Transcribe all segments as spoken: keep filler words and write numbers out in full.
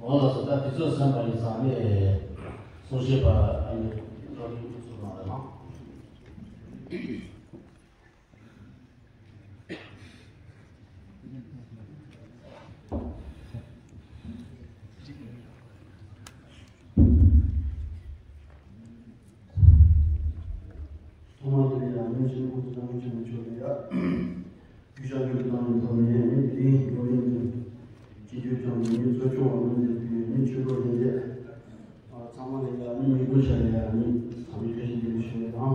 འོ་ལགས་སོ། ད་དུས་ཚོད་ཟིན་པ་ཡིན་ཙང་ནི་གསུང་བཤད་པ་ཨ་ནི་འགྲོ་ཡིན་ཚུལ་གནང་རོགས་གནང་། ཐོག་མར་དེ་ཡང་སྙན་ཞུ་ཁོང་ཚོ་ནང་ཆེན་མོ་ཆོག་ནས་ཡ། རྒྱུ་ཆ་འགྱུར་བཏང་ནས་ཐོག་ནས་ཡ་ནི་དེ་རིང་འགྲོ་ཡིན་དུ། སྤྱི་འཐུས་ཀྱང་མི་གཙོ་སྐྱོང་བ་ནང་འཛིན་དུས་ནི་ཆོས་ལུགས་ཡིན་ཏེ། ཚང་མ་ལ་ཡ་ནི་མི་དགོས་ཆ་ལ་ཡ་ནི་ཚང་མས་བཀྲ་ཤིས་བདེ་ལེགས་ཞུ་བ་དང་།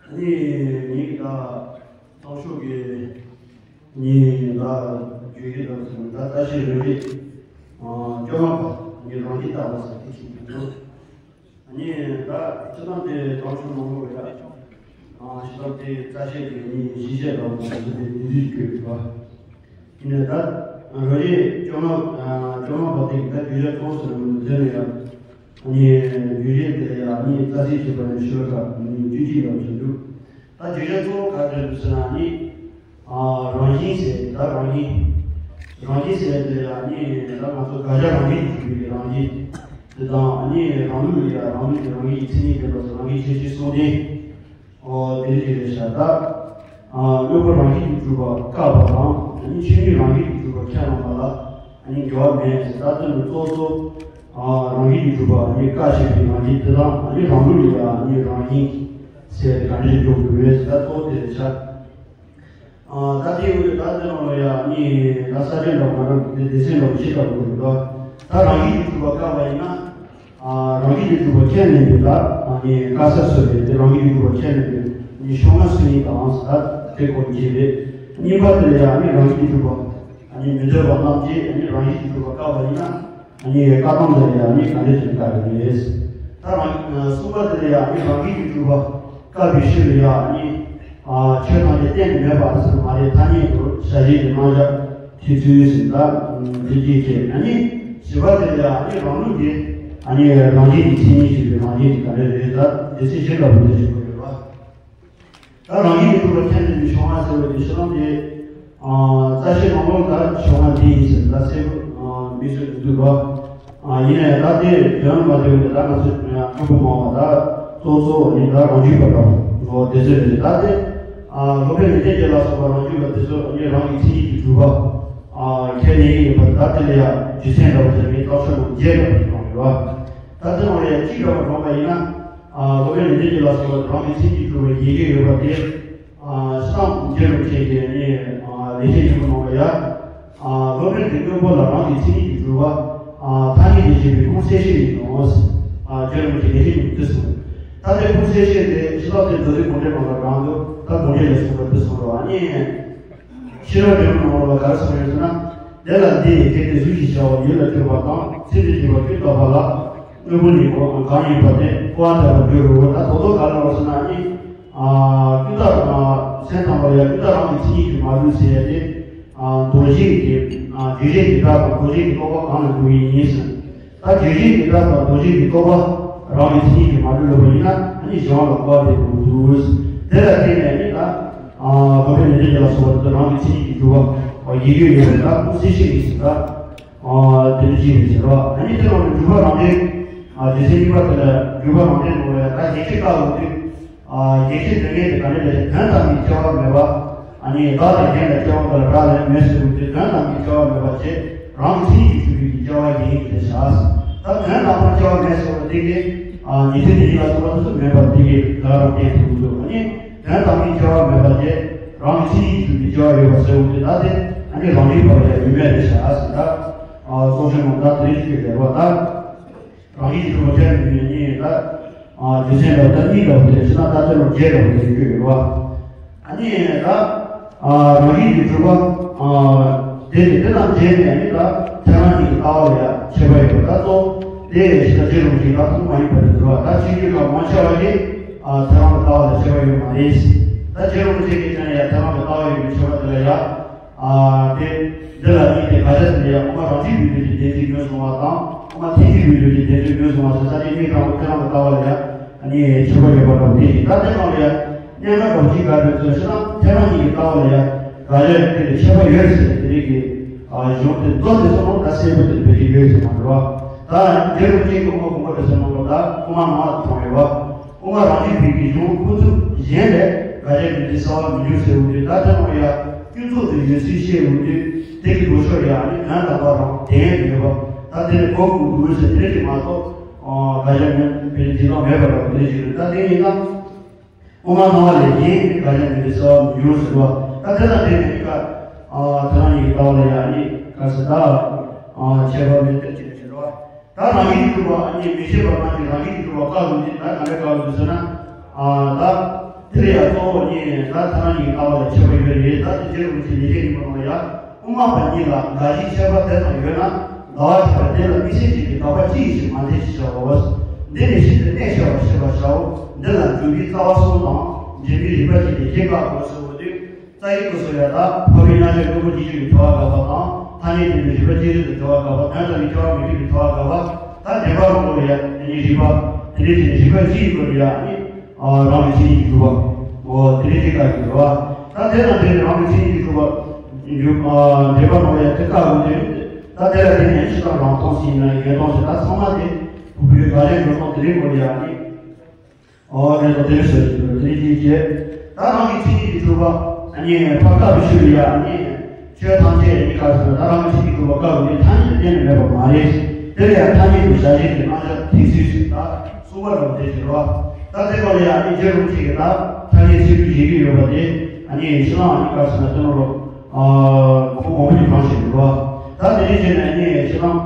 ཨ་ནི་ངེད་ཀྱི་ད་ཏང་ཤོག་གི་ནི་ད་བརྗོད་གཞི་དང་ཟེར་ན་ད་ལྟ་བཤད་རེ་རེ་བཅོ་ལྔ་པ་ནི་རང་གིས་བཏགས་པ་ཟེར་དེ་ཞིག་ཡིན་འདུག་ཨ་ནི་ད་སྤྱི་བཏང་དེ་ཏང་ཤོག་ནང་ལོགས་ཡ་སྤྱི་བཏང་དེ་རྩ་བཤད་དེ་ནི་གཞི་བཤད་དང་ཟེར་དེ་དེ་འདྲ་བརྗོད་ཡོད་པ། ཡིན་ནའི་ད་རང་རེ་བཅོ་ལྔ་བཅོ་ལྔ་པ་དེ་གི་ད་བརྗོད་བྱ་གཙོ་བོ་ཟེར་བ་འདི་ནི་ཡང་། ཨ་ནི་བརྗོད་བྱ་དེ་ལ་ཡང་ཨ་ནི་རྩ་ཚིག་བྱས་པ་ནས་ཤོ་ལོ་ཀ་ཨ་ནི་བཅུ་གཅིག་ལ་བྱེད་འདུག་ད་བརྗོད་བྱ་གཙོ་བོ་ག་རེ་རེད་ཟེར་ན་ཨ་ནི། ཨ་རང་བཞིན་ཟེར་ད་རང་བཞིན། རང་བཞིན་ཟེར་དེ་ལ་ཨ་ནི་ད་ང་ཚོ་དགག་བྱ་རང་བཞིན་གྱིས་གྲུབ་པའི་རང་བཞིན་དེ་དང་ཨ་ནི་རང་ལུགས་ལ་ཡང་རང་ལུགས་ཀྱི་རང་བཞིན་གྱི་མཚན་ཉིད་ལྡན་པ་ཟེར་རང་བཞིན་ཁྱད་ཆོས་གསུམ་ལྡན། ཨོ་དེ་རིགས་རེད་ཤག་ད། ཨ་དངོས་པོ་རང་བཞིན་གྱིས་གྲུབ་པ་བཀག་པ་དང་ཨ་ནི་ཆོས་ཉིད་རང་བཞིན་གྱིས་གྲུབ་པ་ཁས་བླངས་པ་ལ་ཨ་ནི་འགལ་བ་མེད་ཟེར་ད་དོན་གཙོ་གཙོ། ཨ་རང་བཞིན་གྱིས་གྲུབ་པ་ཨ་ནི་བཀག་བྱས་པའི་རང་བཞིན་དེ་དང་ཨ་ནི་རང་ལུགས་ལ་ཡང་ཨ་ནི་རང་བཞིན་ཟེར་ཏེ་ག་འདྲ་ཞིག་འཇོག་དགོས་རེད་ཟེར་ད་གཙོ་བོ་དེ་རེད་ཤག་ཨ་ད་དེའི་འོག་ཏུ་ད་དེ་ནང་ལ་ཡང་ཨ་ནི་ད་ས་ཆ་འདྲ་བོ་ང་རང་གི་སྡེ་ཚན་འདྲ་བོ་ཞིག་འདྲ་བོ་རེད་འདུག་ད་རང་བཞིན་གྱིས་གྲུབ་པ་བཀག་པ་ཡིན་ན། ཨ་རང་བཞིན་གྱིས་གྲུབ་པ་ཁས་ལེན་པའི་ད་ཨ་ནི་བཀག་ས་བཟོས་པའི་དེ་རང་བཞིན་གྱིས་གྲུབ་པ་ཁས་ལེན་པའི་ནི་ཕྱོགས་སྔ་སུ་ཡིན་དང་ཟེར་ད་དེ་སྐོར་གྱི་རེད། གཉིས་པ་དེ་ལ་ཡང་ཨ་ནི་རང་བཞིན་གྱིས་གྲུབ་པ་ཨ་ནི་མི་འདོད་པ་རྣམས་ཀྱིས་ཨ་ནི་རང་བཞིན་གྱིས་གྲུབ་པ་བཀག་པ་ཡིན་ན་ཨ་ནི་བཀག་སྟངས་དེ་ལ་ཡང་ཨ་ནི་ག་འདྲ་ཞིག་བཀག་གི་རེད། ད་རང་གསུམ་པ་དེ་ལ་ཡང་ཨ་ནི་རང་བཞིན་གྱིས་གྲུབ་པ་བཀག་པའི་ཕྱིར་ལ་ཡང་ཨ་ནི་ཆོས་ཐམས་ཅད་གཏན་ནས་མེད་པ་ཟེར་མ་རེད་ཐ་སྙད་དུ་བྱ་བྱེད་ཀྱི་རྣམ་གཞག་ཐེ་ཚུལ་ཟེར་ད་འདི་སྐྱེས་ཀྱི་ཨ་ནི་བཞི་པ་དེ་ལ་ཨ་ནི་རང་ལུགས་ཀྱི་ཨ་ནི་རང་བཞིན་གྱི་མཚན་ཉིད་ཞེས་པའི་རང་བཞིན་གྱི་ག་རེ་རེད་ད་སྡེ་ཚན་བཞི་འདྲ་བོ་འདི་ཞིག་དགོས་ཡོད་པ། ད་རང་བཞིན་གྱིས་གྲུབ་པ་ཁས་ལེན་པའི་ཕྱོགས་སྔ་ཟེར་བ་དེ་ཕྱི་ནང་དེ་རྩ་བཤད་ནང་ལོགས་ད་ཕྱོགས་སྔ་འདི་ཡིན་ཟེར་ད་གསལ་པོ་མི་བཟོས་མི་འདུག་ལ། ཡིན་ནའི་ད་དེ་དོན་མ་བདེ་བ་དེ་ད་ང་ཚོ་སྐྱོ་པོ་མང་བ་ད་གཙོ་གཙོ་བོ་ནི་ད་རང་རྒྱུད་པ་འདྲ་བོ་དེ་ཚོ་རེད་ད་དེ། སློབ་དཔོན་ལེགས་ལྡན་རྒྱལ་ལ་སོགས་པ་རང་རྒྱུད་པ་དེ་ཚོ་ནི་རང་གི་མཚན་ཉིད་ཀྱིས་གྲུབ་པ་ཁས་ལེན་ཡིན་པ་ད་དེ་ལ་ཡང་རྒྱུ་མཚན་འདྲ་བོ་ཟེར་ནས་རྟགས་ཆོས་ལ་རྒྱས་པ་ཞིག་གནང་ཡོད་པ། ད་དེ་ནང་ལ་ཡང་གཅིག་འདྲ་བོ་དྲངས་པ་ཡིན་ན། སློབ་དཔོན་ལེགས་ལྡན་རྒྱལ་ལ་སོགས་པ་རང་གི་མཚན་ཉིད་ཀྱིས་གྲུབ་པ་ཡི་གེ་ཡོད་པ་དེ། ཨ་སངས་རྒྱས་རིན་པོ་ཆེ་གིས་ནི་ཨ་ལེགས་བཤད་ཆེན་པོ་ནང་ལ་ཡ། ཨ་སློབ་དཔོན་གྱི་དངོས་པོ་ལ་རང་གི་མཚན་ཉིད་ཀྱིས་གྲུབ་པ། ཨ་ཐ་སྙད་དུ་བྱས་པའི་ཁུངས་གསལ་བཤད་ཡིན་ནོ། ཨ་རྒྱལ་རིན་པོ་ཆེ་ལེགས་བཤད་ཆེན་པོ་འདི་གསུངས། ད་དེ་ཁུངས་གསལ་བཤད་དེ་ཕྱི་ལོགས་དེ་མདོ་སྡེ་དགོངས་འགྲེལ་ནང་ལ་རང་དུ་ད་དགོངས་འགྲེལ་ལས་གསུངས་པ་འདི་གསུངས་རོགས་ཨ་ནི། ཤེས་རབ་སྒྲོན་མེ་ནང་ལ་ག་རེ་གསུངས་ཡོད་ཟེར་ན། དེ་ལ་འདི་ཡི་གེ་དེ་གཟུགས་ཀྱི་བྱ་བ་ཡིད་ལ་བྱེད་པ་དང་ཚིག་ཏུ་བྱས་པ་ཀུན་བརྟགས་པ་ལ། དངོས་པོ་ཉིད་ཀྱང་གང་ཡིན་པ་དེ་སྐུར་བ་བཏབ་པར་འགྱུར་རོ། ད་དོ་དོ་ག་རེ་ལབ་ཟེར་ན་ནི། ཀུན་བརྟགས་སེམས་ཙམ་པ་ཡང་ཀུན་བརྟགས་རང་གི་མཚན་ཉིད་ཀྱིས་མ་གྲུབ་ཟེར་ཡ་དེ། རྡོ་རྗེ་གི་རྗེས་འཇུག་གི་སྒྲ་དང་རྡོ་རྗེ་གི་རྟོག་པ་གང་ལ་འགྲོ་གི་ཡིན་ཟེར། ད་རྗེས་འཇུག་གི་སྒྲ་དང་རྡོ་རྗེ་གི་རྟོག་པ་རང་གི་མཚན་ཉིད་ཀྱིས་མ་གྲུབ་པ་ཡིན་ན་ཨ་ནི་གཞན་ལ་སྐུར་བ་འདེབས་དགོས་འདུག་དེ་ལ་བརྟེན་ནས་ནི་ད། སློབ་དཔོན་ལེགས་ལྡན་རྒྱལ་ལ་སོགས་པ་དེ་རང་གི་མཚན་ཉིད་ཀྱིས་གྲུབ་པ་ཡི་གེ་ཡོད་པས་ད་ཁུངས་གསལ་བཤད་ཡིན་ཟེར་ད། དེ་འདྲ་ཅིག་རེད་ཟེར་བ་ཨ་ནི་དེ་ལ་འཇུག་པ་རང་འགྲེལ། རྒྱུ་མཚན་གཉིས་པ་དེ་ལ་འཇུག་པ་རང་འགྲེལ་ནང་ལ་ཡང་ད་ཡིག་ཆ་བཀག་འོང་དུས། ཡིག་ཆ་འདོན་མཁན་དེ་ག་འདྲ་རེད་དོན་དམ་པའི་སྐྱེ་བ་མེད་པ། ཨ་ནི་བདག་དང་གཞན་ལ་སྐྱེ་བ་འདི་ལ་རག་ལས་མེད་ཟེར་བའི་དོན་དམ་པའི་སྐྱེ་བ་མེད་པ་བྱས་རང་གི་མཚན་ཉིད་ཀྱིས་གྲུབ་པའི་སྐྱེ་བ་ཡིན་ཟེར་བྱ། ད་དོན་དམ་པར་སྐྱེ་བ་མེད་ཟེར་བ་འདི་གིས། ཉན་ཐོས་དེ་ཉིད་ལ་སོགས་པ་དེ་ཚོ་མེད་པར་འདི་གིས་ག་རང་བསྟན་ཐུབ་འདུག་ཨ་ནི་དོན་དམ་པའི་སྐྱེ་བ་མེད་པ་དེ་རང་གི་མཚན་ཉིད་ཀྱིས་གྲུབ་པའི་སྐྱེ་བ་ཡོད་པ་ཟེར་བ་དེ་ད་དེ་ཨ་ནི་རང་རིག་པ་ལ་ཡང་ཡོད་མེད་རེད་བྱ་ཟེར་ད། གཙོ་ཆེན་མོ་ད་དེ་རིགས་ཀྱི་རེད་བ་ད། རང་ཉིད་ཀྱི་གྲུབ་པ་ཁས་ལེན་ནས་ཉིད་ད། རྒྱུ་མཚན་འདྲ་བ་ད་གཉིས་འདྲ་བ་དེ་ཕྱི་ནང་ལྟ་ཚུལ་ལ་བརྒྱད་འདྲ་བ་དེ་བརྗོད་ཡོད་པ། ཨ་ནི་ད། རང་ཉིད་ཀྱི་གྲུབ་པ། དེ་དེ་དེ་དང་རྗེས་ནས་ནི་ད་ཐལ་རང་གཉིས་ཀྱི་ལྟ་བ་ལ་ཡང་ཁྱད་པར་ཡོད་པ་ད་གཙོ། དེ་ཕྱི་ནང་རྗེ་རིན་པོ་ཆེ་ད་ཐུན་མོང་མ་ཡིན་པ་རེད་འདུག་བ་ད་ཕྱི་རྒྱུད་ཀྱང་མང་ཆེ་བ་ཞིག་ཐལ་རང་གི་ལྟ་བ་ལ་ཁྱད་པར་ཡོད་མ་རེད། ད་རྗེ་རིན་པོ་ཆེ་གིས་ཀྱང་ཡང་ཐལ་རང་གི་ལྟ་བ་ཡོད་པའི་ཁྱད་པར་དེ་ལ་ཡང་། དེ། འདི་ལ་ནི་དེ་ག་རེ་ཟེར་ན་ཡང་དབུ་མ་རང་རྒྱུད་པའི་ལུགས་ཀྱི་བདེན་འཛིན་ངོས་བཟུང་བ་དང་དབུ་མ་ཐལ་འགྱུར་བའི་ལུགས་ཀྱི་བདེན་འཛིན་ངོས་བཟུང་བ་ཟེར་ས་དེ་གཉིས་ཀྱང་ཐལ་རང་གི་ལྟ་བ་ལ་ཡང་ནི་ཁྱད་པར་ཡོད་པ་འདྲ་བ་དེ་ཡིན། ད་དེ་ནང་ལ་ཡང་གནད་འགག་འདྲ་བ་གཅིག་ག་རེ་ཟེར་ཞེ་ན་ཐལ་རང་གཉིས་ཀྱི་ལྟ་བ་ལ་ཡང་ག་རེ་དེ་ལ་ཁྱད་པར་ཡོད་ཟེར་དེ་རིགས་ཀྱི་ གཞུང་དེ་མདོ་དེ་ཚོ་ད་གསལ་པོ་དེ་བོད་ཀྱི་ཡོད་ཟེར་མ་རེད་བ། ད་རྒྱལ་བུ་ཅིག་གི་དབུ་མ་དགོངས་པ་རེད་ཟེར་མ་རེད་བ། ད་དབུ་མ་ནང་ལ་དྲངས་ཡོད་བ། དབུ་མ་རང་རྒྱུད་པའི་གི་གཞུང་ཁོང་ཚོ་གཞན་ལས་དགག་བྱ་མི་འདི་གསལ་བ་མི་འགྱུར་ཟེར་འོང་དུས། ད་དེ་ནང་ཡ་ཀུན་རྫོབ་ཏུ་ཡོད་ཚུལ་བཤད་འོང་དུས། དེ་གི་ལོ་ཕྱོགས་ཡ་ནི་དོན་དམ་པ་རང་བདེན་ཡོད་བ། ད་དེ་ནི་གོ་དགོས་འདུག་ཟེར་དེ་འདྲ་ཅིག་མ་གཏོགས། དགག་བྱ་མེད་པའི་འདི་དག་མེད་པ་རེད་བ། དེ་འདྲ་ཅིག་རེད། ད་དེ་ཡིན་ན། དབུ་མ་སྣང་བ་ལས་གཞན་དགག་བྱ་མེད་པའི་གསལ་བ་མི་འགྱུར་ཟེར་བ། ད་དེ་ལ་བརྟེན་ནས་ཀ་ཨ་ཐ་ན་ཉིད་ཀྱི་ལྟ་བ་ལ་ཡང་ནི་ག་ཟེར་ད། ཨ་ཁྱད་པར་མེད་དེ་ཅི་ཟེར་བ། ད་རང་བཞིན་གྱིས་གྲུབ་པ་ནི་མི་ཤེས་པ་རྣམས་ཀྱིས་རང་བཞིན་གྱིས་གྲུབ་པ་བཀག་འདུག་ནི། ད་ག་འདྲ་བཀག་འདུག་ཟེར་ན། ཨ་ད་དེ་ལ་ཡང་གཙོ་བོ་ནི་ད་ཐ་ན་ཉིད་ཀྱི་ལྟ་བ་ལ་ཁྱད་པར་ཡོད་རེད། ད་དེ་རྗེ་རིན་པོ་ཆེ་ལེགས་བཤད་རིམ་པ་ནང་ལ་ཡང་། དབུ་མ་པ་གཉིས་ལ་དགག་གཞིའི་ཁྱད་པར་དེ་ཙམ་ཡོད་ན། དགག་པ་ཁྱད་པར་དེ་ལ་དམིགས་བསལ་གྱི་དགག་པ་ཅི་ཡིན་ཞེས་མ་འདྲེས་ཤིག་བྱའོ། འདི་ནི་ཤིན་ཏུ་གནད་ཆེ་བར་ཤེས་པར་བྱའོ། འདི་ལ་འཇུག་པའི་རྩ་བ་གསུམ་དང་། འདྲེན་པའི་རིམ་པ་བཅས་ཏེ་བཞི་བཀག་གོ་ཟེར་བ་དེ། རྩ་བའི་སྐབས་སུ་ཡང་ད་འཕགས་པའི་རྣལ་འབྱོར་སྙིང་པོ་རྗེས་འཇུག་གི་ཐོབ་པ་དགག་པ་དང་། ཐ་སྙད་དོན་གྱི་རིགས་པ་གཅིག་གཞིར་དུ་འགྲོ་བ་དགག་པ། དོན་དམ་པའི་ཁྱད་པར་མི་འགྲིག་པའི་ཐོབ་པ་དགག་པ། ད་འདྲེན་པ་རང་ལུགས་ལ་ཡང་དེ་ནི་རིགས་པ། དེ་འདྲའི་ཕྱིར་རིགས་པ་སྤྱིའི་སྐོར་ལ་ཡང་ནི། ཨ་རང་གི་མཚན་ཉིད་ཀྱིས་གྲུབ་པ། འོ་དེ་འདྲའི་ཕྱིར་བཀག་གི་རེད་བ། ད་དེ་དང་འབྲེལ་ནས་རང་གི་མཚན་ཉིད་ཀྱིས་གྲུབ་པ། ཡུ་ཨ་འདྲེན་པ་རང་ལ་ཡང་དེ་བཀག་དགོས་དེ། ད་དེ་ལ་བརྟེན་ནས་ཕྱི་དང་རང་སྟོང་ཟེར་ན་ཡང་ཡོད་སྟོང་ཟེར། ད་ཚང་མ་དེ་བུ་བུའི་དགག་བྱ་འགྲོ་སྟངས་དེ་རིགས་སྐོར་ལ་ཡང་ནི། འོ་དེ་ཚོ་དེ་ཟེར་གྱི་འདུག་དེ་རིགས་ཀྱི་རྗེས། ད་རང་གི་མཚན་ཉིད་ཀྱིས་གྲུབ་པ། ཨ་ནི་ཕར་བཀག་པའི་ཕྱིར་ཡང་ནི། ཆོས་ཐམས་ཅད་ནི་ག་ཟེར་ན། ད་རང་གི་མཚན་ཉིད་ཀྱིས་གྲུབ་པ་བཀག་པ་དེ་ཐ་སྙད་དུ་གཏན་ནས་མེད་པ་མ་རེད། དེ་ལ་ཡང་ཐ་སྙད་དུ་བཞག་བྱའི་གི་རྣམ་གཞག་ཐེག་ཚུལ་ཞིག་ད་གསུངས་པ་རེད་བ། དེ་ཕྱིར་རོ། ད་དེ་སྐོར་ལ་ཡང་ནི་རྗེ་རིན་པོ་ཆེ་གིས་ད་ཐ་སྙད་ཚིག་འབྲུ་བཞི་གི་ཡོད་པ་དེ། ཨ་ནི་ཕྱི་ནང་ཨ་ནི་ག་ཟེར་ན་དེ་ནང་ལོ། ཁོང་མང་པོ་ཞིག་བགྲངས་བཞིན་འདུག་བ། ད་དེ་འདྲའི་བྱས་ནས་ནི་ཕྱི་ནང་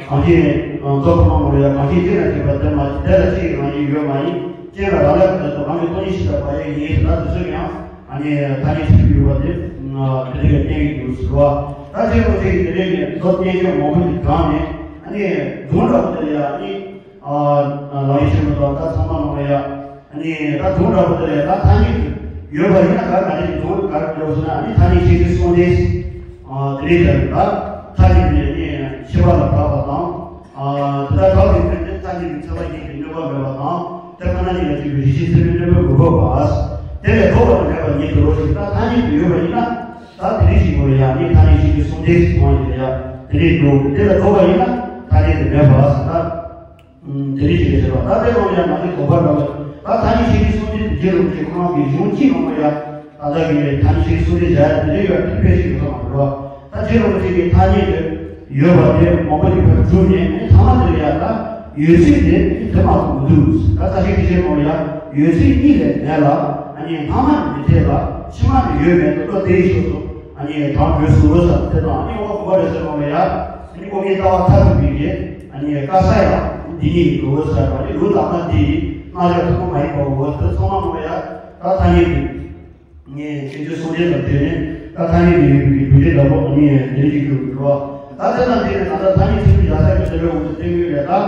གང་ཅི་རྫོགས་པ་ནང་ལ་ཡང་གང་ཅི་སྐྱེ་ན་སྐྱེས་པ་དེ་མ་དེ་ལ་སྐྱེ་ཡི་རང་བཞིན་ཡོད་མ་ཡིན། སྐྱེ་བ་རང་ལས་ཀྱི་དོན་དུ་རང་གི་སྟོང་ཉིད་ཤེས་པ་ཡང་ཡིན་ཟེར། ད་དེ་ཚོ་ཡང་ཨ་ནི་ཐ་སྙད་ཚིག་འབྲུ་ཡོད་པ་དེ་དེ་འདྲ་གི་བསྟན་གྱི་འདུག་ཟེར་བ། ད་ཅི་ལོ་ཅིག་དེ་འདྲའི་ནི་མདོ་བསྟན་བཅོས་མང་པོ་ཞིག་བགྲངས་ནས། ཨ་ནི་སྒྲུང་འདྲ་པོ་དེ་ལ་ཡང་ཨ་ནི། ཨ་ལག་ལེན་ཆེན་མོ་དང་ད་ཚང་མ་ནང་ལ་ཡ། ཨ་ནི་ད་དུང་འདྲ་པོ་དེ་ལ་ཡ་ད་ཐ་སྙད་དུ་ཡོད་པ་ཡིན་ན། ག་ག་ནས་དུང་ག་རེ་འདྲ་པོ་ཟེར་ན། ཨ་ནི་ཐ་སྙད་ཤེས་བྱའི་གསུང་རྟེན། ཨ་དེ་འདྲའི་ཡ་ད་ཐ་སྙད་དེ་ནི་ཤེས་པ་ལ་བབས་པ་དང་། ཨ་དེ་ལྟར་བབས་པའི་ཕན་ཚུན་ཐ་སྙད་ཀྱི་ཚད་མ་གཞན་གྱི་གནོད་པ་མེད་པ་དང་། དེ་ཁོ་ན་ཉིད་ལ་གཅིག་པའི་རིགས་ཤེས་ཚད་མའི་གནོད་པ་མི་ཕོག་པ། དེ་ལས་ལྡོག་པ་དང་ལྡན་པ་ཉིད་དུ་རོ་ཞིག་ད་ཐ་སྙད་དུ་ཡོད་པ་ཡིན་ན། ད་དེ་རིགས་ཤིག་ཡོད་ཡ་ནི་ཐ་སྙད་ཤེས་བྱའི་གསུང་རྟེན་ཟེར་བ་ཡིན་ཡ། དེ་འདྲའི་འགྲོ་དེ་ལ་ལྡོག་པ་ཡིན་ན་ཐ་སྙད་དུ་མེད་པ་ཟེར་ད། དེ་རིགས་ཤིག་ལ་བྱེད་པ། ད་དེ་ལྟ་བུ་ཡང་ང་ཚོའི་དགོངས་པ་འདྲ་བ། ད་ཐ་སྙད་ཤེས་བྱའི་གསུང་རྟེན་དུ་རྗེ་རིན་པོ་ཆེ་ཁོ་རང་གི་གཞུང་གཅིག་ནང་ལ་ཡང་ད་ལྟ་གི་ཐ་སྙད་ཤེས་བྱའི་གསུང་རྟེན་བཞག་ཡ་དེ་འདྲའི་ཡོད་ཐུག་པའི་ཞིག་ཡོད་ས་མ་རེད་བ། ད་རྗེ་རིན་པོ་ཆེ་གིས་ཐ་སྙད་དུ་ཡོད་པ་དེ་མང་པོ་ཞིག་ཕར་བསྒྲུབས་ནས། ཨ་ནི་ཐ་མ་དེ་ལ་ཡང་ད་ཡོད་ཚུལ་དེ་དེ་མ་གཏོགས་མི་འདུག་ད་ས་སྐྱའི་ཁྲིད་ཆེན་ནང་ལ་ཡང་ཡོད་ཚུལ་གཉིས་ལས་མེད་ལ། ཨ་ནི་སྔ་མ་ནི་མི་འཐད་ལ། ཕྱི་མ་ནི་ཡོད་མེད་དུ་བློ་བདེ་ཡི་ཕྱོགས་སུ། ཨ་ནི་དྲང་དགོས་སུ་འོ་ས་དེ་དང་། ཨ་ནི་འོ་གོ་བ་རེ་ཟེར་བ་ལ་ཡ། ཨ་ནི་དབུ་མའི་ལྟ་བ་མཐར་ཐུག་པའི་གི་ཨ་ནི་བཀའ་ས་ཡང་འདི་ཉིད་ཡིན་འོ་ས། ཨ་ནི་ལུགས་ལྟར་ན་འདི་ཡི་རྣལ་འབྱོར་ཐུན་མོང་མ་ཡིན་པ་འོ་དེ་ཚང་མ་མོ་ལ་ཡ། ད་ཐ་སྙད་དུ་ངས་ཁྱེད་ཚོའི་གསུང་རྒྱན་དང་འབྲེལ་ནས། ད་ཐ་སྙད་དུ་ཡོད་པའི་གི་བསྒྲུབ་བྱའི་བདག་པོ་ཨ་ནི་འདི་ཉིད་ཀྱི་འགྲོ་བ། ད་དེ་དང་འབྲེལ་ནས་ད་ལྟ་ཐ་སྙད་ཚིག་འབྲུ་བཞག་ས་ཀྱི་དེ་འདྲ་འོ་དེ་བསྟན་ཡོད་རེད། ད་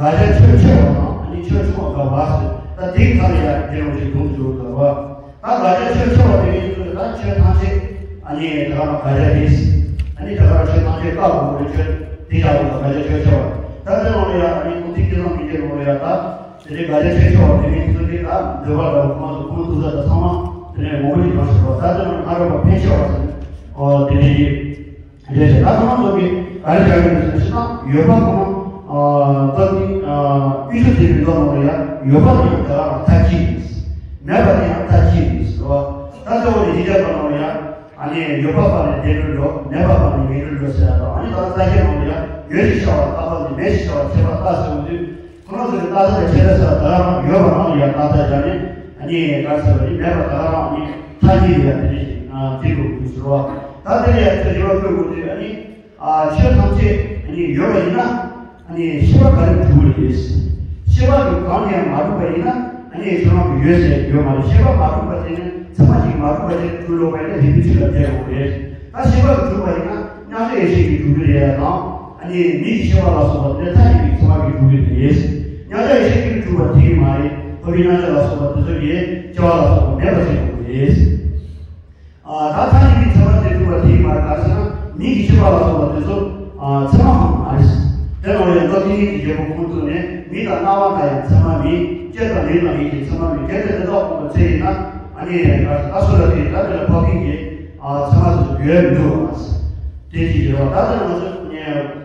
དགག་བྱ་ཆོས་ཕྱེ་བ་དང་། ཨ་ནི་ཆོས་ཆུང་བ་དགག་པ་ཟེར། ད་དེའི་ཁ་ལ་ཡ་འདི་རང་བཞིན་དུ་འགྲོ་དགག་པ། ད་དགག་བྱ་ཆོས་ཕྱེ་བ་དེ་ཡིན་ཚུལ་ད་ཆོས་ཐམས་ཅད་ཨ་ནི་ད་ག་རང་དགག་བྱ་རེད། ཨ་ནི་ད་ག་རང་ཆོས་ཐམས་ཅད་བཀག་དགོས་རེད། ཆོས་དེ་ཡག་པོ་དང་དགག་བྱ་ཆོས་ཕྱེ་བ། ད་དེ་ནང་ལ་ཡ་ཨ་ནི་ཀུན་མཁྱེན་སྐལ་བཟང་མི་སྐྱེ་ནང་ལ་ཡ་ད་དེ་འདྲའི་དགག་བྱ་ཆོས་ཕྱེ་བ་དེ་ཡིན་ཚུལ་དེ་ད་འདོད་པ་དང་ཁོང་ཚོ་ཁོང་ཚོ་ད་ཚང་མ་དེ་ནས་མང་པོ་ཞིག་བྱུང་ཟེར་བ། ད་དེ་ནང་ལ་ང་རོ་པ་ཕན་ཆེ་བ་ཟེར་ནས་ཨོ་དེ་འདྲའི་ཡིན། རེད་ཟེར། ད་ཁོང་ཚོ་གིས་ག་རེ་བྱ་གི་འདུག་ཟེར་ན། ཕྱི་ནང་ཡོད་པ་ཁོ་ན་ཨ་ད་དེ་ཨ་དབུས་ཕྱོགས་དེ་མི་འདུག་ནང་ལ་ཡ་ཡོད་པ་དེ་ཡང་ད་ག་རང་མཐའ་གཅིག་ཡིན། མེད་པ་དེ་ཡང་མཐའ་གཅིག་ཡིན་ཟེར་བ། ད་གཙོ་བོ་དེ་ཡིན་རྒྱ་པ་ནང་ལ་ཡ། ཨ་ནི་ཡོད་པ་པ་ནི་བདེ་འགྲོར་འགྲོ། མེད་པ་པ་ནི་ངན་འགྲོར་འགྲོ་ཟེར་ཡ་དང་། ཨ་ནི་ད་ལྟ་རྩ་ཆེན་ནང་ལ་ཡ་ཡོད་ཅེས་བྱ་བ་རྟག་པ་ནི་མེད་ཅེས་བྱ་བ་ཁྱད་པར་རྟག་ཟེར་བ་དུས། ཁོ་རང་ཚོ་གི་རྟག་མཐའ་དང་ཆད་མཐའ་ཟེར་བ་ད་ག་རང་ཡོད་པ་རང་ལ་ཡ་རྟག་མཐའ་སྦྱར་ནས། ཨ་ནི་ག་རེ་ཟེར་བ་ནི་མེད་པ་ད་ག་རང་ནི་མཐའ་གཉིས་ལ་ཡ་དེ་འདྲ་ཞིག་ཨ་འདི་རུ་འདུག་ཟེར་བ། ད་དེ་ལ་ཡ་ཚོད་རེ་བ་བཀོད་དགོས་དུས། ཨ་ནི་ཨ་ཆོས་ཐམས་ཅད་ཨ་ནི་ཡོད་པ་ཡིན་ན། ཨ་ནི་ཤེས་པ་ག་རེ་གྲུབ་རེད། ཤེས་པ་གི་གང་ནས་ཡང་མ་གྲུབ་པ་ཡིན་ན། ཨ་ནི་ཁྱོད་རང་གི་ཡོད་ཟེར་ཡོད་མ་རེད། ཤེས་པ་མ་གྲུབ་པ་དེ་ནི་ཚད་མ་གཅིག་མ་གྲུབ་པ་དེ་གྲུབ་ཡོད་པ་ཡིན་ན་རིགས་པའི་ཆོས་ལ་འགལ་འགྲོ་གི་རེད། ད་ཤེས་པ་གི་གྲུབ་པ་ཡིན་ན་མཉམ་གཞག་ཡེ་ཤེས་ཀྱིས་གྲུབ་ཀྱི་རེད་ཡ་དང་། ཨ་ནི་མིག་གི་ཤེས་པ་ལ་སོགས་པ་དེ་ཐ་སྙད་ཀྱི་ཚད་མ་གིས་གྲུབ་ཀྱི་རེད། མཉམ་གཞག་ཡེ་ཤེས་ཀྱིས་གྲུབ་པ་དེ་གི་མ་རེད། འཕགས་པའི་རྣལ་འབྱོར་ལ་སོགས་པ་དེ་ཚོ་གིས་སྐྱེ་བ་ལ་སོགས་པ་མེད་པ་བྱེད་དགོས་རེད། ཨ་ད་ཐ་སྙད་ཀྱི་ཚད་མ་དེ་གྲུབ་པ་དེ་མ་རེད། ག་རེ་ཟེར་ན་མིག་གི་ཤེས་པ་ལ་སོགས་པ་དེ་ཚོ་ཨ་ཚད་མ་ཁོ་ན་མ་རེད། དེ་ནང་ལ་ཡང་མདོ་ཐེག་དམན་གྱི་རྒྱལ་པོ་ཁོང་ཚོ་ནས་མིག་དང་རྣ་བ་ལ་ཡང་ཚད་མ་མེད། ལྕེ་དང་ལུས་དང་ཡིད་ཀྱི་ཚད་མ་མེད། གལ་ཏེ་དེ་དག་སྤངས་པའི་ཚེ་ཡིན་ན། ཨ་ནི་ད་སོ་ལ་དེ་ད་དེ་ལ་འཕགས་པའི་གི་ཨ་ཚད་མ་དེ་ཚོ་ཡོད་མི་འདུག་ཨ། དེ་གཅིག་རེད་བ། ད་ལྟ་ང་ཚོ་ནས་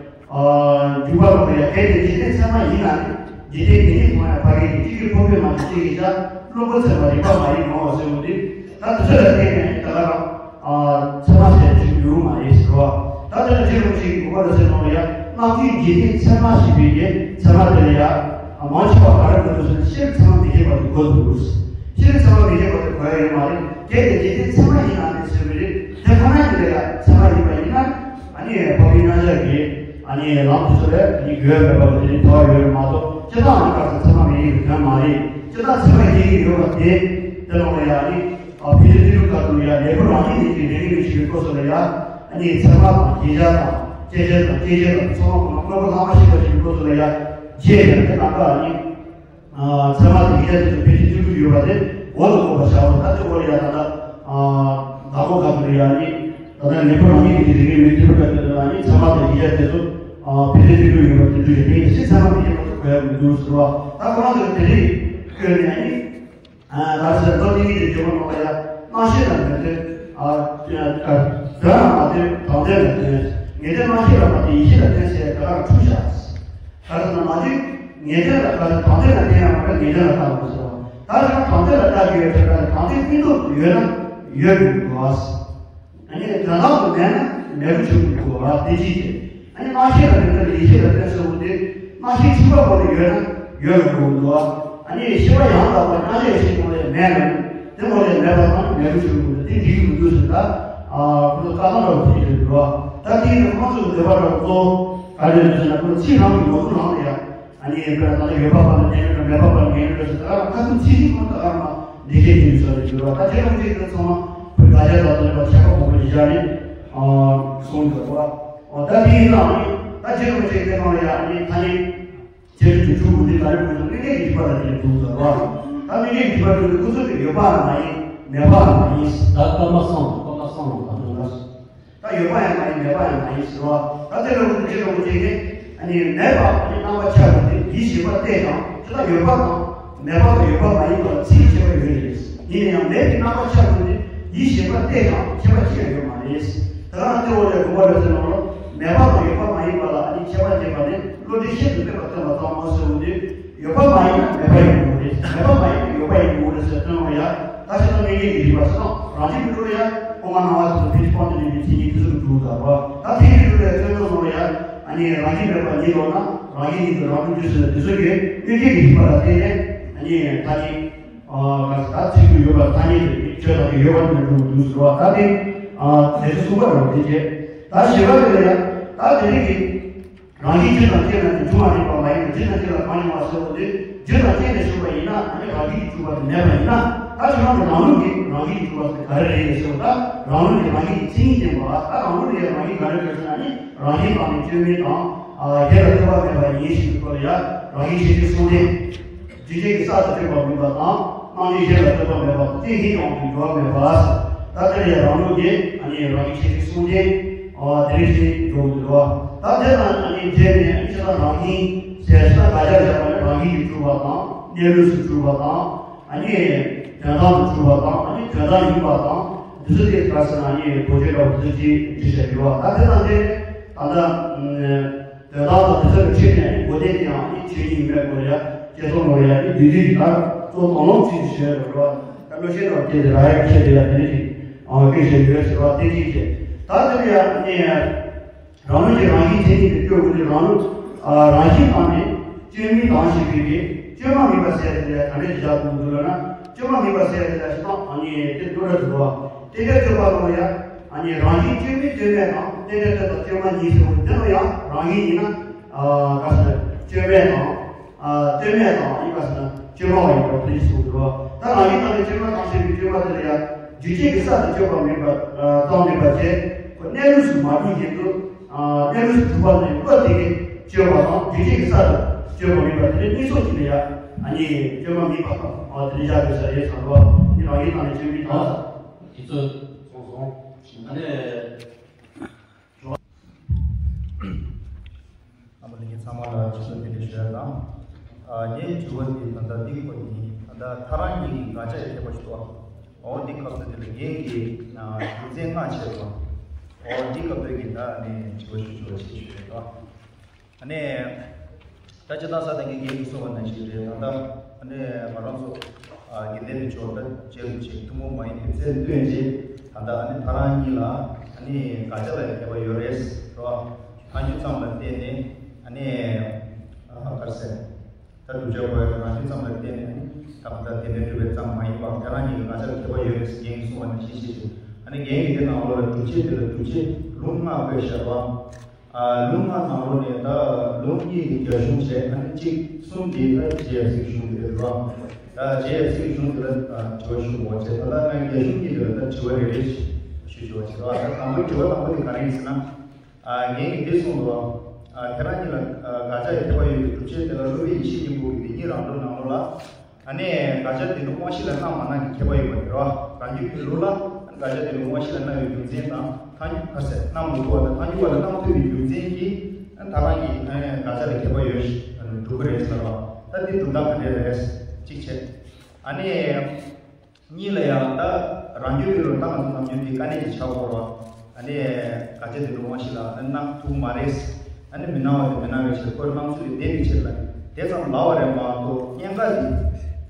འཇུག་པ་ལ་ཡ་གལ་ཏེ་འཇིག་རྟེན་ཚད་མ་ཡིན་ན་ནི། འཇིག་རྟེན་དེ་ཉིད་མཐོང་ཡང་ཕ་གི་ནི་གཅིག་གིས་འཕགས་པའི་མ་ནི་གཅིག་གིས་བྱ། བླུན་པོ་ཚད་མ་རིག་པ་མ་ཡིན་ནོ་ཟེར་བ་འདི། ད་དེ་ཚོ་ལ་བརྟེན་ནས་ད་ག་རང་ཚད་མ་ཟེར་ཅིག་ཡོད་མ་རེད་ཟེར་བ། ད་དེ་ལ་རྗེ་རིན་པོ་ཆེ་གིས་གོ་བ་ལ་ཟེར་ནོ་ལ་ཡ། རྣམ་ཀུན་འཇིག་རྟེན་ཚད་མ་ཞེས་པའི་གི་ཚད་མ་དེ་ལ་ཡ། མང་ཆེ་བ་ག་རེ་དགོས་འདུག་ཟེར་ན་ཤེས་རབ་ཚད་མ་མི་བརྗེད་པ་དེ་དགོས་འདུག་ཤེས་རབ་ཚད་མ་མི་བརྗེད་པ་དེ་དགོས་ཡ་ཡོད་མ་རེད། གལ་ཏེ་འཇིག་རྟེན་ཚད་མ་ཡིན་ན་ནི་ཟེར་བ་རེད། དེ་ཁོ་ན་ཉིད་ལ་ཡ་ཚད་མ་ཡིན་པ་ཡིན་ན། ཨ་ནི་འཕགས་པའི་མཉམ་གཞག་གི་ཨ་ནི་ལམ་དེ་ཚོ་ལ་ཨ་ནི་དགོས་མེད་པ་དེ་ནི་ཐོག་ཡོད་མ་གཏོགས། སྤྱིར་བཏང་ཨ་ནི་ག་ཚོད་ཚད་མ་མི་ཡིན་པའི་དོན་མ་རེད། སྤྱིར་བཏང་ཚད་མ་ཡིན་གྱི་ཡོད་པ་དེ། དེ་ལ་ཡ་ཨ་ནི་ཨ་ཕི་ལི་ཏི་རུ་ཀ་དུ་ཡ་ལེགས་པོ་རང་བཞིན་ཉིད་ཀྱི་རིགས་ངེས་ཤེས་ཀྱི་སྐོར་སོགས་ལ་ཡ། ཨ་ནི་ཚད་མ་དང་རྒྱས་བྱ་དང་བཅད་བྱ་དང་བསྟན་བྱ་དང་ཚང་མ་ཁོ་ན་དངོས་པོ་ལྷག་མ་ཤེས་པ་ཞིག་གི་སྐོར་སོགས་ལ་ཡ། རྒྱས་ཡ་དེ་རྣམ་པ་ཨ་ནི། ཚད་མ་དང་ཡིག་ཆ་དེ་ཚོ་ཕལ་ཆེར་མཐུན་གྲུབ་ཡོད་པ་དེ་འོག་ཏུ་བཀོད་པར་བྱའོ། ད་དེ་འོག་ལ་ཡ་ད་ལྟ་བདག་པོ་ག་ཚོད་ཡ་ནི་ད་ལྟ་ལེགས་པོ་རང་ཉིད་ཀྱི་རིགས་ངེས་མེད་དུ་བཀོད་པའི་ནང་ནས་ཚད་མ་དང་ཡིག་ཆ་དེ་ཚོ་ཕལ་ཆེར་མཐུན་གྲུབ་ཡོད་པ་དེ་འདུག་ཡ། དེ་ཡིན་ཕྱིར་ཚད་མ་མི་བརྗེད་པ་དེ་དགོས་ཡ་མི་འདུག་ཟེར་བ། ད་ཁོ་རང་ཚོས་དེ་རིགས་བཀོད་ནས་ཡ་ནི་ད་ཟེར་ཏོ་ཏིང་ངེ་འཛིན་བརྗོད་པ་ནང་ལ་ཡ་རྣམ་ཤེས་ལ་མི་ལྟོས། དོན་ལ་མ་ལྟོས་དྲང་དོན་ལ་ལྟོས། ངེས་དོན་རྣམ་ཤེས་ལ་མ་ལྟོས་ཡིད་ཤེས་ལ་ལྟོས་ཟེར་ད་ག་འཁྲུག་བཞག་ག་རེ་ཟེར་ན་མ་ལྟོས། ངེས་དོན་ལ་ལྟ་ཞིང་དྲང་དོན་ལ་བརྟེན་ཡང་མ་ལྟོས་ངེས་དོན་ལ་ལྟ་དགོས་ཟེར་བ། ད་ཞིག་དྲང་དོན་ལ་ལྟ་དགོས་པའི་ཕྱིར་ད་དྲང་དོན་ཀུན་རྟོག་ཏུ་ཡོད་ན་ཡོད་དགོས་འདུག་བ། ཨ་ནི་དོན་དམ་དུ་མེད་ན་མེད་པ་ཆོས་ཀྱི་འདུག་བ་དེ་ཅིའི་ཕྱིར། ཨ་ནི་རྣམ་ཤེས་ལ་མི་ལྟོས་ཡིད་ཤེས་ལ་ལྟོས་ཟེར་བ་དེ་རྣམ་ཤེས་འཁྲུལ་པ་ཁོ་ན་ཡོད་ན་ཡོད་དགོས་འདུག་བ། ཨ་ནི་ཤེས་པ་ཡང་དག་པ་རྣམ་གཞག་ཤེས་ཀྱང་ལས་མེད་ལ། དེ་མོ་ལས་མེད་པ་དང་མེད་པ་ཆོས་ཀྱི་འདུག་དེ་འགྲིག་གི་མི་འདུག་ཟེར་ད། ཁོ་ཚོ་བཀའ་གདམས་འདྲ་བོ་དེ་ཡིན་འདུག་བ། ད་དེ་ཡིན་ན་ཁོ་ཚོ་གི་འདོད་པ་འདྲ་བོ་གཙོ་བོ་ག་རེ་རེད་ཟེར་ན་ཁོ་ཚོ་ཕྱི་རང་གི་ངོ་བོ་རང་ལ་ཡ། ཨ་ནི་དཔེར་ན་ད་ལྟ་ཡོད་པ་བར་དུ་གནས་ནུས་དང་མེད་པ་བར་དུ་ངེས་ནུས་ཟེར་ད་ཁ་ཐུག་ཚིག་གཅིག་ཁོང་ད་ཨ་མ་འདི་སྐད་ཅེས་ཟེར་རེ་གྱུར་བ། ད་དེ་རང་གཅིག་ཏུ་ཚང་མ་བོད་དགའ་ཆ་དག་ཏུ་ལེགས་པ་ཆད་པ་གོང་བུ་ཡི་ཆ་རེད། གསུངས་འདུག་བ། ད་དེ་ཡིན་ནའང་ད་དེ་རང་གཅིག་དེ་གང་ལ་ཡ་ཨ་ནི་ཐ་སྙད་ཆེད་དུ་འཁྲུལ་དགོས་དེ་ག་རེ་དགོས་ན་དངོས་གནས་ཀྱི་རིག་པ་ལ་དེ་འདུག་ཟེར་བ། ད་དངོས་གནས་ཀྱི་རིག་པ་འདུག་དེ་ཁོ་ཚོ་གི་ཡོད་པ་ལ་མ་ཡིན་མེད་པ་ལ་མ་ཡིན། ད་སྐར་མ་གསུམ་སྐར་མ་གསུམ་ལ་ད་འདུག་ད། ད་ཡོད་པ་ཡང་མ་ཡིན་མེད་པ་ཡང་མ་ཡིན་ཟེར་བ། ད་དེ་ལ་འུ་ཚོ་རྗེ་རིན་པོ་ཆེ་གིས་ཨ་ནི་མེད་པ་ཨ་ནི་རྣམ་པར་ཆགས་པ་དེ་ཡིད་བྱེད་པ་གཏད་ཀྱང་ཅི་ལྟར་ཡོད་པ་དང་མེད་པ་དང་ཡོད་པ་མ་ཡིན་པ་ལ་ཚིག་ཁྱད་པར་ཡོད་རེད། ཡིན་ན་ཡང་མེད་པའི་རྣམ་པར་ཆགས་པ་དེ་ཡིད་བྱེད་པ་གཏད་ཀྱང་ཁྱད་པར་ཅི་ཡང་ཡོད་མ་རེད། ད་ག་རང་ལྟེ་བ་ལས་དགོངས་པ་ལས་ཟེར་ནོ་ལ་མེད་པ་དང་ཡོད་པ་མ་ཡིན་པ་ལ་ཨ་ནི་ཁྱད་པར་འབྱེད་པ་ནི་བློ་འདི་ཤིན་ཏུ་དམན་པ་སྟོན་པ་ཙམ་མོ་ཟེར་བ་འདི། ཡོད་པ་མ་ཡིན་ན་མེད་པ་ཡིན་དགོས་རེད། མེད་པ་མ་ཡིན་ན་ཡོད་པ་ཡིན་དགོས་རེད་ཟེར་སྟོན་པ་ཡ། ད་ཕྱི་ནང་གཉིས་ཀའི་རིག་པ་ཕྱི་ནང་རང་བཞིན་གྱི་འགྲོ་ཡ། སྐུ་ལྔ་སྣང་བ་དེ་ཚོ་ཕལ་ཆེར་སྤང་དུ་ལེན་པའི་མཚན་ཉིད་དེ་ཚོ་གི་འགྲོ་ཟེར་བ། ད་མཚན་ཉིད་འགྲོ་ཡ་སྟོན་སྟངས་སོང་བ་ཡ། ཨ་ནི་རང་བཞིན་མེད་པ་ཉིད་ལོག་ན་རང་བཞིན་ཉིད་དུ་རང་གྲོལ་རྒྱུ་ཟེར་དེ་ཚོ་གི་གཉིས་ཀའི་རིག་པ་ལ་བརྟེན་ནས་ཨ་ནི་ད་ནི་ག་ས་ད་ཚིག་ཏུ་ཡོད་པ་ཐ་སྙད་དེ་ཆོས་དང་ཡོད་པ་དེ་འགྲོ་འདུག་ཟེར་བ། ད་དེ་དེ་ཚོ་གསུངས་པ་རེད། དེ་རྗེས་ད་བཞི་པ་དེ་ལ་ཡ་ད་དེ་རིགས་ཀྱི། རང་བཞིན་རྒྱུ་དང་རྐྱེན་ལས་ནི་འབྱུང་བ་མེད་པ་མ་ཡིན་པར་རྒྱུ་དང་རྐྱེན་ལས་གང་བྱུང་བ་ཟེར་བ་དེ་རྒྱུ་དང་རྐྱེན་ལས་བྱུང་བ་ཡིན་ན་ཨ་ནི་རང་བཞིན་གྱིས་གྲུབ་པ་དེ་མེད་པ་ཡིན་ན། ད་ཁྱོད་རང་གི་རང་ལུགས་ཀྱི་རང་བཞིན་གྱིས་གྲུབ་པ་དེ་ག་རེ་རེད་ཟེར་བ། ད་རང་ལུགས་ཀྱི་རང་བཞིན་གྱི་མཚན་ཉིད་བསྟན་པ། ད་རང་ལུགས་ཀྱི་རང་བཞིན་ག་རེ་རེད་ཟེར་ན་ནི་རང་བཞིན་དང་ནི་སྐྱོན་མེད་དང་། ཨ་གཞན་ལ་ལྟོས་པ་མེད་པ་ཡིན་ཞེས་པའི་སྐོར་ལ་ཡ་རང་བཞིན་ཤེས་བྱའི་གསུང་རྟེན། རྒྱུ་རྐྱེན་གྱི་གསར་དུ་སྤྲོས་པ་མིན་པ་དང་། རྣམ་འགྱུར་གཞན་ལ་ལྟོས་པ་མེད་པ་དང་། རྐྱེན་གཞན་དབང་དུ་འགྱུར་བ་མེད་པ། ད་དེ་ལ་ཡང་རང་ལུགས་ཀྱི་ཨ་ནི་རང་བཞིན་ཤེས་བྱའི་གསུང་རྟེན། ཨ་དེ་རིགས་ཤིག་འགྲོ་གི་འདུག་བ། ད་དེ་དང་ཨ་ནི་འབྲེལ་ནས་ཨ་ནི་ཕྱི་ལ་རང་བཞིན་ཟེར་ཕྱི་ལ་དགག་བྱ་བཞག་པ་ནི་རང་བཞིན་གྱིས་གྲུབ་པ་དང་། གནས་ལུགས་སུ་གྲུབ་པ་དང་། ཨ་ནི་དོན་དམ་དུ་གྲུབ་པ་དང་། ཨ་ནི་དོན་དམ་ཡིན་པ་དང་། འདི་ཚོ་དེ་ག་ཟེར་ན་ཨ་ནི་དོན་སྤྱི་འདྲ་བོ་འདི་ཚོ་ཅིག་འདྲི་བྱས་ཡོད་བ། ད་དེ་དང་འབྲེལ་ནས་ད་ལྟ། དོན་དམ་དང་དེ་ཚོ་ལ་ཁྲིད་ནས་མགོ་བདེ་དེའང་ཨ་ནི་ཆོས་ཉིད་མེད་པར་ཡ་སྐྱེ་སོང་ལོ་ཡ་ནི་བདུད་བདུད་ཀྱི་ད་གཙོ་དོན་ལོངས་ཚིག་ཏུ་བྱས་པ་རེད་བ། ད་བློ་ཤེས་དང་བསྐྱེད་དེ་ར་ཡ་ཁྱེད་དེ་ལ་དེ་ནི་ཅིག་ཨང་སྐད་བཤད་ཡོད་ཟེར་བ་དེ་གཅིག་བྱས། ད་དེ་ལ་ཡ་ཨ་ནི་རང་ལུགས་ཀྱི་རང་བཞིན་མཚན་ཉིད་དུ་སྐྱོ་དགོས་ནི་རང་ལུགས་རང་བཞིན་སྟེང་ནས་སྐྱོན་མིན་དང་ཞེས་པའི་གི་སྐྱོན་མ་མིན་པ་ཟེར་དེ་ལ་ཡ་ག་འདྲས་བཞག་དགོས་འདུག་ལབ་ན། སྐྱོན་མ་མིན་པ་ཟེར་དེ་ལ་ཞིག་དང་ཨ་ནི་དེ་སྟོན་ར་འདུག་བ། དེ་འདྲ་སྟོན་པ་ལ་ཡ། ཨ་ནི་རང་བཞིན་སྐྱོན་མེད་སྐྱོན་མེད་དང་རྟེན་འབྲེལ་ལྟོས་དང་སྐྱོན་མ་གཉིས་ཟེར་བ་འདི་ལ་ཡང་རང་བཞིན་ཡིན་ན། ཨ་ག་ཟེར་སྐྱོན་མེད་དང་། ཨ་ལྟོས་མེད་དང་ཡིན་པ་ཟེར་ན་སྐྱོན་མ་བ་ཡིན་པར་ཐལ་ཞེས་གསུངས་འདུག་ད་རང་བཞིན་སྟེང་ནས་སྐྱོན་མ་དང་ཞེས་པའི་སྐྱོན་མ་དེ་ལ་ཡང་རྒྱུ་རྐྱེན་གྱི་གསར་དུ་སྐྱོན་པ་མིན་པ་ཙམ་མིན་པ་བྱས། ཁོ་གནས་ལུགས་སུ་མ་གྲུབ་བཞིན་དུ། ཨ་གནས་ལུགས་སུ་གྲུབ་པ་ནི་བློ་དེ་གིས་སྐྱོན་པ་དང་རྒྱུ་རྐྱེན་གྱི་གསར་དུ་སྐྱོན་པ་མིན་པ་དེ་ནི་གཉིས་སོགས་ཀྱི་ལ་ཡང་ཨ་ནི་སྐྱོན་མ་མིན་པ་དང་དེ་ནི་བཞག་དགོས་ས་རེད་ཟེར་བ་ནི་རང་བཞིན་སྟེང་ནས་སྐྱོན་མིན་དང་། དེ་ཚོ་སོང་སོང་། ཨ་ནི། རྣམ་པ་ལྷན་རྒྱས་ཚང་མ་ལ་ཆེད་དུ་བདེ་ལེགས་ཞུ་ཡ་དང་། ཨ་ངའི་དྲི་བ་འདི་ད་ལྟ་འདི་གི་སྐོར་ཡིན། ད་ལྟ་ཐལ་རང་གཉིས་ཀྱི་དགག་བྱ་ཡི་ཁྱད་པར་ཞིག་འདུག་འོ་འདི་སྐབས་སུ་འདི་ལ་ངེད་ཀྱིས་རྒྱུ་མཚན་ལྔ་བྱས་པ། ཨོ་འདི་སྐབས་དོན་གྱི་ད་ནི་དྲི་བ་ཞུ་ཆོག་ཅེས་ཞུ་རེད་དོ། ཨ་ནི། ད་ཅི་ད་ས་དང་གི་རྒན་གྱིས་གསུངས་པ་ནང་བཞིན་རེད། ད་ལྟ་ཨ་ནི་ང་རང་ཚོ་ཨ་དགེ་ལྡན་པའི་ཆོས་ད་རྗེས་སུ་ཆེ་ཐུན་མོང་མ་ཡིན་པའི་ཚད་སྟོན་རྗེས་ད་ལྟ་ཨ་ནི་ཐ་རང་གཉིས་ལ་ཨ་ནི་དགག་བྱ་ལ་ཁྱད་པར་ཡོད་རེད་རོ། ཐལ་འགྱུར་ཙམ་ལ་བརྟེན་ནས་ཨ་ནི་ཨ་ག་རེ་ཟེར། ད་བསྒྲུབ་བྱ་གོ་ཡ་རང་བཞིན་ཙམ་ལ་བརྟེན་ནས་ཨ་ནི་ད་ལྟ་དེ་འདྲ་སྒྲུབ་པའི་ཙམ་མ་ཡིན་པར་ཐལ་རང་གཉིས་ཀྱི་དགག་བྱ་ལ་ཁྱད་པར་ཡོད་རེད་ཟེར་རྒན་གྱིས་གསུངས་པ་ནང་བཞིན་བྱེད་ཅིང་། ཨ་ནི་རྒན་གྱིས་དེ་ནང་ལོགས་ལ་སྒྲུབ་བྱེད་དེ་ལ་སྒྲུབ་བྱེད་ལུང་ལྔ་བཀོད་བཞག་པ། ཨ་ལུང་ལྔ་ནང་ལོགས་ནས་ད་ལུང་གཉིས་ཀྱི་རྒྱ་གཞུང་བྱས། ཨ་ནི་གཅིག་གསུམ་དེ་ད་རྗེ་ཡབ་སྲས་ཀྱི་གཞུང་དེ་རེད་བ། ད་རྗེ་ཡབ་སྲས་ཀྱི་གཞུང་དེ་ལ་ཨ་དྲི་བ་ཞུ་དགོས་པ་བྱས། ད་ལྟ་ང་རྒྱ་གཞུང་གཉིས་དེ་ལ་ད་དྲི་བ་རེ་རེ་ཞུ་ཞུ་དགོས་པ་བྱས། ད་དང་པོའི་དྲི་བ་དང་པོ་དེ་ག་རེ་ཡིན་ཟེར་ན། ཨ་ངས་འདི་གསུངས་འདུག་ཨ་ཐལ་རང་གཉིས་ལ་ཨ་དགག་བྱ་ཡི་ཁྱད་པར་ཡོད་པའི་སྒྲུབ་བྱེད་དེ་ལ་སློབ་དཔོན་ཡེ་ཤེས་སྙིང་པོ་གིས་འདི་ཉིད་རང་གྲོལ་ནང་ལོགས་ལ། ཨ་ནི་དགག་བྱ་དེ་ནི་དབང་ཤེས་ལ་སྣང་མ་སྣང་གི་ཁྱད་པར་ཡོད་པ་རེད་བ། རང་རྒྱུད་ཀྱི་ལུགས་ལ་དགག་བྱ་དེ་ནི་དབང་ཤེས་ལ་སྣང་བའི་རྒྱུ་མཚན་དང་ཐལ་འགྱུར་ཁ་ཟེར་སྣང་མི་ཐུབ་པ་དང་ཐལ་འགྱུར་བ་ལ་སྣང་ཐུབ་པའི་རྒྱུ་མཚན་གྱིས་ཐལ་རང་གི་ཨ་ནི་དགག་བྱ་ལ་ཁྱད་པར་ཡོད་ཞེས་སྒྲུབ་ཀྱི་རེད་ཟེར་བ། ད་འདི་སྒྲུབ་སྟངས་ག་འདྲ་རེད་གཅིག་བྱས། ཨ་ནི། གཉིས་ལ་ཡང་ད་རང་རྒྱུད་ཀྱི་ལུགས་ལ་ད་ང་ཚོ་ནམ་རྒྱུན་གྱི་དཀའ་གནད་ཅིག་ཆགས་ཡོད་རེད། ཨ་ནི་དགག་བྱ་དེ་ལུགས་དབང་ཤེས་ལ་ཨ་ནི་སྣང་ཐུབ་མ་རེད། ཨ་ནི་མི་སྣང་བ་དེ་མི་སྣང་བའི་ཕྱིར་ཁོའི་སྣང་ཚུལ་དེ་བདེན་པའི་ཕྱིར་ལ་དེ་ཙམ་ལབ་པ་རེད་མ་གཏོགས་གཉན་ཁ་དེ་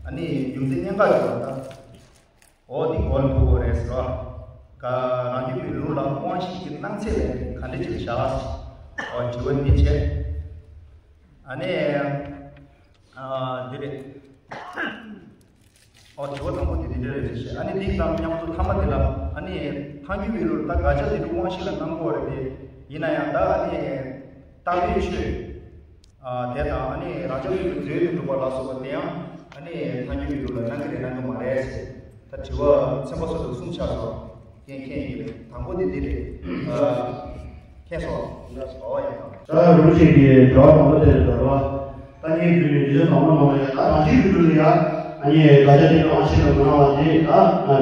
ཨ་ནི་རྒྱུ་མཚན་གཉན་ཁ་ཡོད་པ་ད། འོ་འདི་གོ་ལ་ཐུབ་དགོས་རེད་ཟེར་བ། ག་རང་རྒྱུད་ཀྱི་ལུགས་ལ་དབང་ཤེས་ཀྱི་སྣང་ཚད་ལས་ག་འདྲ་ཅིག་བཞག་ཟེར། འོ་དྲི་བ་འདི་བྱས། ཨ་ནི་ཨ་འདི་རེད། ཨོ་དྲི་བ་དང་པོ་དེ་འདི་འདྲ་རེད་ཅེས་བཤད། ཨ་ནི་འདི་དང་མཉམ་དུ་ཐ་མ་དེ་ལ་ཨ་ནི་ཐལ་འགྱུར་བའི་ལུགས་ད་དགག་བྱ་དེ་ལུགས་དབང་ཤེས་ལ་སྣང་གི་ཡོད་རེད་དེ། ཡིན་ན་ཡང་ད་ཨ་ནི་རྟག་པའི་ཆོས་ཨ་དེ་དང་ཨ་ནི་རང་རྐྱ་ཐུབ་པའི་མཛོད་དུ་གྲུབ་པ་ལ་སོགས་པ་དེ་ཡང་ཨ་ནི་ཐལ་འགྱུར་བའི་ལུགས་ལ་སྣང་གི་རེད་སྣང་གི་མ་རེད་ཟེར། ད་དྲི་བ་ཚན་པ་སོ་སོར་གསུམ་ཆགས་སོང་། མཁྱེན་མཁྱེན་ཡིན་པས་དང་པོ་དེ་འདི་རེད། ཨ། མཁྱེན་སོང་། ཨོ་ཡ། ད་རུང་ཞིག་གི་དྲི་བ་དང་པོ་དེ་རེད་ད་རོ། ད་ངས་བསྡུས་ནས་འདི་ཚོ་དང་པོ་ནང་ལ་ཡ་ད་རང་བཞིན་གྱི་ལུགས་ལ་ཡ། ཨ་ནི་དགག་བྱ་དེ་ལ་དབང་ཤེས་ལ་མི་སྣང་བ་དེ་ད་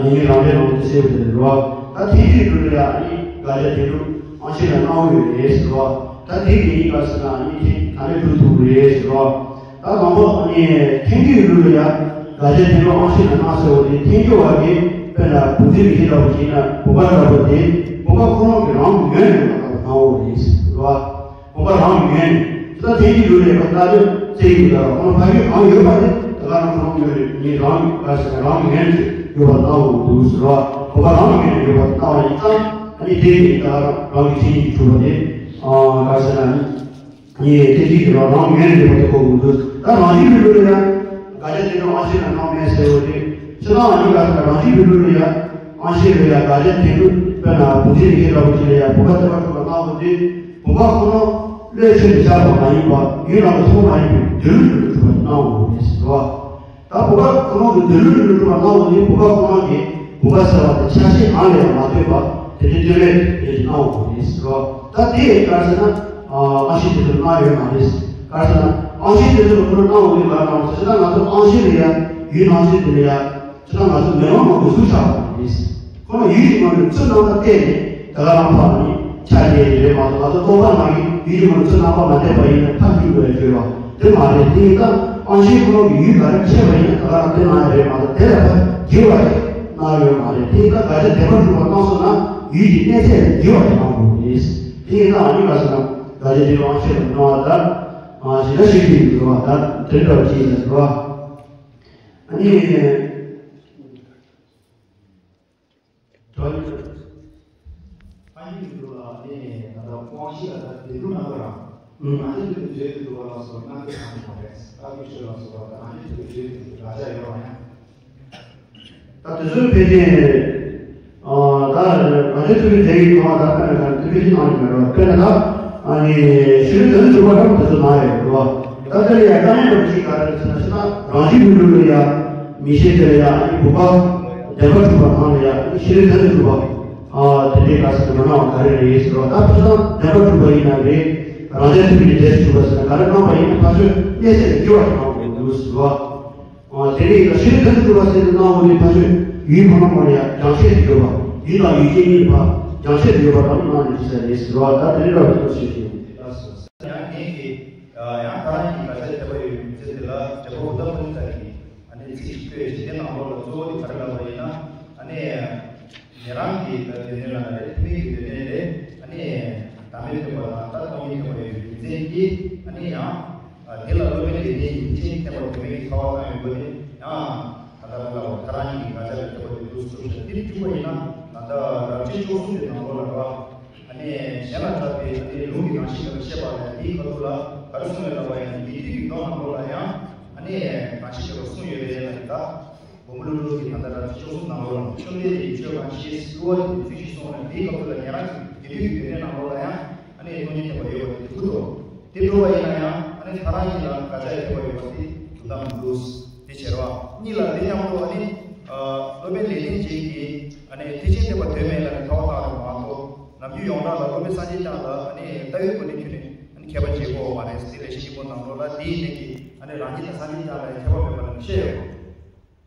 ཡིན་གཉིས་རང་འགྲེལ་ནང་དུ་གསལ་པོ་དེ་རེད་རོ། ད་ཐལ་འགྱུར་ལུགས་ལ་ཡ་ཨ་ནི་དགག་བྱ་དེ་ལུགས་དབང་ཤེས་ལ་སྣང་བ་ཡོད་རེད་ཟེར་རོ། ད་དེ་གི་ཡིན་པ་ཟེར་ན་ཨ་ནི་དེ་ག་ནས་སྒྲུབ་ཐུབ་ཀྱི་རེད་ཟེར་རོ། ད་དང་པོ་ཨ་ནི་ཐལ་འགྱུར་ལུགས་ལ་ཡ་དགག་བྱ་དེ་ལུགས་དབང་ཤེས་ལ་སྣང་ཟེར་བ་དེ་ཐལ་འགྱུར་བ་གི་དཔེར་ན་བུ་འཛིན་མི་ཤེས་འདྲ་བོ་ཞིག་ཡིན་ན་བུམ་པ་འདྲ་བོ་དེ་བུམ་པ་ཁོ་རང་གི་རང་གི་ངོས་ནས་ལ་སྣང་བ་རེད་ཟེར་རོ། བུམ་པ་རང་གི་ངོས་ནས། ད་ཐལ་འགྱུར་ལུགས་ལ་ཡོད་པ་ལྟ་དུས་ཚེ་ཡི་ལ་ཁོ་ན་ཕ་ཡུལ་གང་ཡོད་པ་དེ་ད་ག་རང་ཁོ་རང་ཡོད་རེད། ངས་རང་གི་ག་ཟེར་རང་གི་ངོས་ནས་ཡོད་པ་ལྟ་བུ་འདུག་ཟེར་བ། བུམ་པ་རང་གི་ངོས་ནས་ཡོད་པ་ལྟ་བ་ཡིན་ཙང་ཨ་ནི་དེ་ནི་ད་ག་རང་གི་མཚན་ཉིད་ཀྱིས་གྲུབ་པ་དེ་ག་ཟེར་ན་ནི་ངས་དེ་གཅིག་གི་རང་རང་ངོས་ནས་ཡོད་པ་དེ་གོ་དགོས་འདུག་ད་རང་བཞིན་གྱི་ལུགས་ལ་ཡང་དགག་བྱ་དེ་ནི་དབང་ཤེས་ལ་སྣང་མེད་ཟེར་བ་དེ་ཕྱི་ནང་གཉིས་ཀ་ཟེར་ན་རང་བཞིན་གྱི་ལུགས་ལ་ཡང་དབང་ཤེས་ལ་ཡང་དགག་བྱ་དེ་ལུགས་དཔེར་ན་བུ་འཛིན་ལ་ཤེས་འདྲ་བོ་ཅིག་ལ་ཡང་བུམ་པ་ཐལ་བར་གྲུབ་པ་སྣང་བ་དེ། བུམ་པ་ཁོ་ན་བློས་ཆོས་ལས་བཞག་པ་མ་ཡིན་པ་ཡུལ་རང་གི་ཐོག་མ་ཡིན་པའི་སྡོད་ལུགས་ལ་གྲུབ་པ་སྣང་བ་རེད་ཟེར་བ། ད་བུམ་པ་ཁོ་ན་གི་སྡོད་ལུགས་ལ་གྲུབ་པ་སྣང་བ་ནི་བུམ་པ་ཁོ་ན་གི་བུམ་པ་ཟེར་བ་དེ་ཆ་ཤས་གང་ལ་ཡང་མ་ལྟོས་པ་དེ་འདྲའི་སྟོན་རེས་དེ་སྣང་བ་རེད་ཟེར་བ། ད་དེ་ག་རེ་ཟེར་ན་དབང་ཤེས་དེ་ཚོ་སྣང་ཡོད་མ་རེད། ག་རེ་ཟེར་ན་དབང་ཤེས་དེ་ཚོ་ལ་ཁོ་ན་སྣང་བ་ནི་ག་རེ་སྣང་བ་ཟེར་ན་ང་ཚོ་དབང་ཤེས་ལ་ཡང་ཡུལ་སྣང་ཤེས་དེ་ལ་ཡང་། ཅི་ལྟར་ང་ཚོ་མེ་ལོང་ནང་དུ་གཟུགས་ཆགས་པ་རེད། ཁོ་ན་ཡུལ་གྱི་ངོས་ནས་ཚུར་སྣང་བ་གཏད་ནས་དེ་ག་རང་ཕབ་ནས་ཆ་རྒྱས་རེད་མ་གཏོགས་ང་ཚོ་རྟོག་པ་ནང་གི་ཡུལ་གྱི་ངོས་ནས་ཚུར་སྣང་བ་མ་གཏད་པ་ཡིན་ན་ཕར་འགྱུར་བའི་སྤྱོད་པ་དེ་མ་རེད། དེ་ཡིན་ཙང་དབང་ཤེས་ཁོ་ན་གི་ཡུལ་ག་རེ་ཁྱད་པ་ཡིན་ན་དེ་ག་རང་དེ་སྣང་ཡ་རེད་མ་གཏོགས་དེ་ལས་ཕར་འགྱུར་བ་ཞིག་སྣང་ཡོད་མ་རེད། དེ་ཡིན་ཙང་དགག་བྱ་དེ་ཕར་སྒྲུབ་པ་སྣང་སོང་ན་ཡུལ་གྱི་གནས་ཚད་ལས་འགྱུར་བ་ཞིག་སྣང་དགོས་རེད། དེ་ཡིན་ཙང་ཨ་ནི་ག་ཟེར་ན་དགག་བྱ་དེ་དབང་ཤེས་ལ་སྣང་བ་ལྟར་ཞེ་ན་ཤེས་རྒྱུ་ཡིན་པ་ལྟར་དེ་འདྲ་བ་ཅིག་ཡིན་ཟེར་བ། ཨ་ནི། དོན་ཕན་ཡོན་གྱི་ལུགས་ལ་ནི་ད་ལྟ་དབང་ཤེས་ལ་ད་དེ་འདུག་ན་ལ་རང་། ཨུ། རང་བཞིན་དུ་བརྗོད་དུ་འདུག་པ་ལ་སོགས་རྣམ་པའི་ཁམས་མ་རེད། ལྟ་བུའི་ཆོས་ལ་སོགས་པ་ད་རང་བཞིན་དུ་བརྗོད་དུ་འདུག་དགག་བྱ་ཡོད་པ་ཡང་། ད་དེ་ཚོའི་ཕལ་ཆེར། ཨ་ད་རང་བཞིན་དུ་བརྗོད་ཀྱི་ཐོག་ད་ཕན་ཡོན་གང་དེ་ཕལ་ཆེར་ནང་ཡོད་མེད་རོ། དཔེར་ན་ད་ཨ་ནི་ཤེས་རིག་དོན་གྲུབ་པ་འདྲ་པོ་དེ་ཚོ་ནང་ཡོད་རེད་བ། ད་དེ་ལ་ཡང་དཀའ་ངལ་འདྲ་པོ་ཅིག་ག་རེ་རེད་ཟེར་ན་ཤེས་ན་རང་བཞིན་གྱི་ལུགས་ལ་ཡང་མིག་ཤེས་དེ་ལ་ཡང་ཨ་ནི་བུམ་པ་བདེན་པར་གྲུབ་པ་སྣང་ལ་ཡང་ཨ་ནི་ཤེས་རིག་དོན་གྲུབ་པ། ཨ་དེ་འདྲའི་ག་ཟེར་ན་མི་སྣང་བ་ག་རེ་རེད་ཟེར་བ། ད་ཕུ་ཐང་བདེན་པར་གྲུབ་པ་ཡིན་ན་རེད། རང་རྒྱལ་ཐུབ་པའི་འབྲས་སུ་གྲུབ་པ་ཟེར་ན་ག་རེ་སྣང་བ་ཡིན་ན་ཕ་ཆོས་གནས་ཚད་ལས་འགྱུར་བ་ཞིག་སྣང་བ་འདུག་ཟེར་བ། ཨ་དེ་ནས་ཤེས་རིག་དོན་གྲུབ་པ་ཟེར་ཏེ་སྣང་བ་ནི་ཕ་ཆོས་ཡུལ་ཁོ་ན་མ་ཡ་རྒྱང་ཤེས་སུ་ཡོད་པ། ཡུལ་དང་ཡུལ་ཅན་གཉིས་ཕ་རྒྱང་ཤེས་སུ་ཡོད་པ་རང་སྣང་ནས་ཟེར་རེད་ཟེར་བ། ད་དེ་འདྲ་བའི་ཐབས་ཤེས་ཤིང་། ཡང་ངེད་ཀྱིས་ཡང་ཐ་རང་གི་ག་ཚད་དད་པ་ཡོད་པའི་མི་ཚེ་དེ་ལ་དྲན་པ་འུ་ད་པོ་ནི་ད་ཀྱི་ཨ་ནི་ཚིག་ཞིག་བཀོད་ཞིག་དེ་ནང་ལོགས་ལ་གཙོ་བོ་དེ་ག་རེ་ལབ་པ་ཡིན་ན་ཨ་ནི། ཉན་རང་གི་ད་སྡེ་སྣོད་ལ་ན་རེད། ཐེག་དམན་གྱི་སྡེ་སྣོད་རེད། ཐེབས་པ་དང་ད་སྟོང་ཉིད་ཐེབས་པ་ཡོད་པའི་རྒྱུ་མཚན་གྱིས་ཨ་ནི་ཡང་དེ་ལ་སློབ་དཔོན་ལེགས་ལྡན་གྱིས་ཐེག་ཆེན་ཐེག་པ་དུ་མའི་ཐར་པ་བཏང་ཡོད་པ་དེ་ཡང་ད་ལྟ་ལ་ཁོ་རང་ཉིད་ཀྱི་དགག་བྱ་ལ་ཐེབས་པ་དེ་འདུག་སེ་གྲུབ་ཤག་དེ་གྲུབ་པ་ཡིན་ན་ད་ལྟ་རབ་བྱེད་བཅུ་གསུམ་དེ་ནང་ལོགས་ལ་རེད་བ། ཨ་ནི་གཞན་ལ་གྲགས་པའི་ཨ་ནི་ལུང་གི་རང་བཞིན་མེད་པར་བཤད་པ་ལས་དེའི་ཁ་ཐུག་ལ་ག་རེ་གསུངས་ཡོད་ལབ་པ་ཡིན་ན་ཉན་ཐོས་ཀྱི་མདོ་ནང་ལོགས་ལ་ཡང་ཨ་ནི་རང་བཞིན་མེད་པར་གསུངས་ཡོད་རེད་ལབ་ཡིན་ད། མགོན་པོ་ཀླུ་སྒྲུབ་ཀྱིས་ད་ལྟ་རབ་བྱེད་བཅུ་གསུམ་ནང་ལོགས་ལ་བཅོམ་ལྡན་འདས་ཀྱིས་ཆོས་གང་ཞིག་བསླུ་བ་དེ་ཚུལ་བཞིན་གསུངས་ནས་དེའི་སྐབས་སུ་ལ་ཉན་རང་གི་དགེ་འདུན་གྱི་དོན་གནད་ནང་ལོགས་ལ་ཡང་ཨ་ནི་སྟོང་ཉིད་ཐེབས་པ་ཡོད་པ་དེ་འདུག་དོ། དེ་འགྲོ་བ་ཡིན་ན་ཡང་ཨ་ནི་ཐལ་རང་གཉིས་ལ་དགག་བྱ་ཐེབས་པ་ཡོད་པ་དེ་འདུག་དམ་འདུག་དེ་བྱེད་རོགས། གཉིས་ལ་དེ་མཉམ་དུ་ཨ་ནི་སློབ་དཔོན་ལེགས་ལྡན་འབྱེད་ཀྱིས་ཨ་ནི་ཐེག་ཆེན་ཐེག་པ་དོན་མེད་ལ་ནི་ཐར་པ་བཏང་རེད་མ་གཏོགས་ནམ་རྒྱུན་ཡོངས་གྲགས་ལ་སློབ་དཔོན་སངས་རྒྱས་བསྐྱངས་ལ་ཨ་ནི་ལྟ་བའི་སྒོ་ནས་ཁྱོན་ནས་ཨ་ནི་མཁས་པ་བྱེད་དགོས་པ་མ་རེད། དེ་ལས་བཤད་ཀྱི་པོ་ནང་ལོགས་ལ་དེའི་གནད་ཀྱིས་ཨ་ནི་རང་རྒྱུད་དང་སངས་རྒྱས་བསྐྱངས་ལ་ཁྱད་པར་མེད་པ་ལ་ནི་བཤད་ཡོད།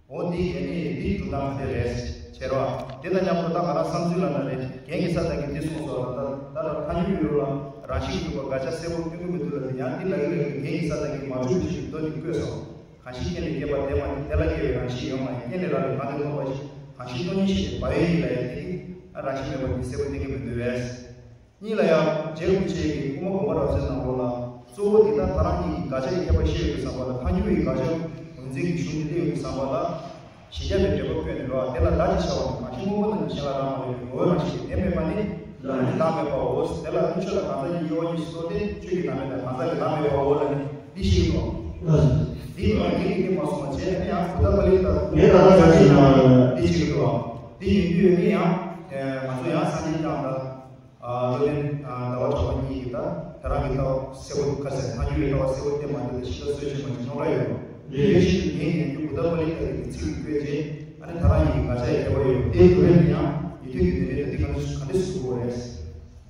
འོ་འདི་ཡན་ནི་འདི་སྒྲུབ་སྟངས་ག་འདྲ་རེད་ཟེར་བ། དེ་དང་མཉམ་དུ་ད་ང་རང་བསམ་ཚུལ་ལ་ན་རེ་རྒན་གྱི་ས་དང་གི་འདི་གསུངས་སོགས་ལ་ད་ད་ལྟ་ཐལ་འགྱུར་ཡོད་ལ་རང་བཞིན་གྱིས་གྲུབ་པ་དགག་བྱ་གསལ་པོ་སྟོན་གྱི་མི་འདུག་ལ་དེ་ཡང་འདི་ལ་གི་ལ་གི་རྒན་གྱི་ས་དང་གི་མ་གྲུབ་པའི་ཕྱིར་མདོ་འདི་བཀོད་སོང་། གང་ཞིག་རྐྱེན་ལས་སྐྱེས་པ་དེ་མ་ཡིན། དེ་ལ་སྐྱེ་བའི་རང་བཞིན་ཡོད་མ་ཡིན། རྐྱེན་ལས་རག་པའི་ངག་འདི་མཐོང་བ་ཞིག་གང་ཞིག་སྟོང་ཉིད་ཤེས་པའི་བག་ཡོད་ཡིན་ལ་ཡང་དེ་གི་རང་བཞིན་མེད་པ་འདི་གསལ་པོ་སྟོན་གྱི་མི་འདུག་བས། གཉིས་ལ་ཡང་རྗེ་རིན་པོ་ཆེ་གིས་དབུ་མ་དགོངས་པ་རབ་གསལ་ནང་ལོགས་ལ་གཙོ་བོ་འདི་དག་ཐལ་རང་གཉིས་ཀྱི་དགག་བྱ་ཡི་ཁྱད་པར་བཤད་ཡོད་པའི་བསམ་པ་ལ་ཐལ་འགྱུར་བའི་དགག་བྱ་ངོས་འཛིན་གྱི་གཞུང་འདི་སླེབས་ཡོད་པའི་བསམ་པ་ལ་གཞལ་བྱ་བའི་འགྲེལ་པ་བཀོད་ནས་རེད་བ། དེ་ལ་བདག་ཅེས་བྱ་བ་ནི་གང་ཞིག་སྔོན་པོ་རྣམས་ཀྱི་གཞན་ལ་རག་མ་ལས་པའི་ངོ་བོའི་རང་བཞིན་དེ་མེད་པ་ནི་ལ་ནི་བདག་མེད་པའོ། དེ་ལ་ནི་ཆོས་དང་གང་ཟག་གཉིས་དབྱེ་བ་གཉིས་སུ་རྟོགས་ཏེ་ཆོས་ཀྱི་བདག་མེད་དང་གང་ཟག་གི་བདག་མེད་པའོ་ལ་ནི་འདི་ཞིག་ཏུ། འདི་ཡང་འདི་ནི་མ་གསུངས་པ་བྱས་ནས་ཡང་བུ་ད་པ་ལི་ཏ་ངས་ད་ལྟ་ག་ཅིག་ན་འདི་ཞིག་ཏུ། འདི་ཡིན་དུས་ནི་ཡང་ང་ཚོ་ཡང་སངས་རྒྱས་བསྐྱངས་དང་། ཨ་སློབ་དཔོན་ཨ་ཟླ་བ་གྲགས་པ་གཉིས་ཀྱིས་ད་ད་རང་གི་ལྟ་བ་གསལ་པོ་ཁ་གསལ་ཐལ་འགྱུར་བའི་ལྟ་བ་གསལ་པོ་བསྟན་པ་འདི་ལ་ཤིན་ཏུ་གསོལ་ཆེན་པོ་ཅིག་གནང་ར་ཡོད། རེ་རེ་བཞིན་དུ་ངས་ཉན་རྒྱུ་བུ་ད་པ་ལི་ཏ་ཡི་ཚིག་བཀོད་རྗེས་ཨ་ནི་ད་རང་ཡིན་གྱི་དགག་བྱ་ཡི་ཁྱད་པར་ཡོད་པ་དེའི་དུ་བས་ནི་ཡང་ཉན་ཐོས་ཀྱི་དོན་འགྲེལ་ད་འདི་ག་འདྲ་ག་འདྲ་ཞིག་དགོས་རེད།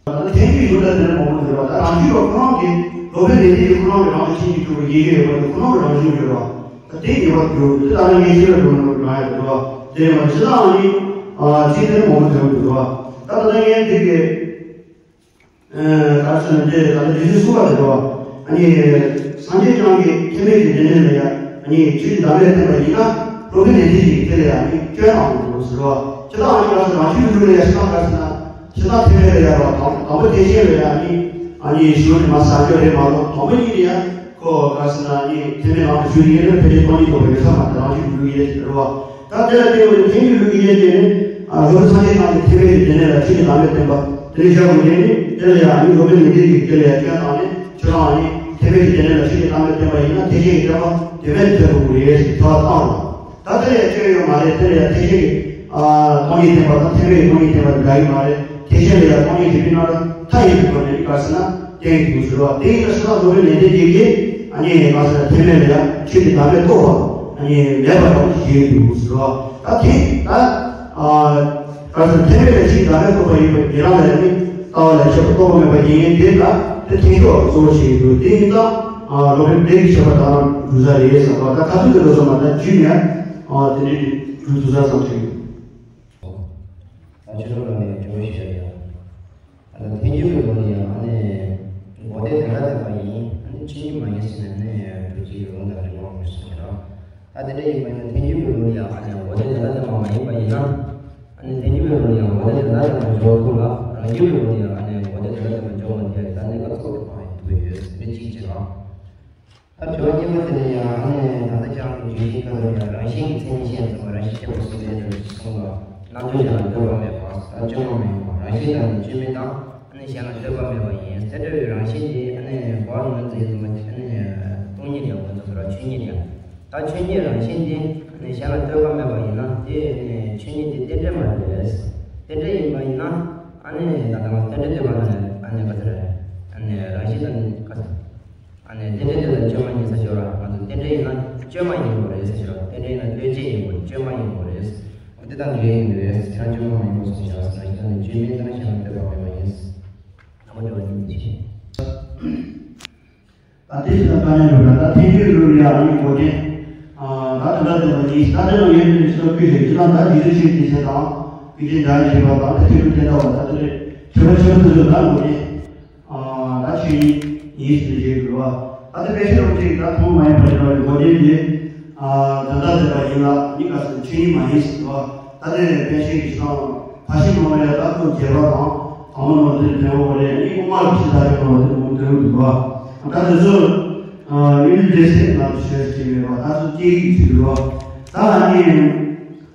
ད་ཐལ་འགྱུར་ཡོད་ད་དེ་ནས་མང་པོ་འདུག་བ། ད་རང་རྒྱུད་པ་ཁོ་རང་གི་སློབ་དཔོན་ལེགས་ལྡན་གྱིས་ཁོ་རང་གི་རང་ལ་ཆོས་ཉིད་གྲུབ་པའི་ཡི་གེ་ཡོད་པ་དེ་ཁོ་རང་གི་རང་བཞིན་ཡོད་པ། ད་དེ་ངེས་པར་དུ་དེ་ལྟར་ངེས་ཤེས་ལ་འགྲོ་ན་རང་ཡོད་འགྲོ་བ་དེ་མ་ཇི་ལའང་ནི་ཚིག་དེ་མང་པོ་འདུག་འགྲོ་བ། ད་ད་ལྟ་ངས་འདི་གི་ག་རེ་ཟེར་ན་འདི་ད་ལྟ་རྗེ་བཙུན་གསུངས་པ་རེད་བ། ཨ་ནི་སངས་རྒྱས་བསྐྱངས་ཀྱི་ཐེག་དམན་གྱི་སྡེ་སྣོད་ལ་ཡང་ཨ་ནི་ཆོས་ཀྱི་བདག་མེད་བསྟན་པ་ཡིན་ན་སློབ་དཔོན་ལེགས་ལྡན་གྱིས་དེ་ལ་ཡང་ཨ་ནི་སྐྱོན་དང་འདུག་ཟེར་བ། ཇི་ལྟར་ཨ་ནི་ག་རེ་ཟེར་རང་ཆོས་ཀྱི་ལུགས་ལ་ཡང་ཇི་ལྟར་ག་རེ་ཟེར་ན་ཇི་ལྟར་ཐེག་དམན་ལ་ཡང་རོ་དང་དང་པོ་ཐེག་ཆེན་ལ་ཡང་ཨ་ནི་ཨ་ནི་ཞུ་ནི་མ་ཟ་རྒྱུ་རེད་མ་གཏོགས་དང་པོ་གཉིས་ལ་ཡང་ཁོ་ག་རེ་ཟེར་ན་ཨ་ནི་ཐེག་དམན་ནང་དུ་ཞུགས་ཡིན་ན་ཕལ་ཆེར་སྟོང་ཉིད་རྟོགས་པའི་རེ་ས་མ་དེ་རང་ཆོས་ཀྱི་ལུགས་ཡིན་ཟེར་བ། ད་དེ་ལ་བརྟེན་པའི་ཐལ་འགྱུར་ལུགས་ཀྱི་ཡན་ཆད་ནི། སློབ་དཔོན་སངས་རྒྱས་བསྐྱངས་ཀྱི་ཐེག་པའི་སྡེ་སྣོད་ལ་ཆོས་ཀྱི་བདག་མེད་བསྟན་པ་དེ་ལས་བཞག་དགོས་ནས་ནི། དེ་ལ་ཡང་ནི་སློབ་དཔོན་ལེགས་ལྡན་གྱིས་དེ་ལ་ཡང་སྐྱོན་བཏང་ནས་ཁྱོད་རང་ནི་ཐེག་པའི་སྡེ་སྣོད་ལ་ཆོས་ཀྱི་བདག་མེད་བསྟན་པ་ཡིན་ན་ཐེག་ཆེན་གྱི་བསྟན་པ་དོན་མེད་དུ་ཐལ་དགོས་རེད་ཟེར་ཐལ་བ་བཏང་རོགས། ད་དེ་ལ་ཡང་སྐྱོན་ཡོད་མ་རེད། དེ་ལ་ཡང་ཐེག་ཆེན་གྱི་སྟོང་ཉིད་བསྟན་པ་དང་ཐེག་པའི་སྟོང་ཉིད་བསྟན་པ་དེ་འདྲ་ཡིན་མ་རེད། ཐེག་ཆེན་ལ་ཡང་སྟོང་ཉིད་ཀྱི་མཐུན་སྣང་མཐའ་ཡས་པའི་སྒོ་ནས་ནི་ག་རེ་ཟེར་ན་བསྟན་གྱི་འདུག་ཟེར་བ། དེ་ཡིན་ན་སོ་སོ་སློབ་དཔོན་ལེགས་ལྡན་འབྱེད་ཀྱིས་ཨ་ནི་ག་རེ་ཟེར་ན་ཐེག་དམན་ལ་ཡང་ཆོས་ཀྱི་བདག་མེད་རྟོགས་པ་ཨ་ནི་མེད་པ་ལྟ་བུ་ཞིག་ཡོད་འདུག་ཟེར་བ། ད་དེ་ད་ག་རེ་ཟེར་ཐེག་དམན་ལ་ཆོས་ཀྱི་བདག་མེད་རྟོགས་པ་ཡིན་པ་ཉན་རང་ལ་ནི་ལྟ་བ་ལ་ཆོས་པ་རྟོགས་པ་མེད་པ་ཡིན་ངེས་དེ་ལ་དེ་ཐེག་མཆོག་གཙོ་བོ་ཞིག་འདུག་དེ་ཡིན་ཙང་སློབ་དཔོན་དེ་གི་ཆོས་པ་དག་རང་འགྲུབ་ས་རེད་ཟེར་བ། ད་ཁ་ཐུག་དེ་ལོ་ཙམ་མ་ད་རྒྱུད་ནས་དེ་འདྲའི་འགྲུབ་ཐུབ་ས་བསམ་གྱི་ཡོད། ད་ཆོས་པ་ལ་ནི་འགྲོ་བའི་ཞལ་ཡང་། ཨ་ནི་ཐལ་འགྱུར་བའི་ལུགས་ལ་ཡང་ཨ་ནི་འགོག་བདེན་དོན་དམ་བདེན་པ་ཡིན། ཨ་ནི་ཆོས་ཉིད་མ་ཡིན་ཟེར་ནས་ནི་སྒྲུབ་བྱེད་ཀྱི་ལུང་དང་རིགས་པ་མང་པོ་གསུངས་ཀྱི་རེད། ད་དེ་འདྲ་ཡིན་པ་ཡིན་ན་ཐལ་འགྱུར་བའི་ལུགས་ལ་ཡང་ཨ་ནི་འགོག་བདེན་དོན་དམ་བདེན་པ་མ་ཡིན་པ་ཡིན་ན། ཨ་ནི་ཐལ་འགྱུར་བའི་ལུགས་ལ་ཡང་འགོག་བདེན་དོན་དམ་བདེན་པ་འཇོག་ཐུབ་ལ། རང་རྒྱུད་ཀྱི་ལུགས་ལ་ཡང་ཨ་ནི་འགོག་བདེན་དོན་དམ་བདེན་པ་འཇོག་མ་ཐུབ་ཡ་ད་གནད་འགག་ཚོགས་སུ་འཕང་ཡང་ཐུག་ཡོད་ཟེར་ནས་གཅིག་བྱེད་རོགས། ད་དྲི་བ་གཉིས་པ་དེ་ནི་ཡང་ཨ་ནི་ད་ལྟ་ཅང་གི་བརྗོད་གཞི་ཁ་ཐོར་ཡང་རང་བཞིན་གྱི་མཚན་ཉིད་ཤེས་ཙམ་པ་རང་བཞིན་ཁྱད་པར་གསུམ་ལྡན་དུ་གསུངས་ལ། རྣམ་འཇོག་གཞན་ལ་ལྟོས་པ་མེད་པ། ད་བཅོས་མ་མི་ཡོང་བ་རང་བཞིན་དང་ནི་བཅོས་མིན་དང་། ཨ་ནི་གཞན་ལ་ལྟོས་པ་མེད་པ་ཡིན། དེ་འདྲ་བའི་རང་བཞིན་དེ་ཨ་ནི་བར་ངོས་འཛིན་ཙམ་པ་ཨ་ནི་སྟོང་ཉིད་ཡང་ངོས་འཛིན་ཟེར་བ་ཆོས་ཉིད་ཡང་། ད་ཆོས་ཉིད་རང་བཞིན་དེ་ཨ་ནི་གཞན་ལ་ལྟོས་པ་མེད་པ་ཡིན་ན་དེ་ཨ་ནི་ཆོས་ཉིད་དེ་རྟེན་འབྲེལ་མ་རེད། རྟེན་འབྲེལ་ཡིན་པ་ཡིན་ན་ཨ་ནི་ད་ལྟ་ང་ཚོ་རྟེན་འབྲེལ་ལྟོས་པ་ལ་ནི་ཨ་ནི་ག་ཚོད་རེད། ཨ་ནི་རང་བཞིན་དང་ནི་ག་ཚོད། ཨ་ནི་རྟེན་འབྲེལ་དེ་ལ་བཅོས་མ་ཡིན་ས་སྦྱོར་བ་ང་ཚོ་རྟེན་འབྲེལ་ཡིན་ན་བཅོས་མ་ཡིན་དགོས་རེད་ཟེར་ཞོར་རྟེན་འབྲེལ་ཡིན་ན་ལྟོས་བཅས་ཡིན་དགོས་རེད། བཅོས་མ་ཡིན་དགོས་རེད། འོ་དེ་དང་འབྲེལ་ཡིན་རེད། ཁྱེད་རང་བཅོས་མ་མ་ཡིན་དགོས་སོང་བཞག་ཟེར་ན་ཞེ་དྲག་ནི་བཅོས་མིན་ལྟར་གཞན་ལ་ལྟོས་པ་མེད་པ་ཡིན། ད་མ་འབྲེལ་བ་ཉིད་ནི་བྱེད། ད་དེ་ཕྱི་ལ་དཀའ་ངལ་ཡོད་ན་ད་ཐལ་འགྱུར་ལུགས་ལ་ཡང་ཨ་ནི་འགོག་བདེན། ད་དོན་དམ་བདེན་པ་ཡིན། ད་དེ་ལ་ངས་འདི་ནས་ཕྱི་ལ་བཀོད་བཞག་ཅི་ལ་ད་རྗེ་བཙུན་ཆོས་ཀྱི་སེམས་དང་། ཀུན་མཁྱེན་འདྲ་བའི་བཞེད་པ་དང་། ད་ཐེག་པའི་བསྟན་བདག་པ་ད་དེ་ལས་ཆོས་པ་ཆོས་པ་དེ་ཚོ་ད་འགོག་བདེན། ད་ཆོས་ཉིད་ཡིན་ཟེར་བཞེད་དགོས་པ། ད་དེ་དཔེ་ཆ་རོབ་ཅིག་ད་ཐུན་མོང་མ་ཡིན་པ་ཞིག་ལ་འགོག་བདེན་དེ། དོན་དམ་བདེན་པ་ཡིན་ལ་ནི་ག་ཟེར་ཆོས་ཉིད་མ་ཡིན་ཟེར་བ། ད་དེ་དཔེ་ཆའི་གཞི་དང་ཕར་ཕྱིན་མ་ལ་ཡ་ད་ཁོ་རྒྱས་པ་དང་། ཨ་མ་ནོར་དེ་འདྲ་བོ་རེད། ཨ་ནི་དབུ་མ་ལ་ཕྱི་ལྟ་རེད་བ། དེ་མོ་འདྲ་བོ་འདུག་བ། ད་དེ་ཚོ་ཨ་ཡུལ་འདྲེ་སྲིན་ལ་ཞེས་བྱས་པའི་བ། ད་ཚོ་སྐྱེ་ཡུལ་ཚུལ་བ། ད་ཨ་ནི་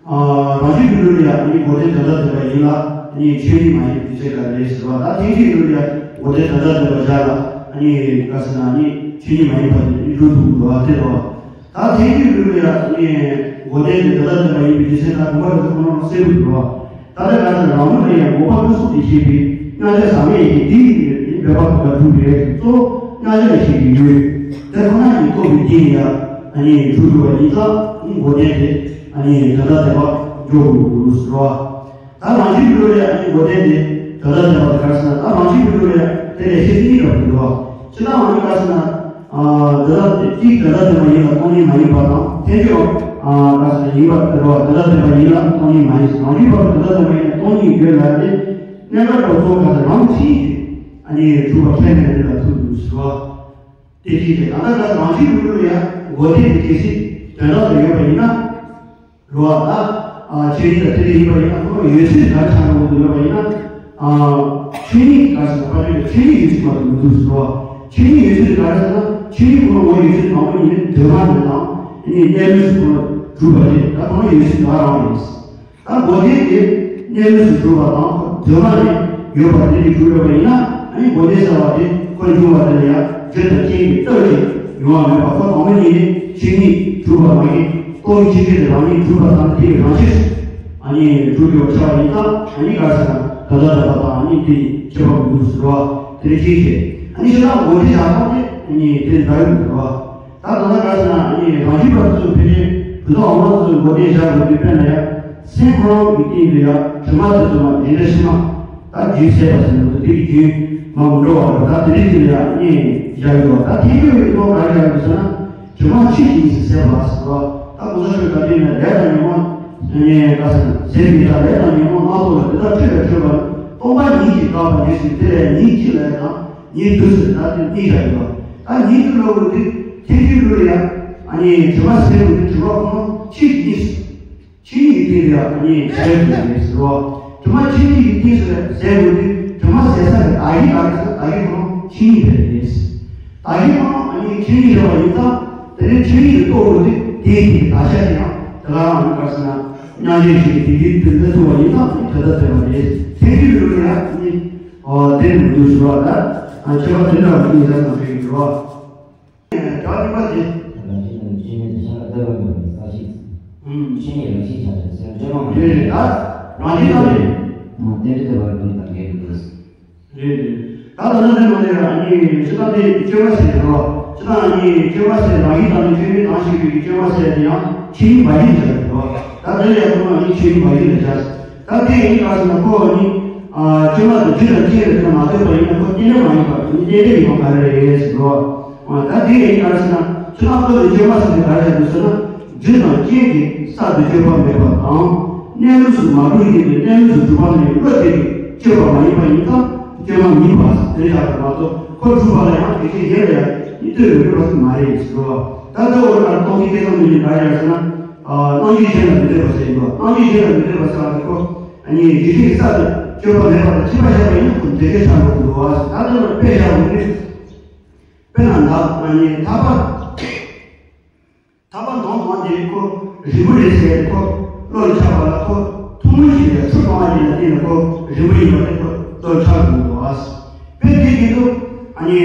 ཨ་རང་བཞིན་གྱི་ལུགས་ལ་ཡང་ཨ་ནི་འགོག་བདེན་དོན་དམ་བདེན་པ་ཡིན་ལ། ཨ་ནི་ཆོས་ཉིད་མ་ཡིན་པའི་དུས་ཚོད་ཀ་རེད་ཟེར་བ། ད་ཐེག་ཆེན་ལུགས་ལ་ཡང་འགོག་བདེན་དོན་དམ་བདེན་པ་བཞག་ལ། ཨ་ནི་ག་ཟེར་ན། ཨ་ནི་ཆོས་ཉིད་མ་ཡིན་པ་དེ་ནི་ལུགས་འདུག་བ། དེ་རེད་བ། ད་ཐེག་ཆེན་ལུགས་ལ་ཡང་ཨ་ནི་འགོག་བདེན་དེ་དོན་དམ་བདེན་པ་ཡིན་པའི་དུས་ཚོད་ཀ་དུམ་པ་རེ་ཚོ་ཁོ་རང་གསལ་པོ་འདུག་བ། ད་ལྟ་ག་ཚོད་རང་ལུགས་ལ་ཡང་འགོག་པ་ཀུན་གསུམ་དེ་བཤད་པའི་མཉམ་གཞག་ཟག་མེད་ཀྱི་དེའི་འདོད་པ་དང་གྲུབ་པའི་གཙོ་བོ་མཉམ་གཞག་ལ་བཤད་ཀྱི་ཡོད། དེ་ཁོ་ན་ཉིད་རྟོགས་པའི་རྐྱེན་ཡང་ཨ་ནི་གྲུབ་དགོས་པ་ཡིན་ཙང་། འགོག་བདེན་དེ་ཨ་ནི་དོན་དམ་བདེན་པ་འཇོག་དགོས་ཀྱི་འདུག་ཟེར་བ། ད་རང་བཞིན་གྱི་ལུགས་ལ་ཡང་ཨ་ནི་འགོག་བདེན་དེ་དོན་དམ་བདེན་པ་དེ་ག་རེ་ཟེར་ན། ད་རང་བཞིན་གྱི་ལུགས་ལ་ཡང་དེ་ལས་ཤེས་ཚིག་གཉིས་འདྲ་པོ་འདུག་བ། ཅི་ལྟར་འོ་ན་ག་རེ་ཟེར་ན། ཨ་འདི་ལ་གཅིག་དོན་དམ་བདེན་པ་ཡིན་ལ་སྟོང་ཉིད་མ་ཡིན་པ་དང་། ཐལ་འགྱུར་ཨ་ག་ཟེར་ན་ཡིན་པར་འགྱུར་བ་དོན་དམ་བདེན་པ་ཡིན་ལ་སྟོང་ཉིད་མ་ཡིན། རང་རྒྱུད་བར་དུ་དོན་དམ་བདེན་པ་ཡིན་ལ་སྟོང་ཉིད་ཡོད་ལ། དེ་གནས་སྐབས་དང་གཙོ་བོ་ག་ཟེར་རང་ཆེན་གྱི་ཨ་ནི་གྲུབ་པ་ཁས་ལེན་རེད་ལ་ཐུག་འདུག་ཟེར་བ། དེ་གཅིག་རེད། ད་ལྟ་ག་རང་བཞིན་གྱི་ལུགས་ལ་ཡང་འགོག་བདེན་དེ་གལ་སྲིད་དོན་དམ་དུ་ཡོད་པ་ཡིན་ན། རོ་ཨ་ད་ཨ་ཆོས་ཉིད་དང་དེ་འདྲ་ཡིན་པ་ཡིན་ན། ཁོ་རང་ཡོད་ཚད་ག་རེ་ཆགས་འགྲོ་གི་འདུག་ལབ་པ་ཡིན་ན། ཨ་ཆོས་ཉིད་ག་ཟེར་ན། ཕ་ཆོས་ཀྱི་ཆོས་ཉིད་ཡོད་ཚད་མ་གཏོགས་མི་འདུག་ཟེར་བ། ཆོས་ཉིད་ཡོད་ཚད་ག་རེ་ཟེར་ན། ཆོས་ཉིད་ཁོ་རང་ངོ་ཡོད་ཚད་དང་པོ་ཉིད་ནས་འདོད་པ་ནས་དང་། དེ་ནས་གནས་ལུགས་སུ་ཁོ་རང་གྲུབ་པ་རེད། ད་ཁོ་རང་ཡོད་ཚད་ད་རང་རེད། ད་འགོག་བདེན་དེ་གནས་ལུགས་སུ་གྲུབ་པ་དང་འདོད་པ་ནས་ཡོད་པ་དེ་ནས་གྲུབ་ཡོད་པ་ཡིན་ན། ཨ་ནི་འགོག་བདེན་ཟེར་བ་དེ་ཁོ་འབྱུང་བ་དེ་ལ་ཡང་རྒྱུ་དང་རྐྱེན་གྱི་སྟོབས་ཀྱིས་ཡོང་བ་མེད་པ། ཁོ་དང་པོ་ཉིད་ནས་ཆོས་ཉིད་གྲུབ་པ་རང་བཞིན། རྟོག་གེའི་ཆོས་ཅན་དེ་རང་བཞིན་གྲུབ་པ་དང་། དེ་ཡི་རང་བཞིན་ཨ་ནི་གྲུབ་ཡོད་ཆ་བ་ཡིན་ཙང་། ཨ་ནི་ག་ཟེར་ན། ད་ལྟ་དང་པོ་དང་། ཨ་ནི་དེ་ཁྱད་པར་མི་འདུག་ཟེར་བ། དེ་ནས་ཤེས་བྱེད། ཨ་ནི་ཤེས་ན་འགོག་བདེན་བཞག་སྟངས་དེ་ཨ་ནི་དེ་འདྲ་ཡོད་འདུག་བ། ད་ལྟ་ན་ག་ཟེར་ན། ཨ་ནི་རང་བཞིན་པ་ཚོ་ཕལ་ཆེར་བུ་དང་འོག་མ་ཚོ་འགོག་བདེན་བཞག་དགོས་དུས། དཔེར་ན་ཡང་སེམས་ཁོ་རང་གི་སྟེང་དུ་ཡང་དྲི་མ་དེ་ཚོ་མ་དེ་འདྲ་ཕྱི་མ་ད་རྒྱུན་ཟད་པ་ཟེར་ན་དེ་རྒྱུན་མ་མི་འགྲོ་བ་རེད། ད་དེ་འདྲའི་ཅིག་ལ་ཡང་ཨ་ནི་བཞག་ཡོད། ད་དེ་ཡོད་པའི་ཐོག་ག་རེ་བཞག་ཡོད་ཟེར་ན། དྲི་མ་ཆོས་ཉིད་ཟེར་བ་ཟེར་བ། ད་གོང་ས་མཆོག་ག་དུས་ནས་ལས་དང་ཉོན་མོངས་ཨ་ནི་ག་ཟེར་ན་ཟད་པའི་ད་ལས་དང་ཉོན་མོངས་སྣ་ཚོགས་ལ་དེ་དག་འཕྲད་པས་འཕྲོད་པ་སྟོང་པ་ཉིད་ཀྱིས་དགག་པ་ནི་ཟེར། དེ་ལས་ཉིད་ཀྱིས་ལས་དང་། ཉིད་དུ་ཟེར། ད་དེ་གཉིས་བཞག་ཡོད། ད་ཉིད་དུ་ལབ་དགོས་དུས་ཐལ་འགྱུར་ལུགས་ལ་ཡང་ཨ་ནི་དྲི་མ་ཟད་དགོས་དུས་དྲི་མ་ཁོ་རང་ཆོས་ཉིད་ཟེར། ཆོས་ཉིད་ཀྱི་སྟེང་དུ་ཡང་ཨ་ནི་ཟད་དགོས་ཟེར་བ། དྲི་མ་ཆོས་ཉིད་ཀྱི་སྟེང་དུ་ཟད་དགོས་དུས་དྲི་མ་ཟད་ས་ཀྱི་དག་ཡིག་ག་རེ་ཟེར། དག་ཡིག་ཁོ་རང་ཆོས་ཉིད་རེད་ཟེར། དག་ཡིག་ཁོ་རང་ཨ་ནི་ཆོས་ཉིད་རེད་བ་ཡིན་ཙང་། དེ་ནས་ཆོས་ཉིད་དུ་རྟོགས་དགོས་དུས་དེའི་སྟེང་གི་དག་ཆ་དེ་ཡང་དེ་ལ་ཨ་ནི་ག་རེ་ཟེར་ན། མཉམ་གཞག་ཞིག་གི་དེ་དུས་དེ་འདྲ་ཐུབ་པ་ཡིན་ཙང་དེ་ལྟར་ཟེར་བ་རེད། ཐལ་འགྱུར་ལུགས་ལ་ཡང་ཨ་ནི། ཨོ། དེ་མི་འདུག་ཟེར་བ། ད་ཁྱད་པར་དེ་འདྲ་བ་ཅིག་ཡིན་ས་ཙམ་ཞིག་ཡིན་འགྲོ། ད་གཉིས་པ་དེ། རང་བཞིན་དང་ཆོས་ཉིད་དེ་ཆ་ལ་ལྟ་བ་མེད་པའི་རྩ་ཤེས། ཨུམ། ཆོས་ཉིད་རང་བཞིན་ཆ་ཅན་སེམས་སྤྲོས་མ་མེད། རེད་རེད། ད་རང་བཞིན་དང་རེད། ཨང་། རྟེན་འབྲེལ་ལྟ་བ་ལུང་དང་འགལ་མི་འདུག། རེད་རེད། ད་ད་ནང་དེ་མ་ནས་ཨ་ནི་སྤྱིར་བཏང་དེ་དཔྱོད་པ་ཟེར་རོ། སྤྱིར་བཏང་ཨ་ནི་དཔྱོད་པ་ཟེར། རང་བཞིན་དང་ནི་ཆོས་ཉིད་དང་ཞེས་པའི་དཔྱོད་པ་ཟེར་དེ་ཡང་ཆོས་ཉིད་མ་ཡིན་ཟེར་རོ། ད་དེ་ལ་ཡང་ཁོ་ཨ་ནི་ཆོས་ཉིད་མ་ཡིན་ལ་བྱ། ད་དེ་ཡིན་ག་ཟེར་ན། ཁོ་ནི་ཨ་དཔྱོད་པ་དང་རྒྱུ་དང་རྐྱེན་ལ་དེ་མ་ལྟོས་པ་ཡིན་ན། ཁོ་རྟེན་འབྲེལ་མ་ཡིན་པ་ནི་རྟེན་འབྲེལ་ཡིན་པ་ག་རེ་རེད་ཟེར་རོ། ད་དེ་ཡིན་ག་ཟེར་ན། ཆོས་ལ་ལྟོས་ནས་དཔྱོད་པ་ཟེར་དེ་ག་རེ་ཟེར་ན། རྒྱུ་དང་རྐྱེན་གྱིས་གསར་དུ་དཔྱོད་པ་མེད་པ་དང་། གནས་ལུགས་སུ་མ་གྲུབ་ཡིན་པས་གནས་ལུགས་སུ་གྲུབ་པ་ནི་བློ་དེ་གིས་དཔྱོད་པ་མ་ཡིན་པ་ཡིན་ཙང་དཔྱོད་པ་མིན་པ་དེ་བཞག་པ་མ་གཏོགས། ཁོ་གྲུབ་པ་ལ་ཡང་དེ་བཞིན་གཞན་ལ་ཡང་ནི་ལྟོས་པའི་དཔྱོད་པ་ཟེར་མ་རེད་ཟེར་བ། ད་ལྟ་འོ་ན་སྟོང་གཞི་སྐད་གསང་མི་ཉན་ག་རེ་ཟེར་ན། ཨ་རྣམ་འགྱུར་གཞན་ལ་མི་ལྟོས་པ་ཟེར་གྱི་འདུག། རྣམ་འགྱུར་གཞན་ལ་མི་ལྟོས་པ་ཟེར་བ་དེ་ཁོ་ཨ་ནི་རྒྱུ་རྐྱེན་གྱི་གསར་དུ་དཔྱོད་པ་མེད་པ་དང་ཕྱི་མ་བཞག་པ་ཡིན་ན་ཁོ་འདི་སྐད་ཆ་འགྲོ་གི་འདུག་བ། ད་ལྟ་ན་དཔེ་བཞག་པ་ནི། དཔེར་ན་ད་ཨ་ནི་ཐག་པ། ཐག་པ་མདོང་མདོང་དེ་ཁོ་རིང་པོ་རེད་ཟེར་ཁོ་བློ་ལ་འཆར་བ་ལ། ཁོ་ཐུང་ངུ་ཞིག་ལ་ཆུ་གཏོང་བ་ཡིན་ན་དེ་ལ་ཁོ་རིང་པོ་ཡིན་པ་དེ་ཁོ་བློ་ལ་འཆར་དགོས་འདུག་བ། དཔེ་དེ་གི་འདུག། ཨ་ནི་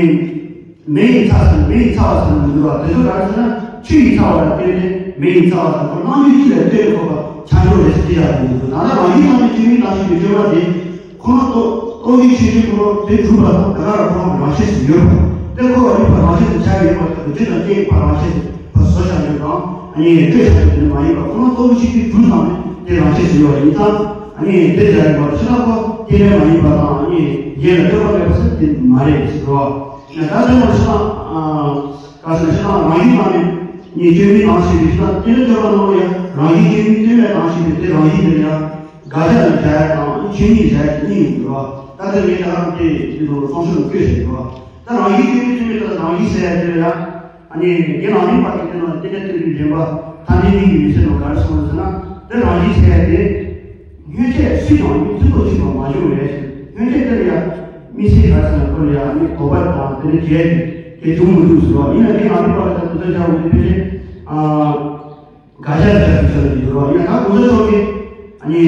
མེ་ཡིས་ཚ་ཟེར། མེ་ཡིས་ཚ་བ་ཟེར་མི་འདུག་བ། དེ་ཚོ་ག་རེ་ཟེར་ན་ཆུ་ཡིས་ཚ་བ་ལ་བརྟེན་ནས་མེ་ཡིས་ཚ་བ་ཟེར། ཁོ་རྣམ་འགྱུར་གཅིག་ལ་ལྟོས་ནས་ཁོ་ཆ་འཇོག་རེད་ཟེར་དེ་ཡག་པོ་འདུག། ད་ལྟ་རང་བཞིན་ནང་ནས་ཆོས་ཉིད་དང་ཞེས་པའི་དཔྱོད་པ་དེ། ཁོ་རང་རྟོག་རྟོག་གེའི་ཆོས་ཅན་ཁོ་རང་དེ་གྲུབ་པ་དང་དེ་ག་རང་ཁོ་རང་རང་ཆས་སུ་ཡོད་པ། དེ་ཁོ་བ་ཡིན་པ་རང་ཆས་སུ་ཆགས་ཡོད་པ། དེ་རྒྱུ་དང་རྐྱེན་གྱིས་ཕར་རང་ཆས་སུ་ཕར་བཟོ་བཞག་ཡོད་པ་དང་། ཨ་ནི་སྤྲོས་བཞག་ཡོད་པ་དེ་མ་ཡིན་པ། ཁོ་རང་རྟོག་གེའི་ཆོས་ཅན་གྲུབ་ཙང་ནས་དེ་རང་ཆས་སུ་ཡོད་པ་ཡིན་ཙང་། ཨ་ནི་དེ་བཞག་ཡོད་པ་ཕྱི་ལ་ཁོ་རྟེན་འབྲེལ་མ་ཡིན་པ་དང་། ཨ་ནི་གཞན་ལ་ལྟོས་པ་མེད་པ་ཟེར་དེ་མ་རེད་ཟེར་བ། ད་དེ་ལ་ཕྱི་ལ་ཨ་ག་ཟེར་ན། ཕྱི་ལ་རང་བཞིན་ནང་ནས་ནི་དཔྱོད་མེད་དང་ཞེས་པའི་ཕྱི་ལ་དེ་ལ་ལྟོས་པ་ནང་ལ་ཡང་རང་བཞིན་དཔྱོད་མེད་དང་ཞེས་པའི་དེ་རང་བཞིན་དེ་ལ་ཡང་། དགག་བྱ་ལ་བྱ་ཡ་དང་ཆོས་ཉིད་བྱ་ཡ་གཉིས་ཡོང་གི་རེད་བ། ད་དེ་ངས་ད་རང་དེ་དེ་ཚོ་སོང་ཤོར་བཀོད་བྱས་ཡོད་བ། ད་རང་བཞིན་གྱིས་དེ་ལ་རང་བཞིན་ཟེར་ཡ་དེ་ལ་ཡང་། ཨ་ནི་དེ་རང་བཞིན་པ་དེ་དེ་ནང་དེ་འདྲ་དེ་རིགས་རིམ་པ་ཐ་དད་གཉིས་ཀྱི་མི་ཚེ་ནང་ག་རེ་སོང་ཟེར་ན། དེ་རང་བཞིན་ཟེར་ཡ་དེ་སྔོན་ཆད་སུས་ཀྱང་མཐུན་པོ་ཆུད་པ་མ་བྱུང་བས། ཐོན་སྐྱེད་དེར་ཡང་དམིགས་བསལ་ག་ཟེར་ན་ཁོ་ལ་ཡང་ནི་དོགས་པ་དང་དེ་འདྲ་བྱས་ཏེ་དེ་བྱུང་མི་འདུག་ཟེར་བ་ཡིན་ན། དེ་ང་ཚོའི་བར་ལ་ད་དུ་ད་བྱ་བ་དེ་ཕལ་ཆེར་ཨ་དགག་བྱ་ལ་བྱ་དགོས་ཟེར་བ་ཡིན་ན། ད་གོང་ས་མཆོག་གིས་ཨ་ནི་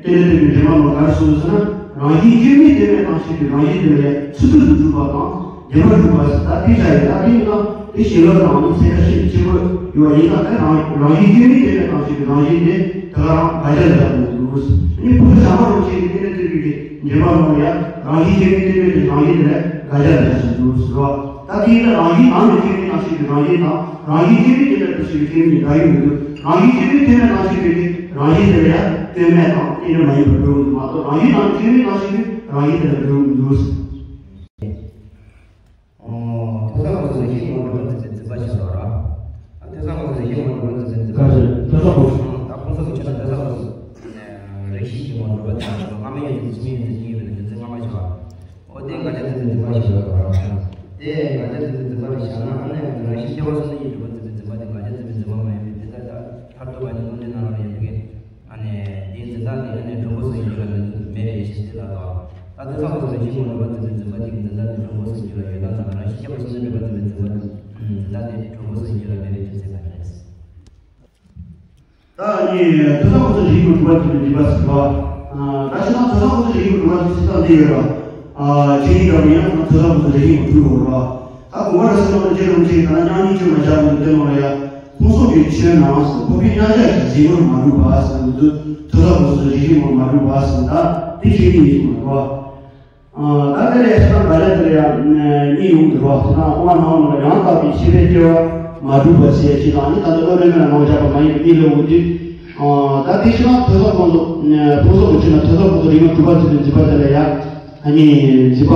གཏན་ལ་ཕབ་པའི་འགྲེལ་པ་ནང་ག་རེ་གསུངས་ཟེར་ན། རང་བཞིན་སྐྱོན་མེད་གཏན་མེད་དང་ཞེས་པའི་རང་བཞིན་དེ་ལ་ཡང་ཚུལ་དུ་སྒྲུབ་པ་དང་བདེན་པར་སྒྲུབ་པ་ཟེར། ད་དེ་བྱ་ཡི་ད་དེ་ཡིན་ན་དེ་ཞིང་ལོ་དང་ནི་ཚད་ཀ་ཤིན་ཏུ་ཆེན་པོ་ཡོད་པ་ཡིན་ན། ད་རང་རང་བཞིན་སྐྱོན་མེད་གཏན་མེད་དང་ཞེས་པའི་རང་བཞིན་དེ་ད་ག་རང་དགག་བྱ་ལ་བྱ་དགོས་འདུག་ཨ་ནི་ཕུ་བོ་བྱམས་པ་རིན་པོ་ཆེ་གིས་གཏན་ལ་ཕབ་པའི་འགྲེལ་པ་ནང་ལ་ཡང་རང་བཞིན་སྐྱོན་མེད་གཏན་མེད་ཀྱི་རང་བཞིན་དེ་ལ་དགག་བྱ་ལ་བྱ་ཞིག་འདུག་ཟེར་བ། ད་དེ་ཡིན་ན་རང་བཞིན་ནང་ནས་སྐྱོན་མེད་དང་ཞེས་པའི་རང་བཞིན་དང་། རང་བཞིན་སྐྱོན་མེད་གཏན་མེད་དང་ཞེས་པའི་སྐྱོན་མེད་ཀྱི་དགག་ཡུལ་མི་འདུག་རང་བཞིན་སྐྱོན་མེད་གཏན་མེད་དང་ཞེས་པའི་རང་བཞིན་དེ་ལ་ཡང་སྐྱོན་མེད་དང་གཏན་མེད་མ་ཡིན་པར་འགྲོ་གི་འདུག་མ་གཏོགས། རང་བཞིན་ནང་ནས་སྐྱོན་མེད་དང་ཞེས་པའི་རང་བཞིན་དེ་ལ་འགྲོ་གི་མི་འདུག་ཨོ། ཐོས་བསམ་སྒོམ་གསུམ་རེ་ཞིག་ངོ་སྤྲོད་པ་འཛིན་པའི་འཛིན་པ་ཞེས་པ་ར། ཐོས་བསམ་སྒོམ་གསུམ་རེ་ཞིག་ངོ་སྤྲོད་པ་འཛིན་པའི་འཛིན་པ་ཞེས། ཐོས་བསམ་སྒོམ་གསུམ། ད་ཁོང་ཚོ་གི་ཆོས་ལ་ཐོས་བསམ་སྒོམ་གསུམ་རེ་ཞིག་ངོ་སྤྲོད་པ་དང་སྔ་མ་ཡོད་ཀྱི་སྔ་མ་ཡོད་ཀྱི་སྔ་མ་ཞེས་པ། ཨོ་དེ་དགག་བྱ་འཛིན་པའི་འཛིན་པ་ཞེས་པ་ར། དེ་དགག་བྱ་འཛིན་པའི་འཛིན་པ་རེ་བཞག་ན། ཨ་ནི་རང་བཞིན་ཁྱད་པར་སོ་སོ་ཡིས་གྲུབ་པ་འཛིན་པའི་འཛིན་པ་དེ་དགག་བྱ་འཛིན་པའི་འཛིན་པ་མ་ཡིན་པའི་དེ་ལྟར་ད་མཐར་ཐུག་པ་ནི་དངོས་འབྲེལ་སྣང་རོགས་ཡིན་གྱི། ཨ་ནི་དེའི་འཛིན་སྟངས་དེ་ཨ་ནི་གྲུབ་པ་སོ་སོའི་རྒྱུད་ལ་མེད་པའི་ཕྱིར་ཏེ་ལ་དོ། ད་དེ་ཙམ་སོ་སོའི་གཞི་ངོ་སྤྲོད་པ་འཛིན་པའི་འཛིན་པ་དེ་གི་འཛིན་སྟངས་དེ་གྲུབ་པ་སོ་སོའི་རྒྱུད་ལ་ཡོད་ན། ད་རང་བཞིན་ཁྱད་པར་སོ་སོ་གྲུབ་པ་འཛིན་པའི་འཛིན་པ་དེ་འཛིན་སྟངས་དེ་གྲུབ་པ་སོ་སོའི་རྒྱུད་ལ་མེད་པའི་ཕྱིར་ཏེ་ལ་རེད། ད་ཨ་ནི་ཐོས་བསམ་སྒོམ་གསུམ་རེ་ཞིག་ངོ་སྤྲོད་པ་འཛིན་པའི་འཛིན་པ་ཟེར་བ། ད་ཕྱི་ནང་ཐོས་བསམ་སྒོམ་གསུམ་རེ་ཞིག་ངོ་སྤྲོད་པ་ཟེར་སྟངས་དེ་ཡོད་ར། ཆོས་ཉིད་ལྟ་བུ་ཡང་ཐོས་བསམ་སྒོམ་གསུམ་རེ་ཞིག་ངོ་སྤྲོད་དགོས་ར། ད་དགོངས་པ་རབ་གསལ་སློབ་དཔོན་རྗེ་རིན་པོ་ཆེས་ད་ནང་མཉམ་ཉིད་ཆོས་མ་བཞག་པའི་དོན་ནང་ལ་ཡང་། ཕུང་སོགས་ཀྱི་ཆོས་རྣམས་སུ་འཕགས་པའི་མཉམ་གཞག་གི་གཟིགས་ངོར་མ་གྲུབ་པ་ཟེར་ན། མི་འདུག་ཐོས་བསམ་སྒོམ་གསུམ་རེ་ཞིག་ངོར་མ་གྲུབ་པ་ཟེར་ན་ད་དེ་ཆོས་ཉིད་ཡིན་གྱི་མ་རེད་བ། ད་དེ་ལས་ཕྱི་ནང་དགག་བྱ་དེ་ལ་ཡང་གཉིས་ཡོང་གི་རེད་བ། ཕྱི་ནང་དབུ་མ་སྣང་བ་ནང་ལ་ཡང་དག་པའི་ཤེས་པའི་སྐྱེ་བ་མ་གྲུབ་པ་ཞེས་ཕྱི་ནང་ནི་ད་ལྟ་སློབ་དཔོན་མན་ངག་བཞག་པ་མ་ཡིན་པའི་གཉིས་ལས་འོང་དུས། ད་དེ་ཕྱི་ནང་ཐོས་བསམ་སྒོམ་གསུམ། ཕུང་སོགས་ཀྱི་ཆོས་རྣམས་ཐོས་བསམ་སྒོམ་གསུམ་རེ་ཞིག་ངོ་སྤྲོད་པ་འཛིན་པའི་འཛིན་པ་དེ་ལ་ཡང་ཨ་ནི་འཛིན་པ་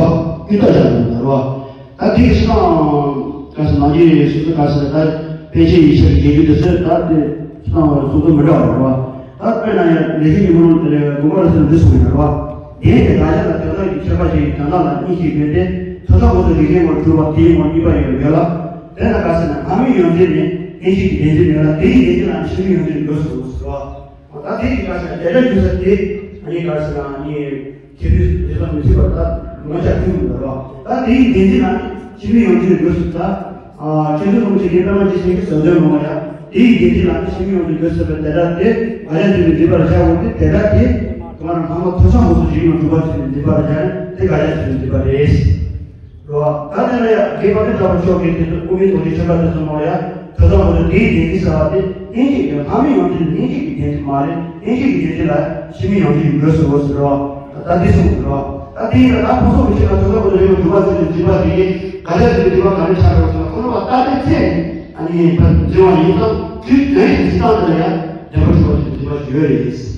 ཀུན་བརྟགས་བཞག་ཡོང་གི་རེད་བ། ད་དེ་གི་ཕྱི་ནང་ག་ཟེར་ན། ཡིན་སོ་སོ་ག་ཟེར་ན། ད་པཎ་ཆེན་ཡེ་ཤེས་ཀྱི་རྒྱན་གྱི་འདི་ཚོ་ད་དེ་ཕྱི་ནང་བར་སོ་སོ་མི་འདྲ་བ་རེད་བ། ད་དཔེར་ན་ཡང་ལེགས་བཤད་ཉིན་མོ་ནང་དེ་ལས་དགོངས་པ་རབ་གསལ་འདི་གསུངས་ཡོད་རེད་བ། བདེན་དེ་དགག་བྱ་དང་དོན་དམ་གྱི་ཁྱད་པར་ཅན་གྱི་དོན་དག་ལ་གཉིས་ཤིག་མེད་དེ། ཐོས་བསམ་སྒོམ་གསུམ་རེ་ཞིག་ངོ་སྤྲོད་པ་དེའི་ངོར་གཉིས་པ་ཡོད་ཡོད་ལ། དེ་ལ་ག་ཟེར་ན། སྔ་མའི་ཡོན་ཏན་ནི་རྟེན་གཞི་གི་བདེན་འཛིན་མེད་ལ། དེ་ཡི་བདེན་འཛིན་ལ་ཕྱི་མའི་ཡོན་ཏན་འགོད་སུ་འགྲོ་ཟེར་བ། ད་དེ་ཡི་ག་ཟེར་ན། དེ་འདྲ་འགྱུར་ས་དེ་ཨ་ནི་ག་ཟེར་ན། ཨ་ནི་ཁྱེད་ཚོས་དེ་ཙམ་མི་ཚིག་པར་ད་ངོ་ཅག་ཐུག་མི་འདུག་རོ། ད་དེ་ཡི་བདེན་འཛིན་ལ་ནི་ཕྱི་མའི་ཡོན་ཏན་འགོད་སུ་ད། ཁྱེད་ཚོ་ཚོ་མི་ཚིག་གི་པདྨ་འཇིགས་བྱེད་ཀྱི་ཟབ་དོན་ངོ་མ་ཡ། དེ་ཡི་བདེན་འཛིན་ལ་ནི་ཕྱི་མའི་ཡོན་ཏན་འགོད་སུ་བ་དེ་འདྲ་དེ་དགག་བྱ་འཛིན་པའི་འཛིན་པར་བྱ་འོ་དེ་དེ་འདྲ་དེ། དེ་མ་རང་ཐ་མ་ཐོས་བསམ་སྒོམ་གསུམ་རེ་ཞིག་ངོ་སྤྲོད་པ་འཛིན་པའི་འཛིན་པར་བྱ་ནི་དེ་དགག་བྱ་འཛིན་པའི་འཛིན་པ་རེད། རོ། ད་དེ་ལ་ཡང་དགེ་བ་དེ་གྲགས་པ་མཆོག་གིས་དེ་ཚོ་དབུ་མའི་རྡོ་རྗེ་ཆེན་པོ་དེ་ཚོ་ནང་ཡང་ཐོས་བསམ་སྒོམ་གསུམ་དེའི་བདེན་འཛིན་ཟེར་བ་དེ་རྟེན་གཞི་ཡང་སྔ་མའི་ཡོན་ཏན་རྟེན་གཞི་གི་བདེན་འཛིན་མ་རེད། རྟེན་གཞི་གི་བདེན་འཛིན་ལ་ཕྱི་མའི་ཡོན་ཏན་ཡོད་ཟེར་བ་ཟེར་རོ། ད་འདི་གསུངས་ཟེར་རོ། ད་དེ་ཡིན་ན་ད་ཕུང་སོགས་ཀྱི་ཆོས་ལ་ཐོས་བསམ་སྒོམ་གསུམ་རེ་ཞིག་ངོ་སྤྲོད་པ་འཛིན་པའི་འཛིན་པ་དེ་གིས་དགག་བྱ་འཛིན་པའི་འཛིན་པ་ག་རེ་ཆགས་འགྲོ་ཟེར་ན། ཁོ་རང་ལ་ལྟ་བའི་ཚེ་ཨ་ནི་ད་འཛིན་པ་ཡིན་ཙང་དེའི་དོན་གྱི་འཛིན་སྟངས་དེ་ལ་ཡང་བདེན་པར་གྲུབ་པ་འཛིན་པའི་འཛིན་པ་ཞིག་ཡོད་རེད།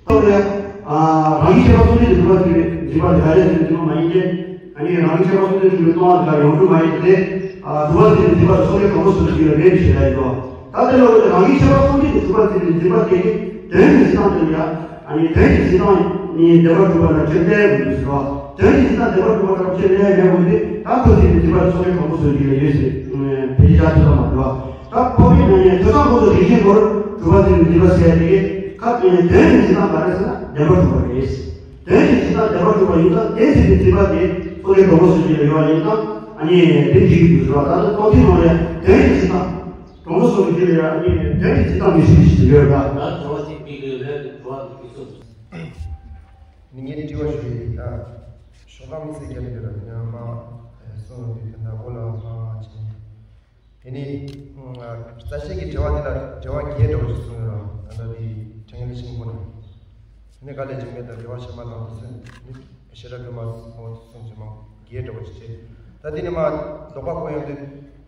ད་དེ་ལ་ཡང་རང་བཞིན་ཁྱད་པར་གསུམ་ལྡན་གྱི་སྒྲུབ་པ་ཟེར་བའི་སྒྲུབ་པ་དེ་ག་རེ་ཟེར་ན། སྒྲུབ་པ་མ་ཡིན་ཏེ། ཨ་ནི་རང་བཞིན་ཁྱད་པར་གསུམ་ལྡན་གྱི་སྒྲུབ་པའི་སྟོང་པ་དེ་ལ་ཡོངས་གྲུབ་མ་ཡིན་ཏེ། སྒྲུབ་པ་ཟེར་བའི་སྒྲུབ་པ་དེ་སོ་སོའི་གང་པོ་སོ་སོའི་རྒྱུད་ལ་མེད་པའི་ཕྱིར་ལ་ཡིན་ནོ། ད་དེ་ལ་འོ་དེ་རང་བཞིན་ཁྱད་པར་གསུམ་ལྡན་གྱི་སྒྲུབ་པ་ཟེར་བའི་སྒྲུབ་པ་དེ་གི་དོན་གྱི་འཛིན་སྟངས་དེ་ལ་ཡང་ཨ་ནི་དོན་གྱི་འཛིན་སྟངས་ནི་བདེན་པར་གྲུབ་པ་ལ་ཁྱོད་གནས་མི་འདུག་ཟེར་བ། དོན་གྱི་འཛིན་སྟངས་བདེན་པར་གྲུབ་པ་ལ་ཁྱོད་གནས་མེད་པ་དེ། ད་ཁོ་ཟེར་བའི་སྒྲུབ་པ་དེ་སོ་སོའི་གང་པོ་སོ་སོའི་རྒྱུད་ལ་ཡོད་ཟེར་བེད་སྤྱོད་བྱ་ཐུབ་ས་མ་རེད་བ། ད་འཕགས་པའི་མྱ་ངན་ཐོས་བསམ་སྒོམ་གསུམ་རེ་ཞིག་ངོ་སྤྲོད་པ་ཟེར་བའི་འཛིན་པ་ཟེར་ཡ་དེ་གི་ཁ་ཏོན་ནས་དོན་གྱི་འཛིན་སྟངས་ག་རེ་ཟེར་ན་བདེན་པར་གྲུབ་པ་རེད། དོན་གྱི་འཛིན་སྟངས་བདེན་པར་གྲུབ་པ་ཡིན་ཙང་དེ་ཟེར་བའི་འཛིན་པ་དེ་སོ་སོའི་གང་པོ་སོ་སོའི་རྒྱུད་ལ་ཡོད་པ་ཡིན་ཙང་ཨ་ནི་དེ་འགྲིག་གི་འདུག་ཟེར་བ། ད་ལྟ་རྟོགས་ལྡན་ནང་ལ་དོན་གྱི་འཛིན་སྟངས་གང་པོ་སོ་སོའི་རྒྱུད་ལ་ཡང་ཨ་ནི་དོན་གྱི་འཛིན་སྟངས་མི་སྲིད་ཞིག་ཡོད་པ། ད་དྲི་བ་གཅིག་དེ་གི་ལན་དུ་དྲི་བ་འདི་གི་སོ་སོ། ནི་ངས་དྲི་བ་ཞུ་ཡི། ད་ཤོག་ཁག་དམིགས་བསལ་རྒྱབ་ཡོད་ལ་དེ་ནས་མ་གསུངས་ཡོང་དུས་ད་ལྟ་འོ་ལ་ཧ་ཅེ། དེ་ནས་རྩ་ཤེས་ཀྱི་དྲི་བ་དེ་ལ་དྲི་བ་བརྒྱད་འདྲ་བོ་ཞིག་གསུངས་ཡོད་ར། ད་ལྟ་དེ་དྲན་ལས་ཤིང་པོ་ན། དེ་ནས་དགག་ལས་འཇིགས་མེད་དང་དགེ་བ་བྱེ་བྲག་དང་དེ་ཚོ་ནི་བྱེ་བྲག་སྒྲོན་མ་འོ་དེ་གསུངས་ཀྱི་མ་བརྒྱད་འདྲ་བོ་ཞིག་བྱས། ད་དེ་ནས་མ་ལྡོག་པ་བཀོད་ཡོང་དུས།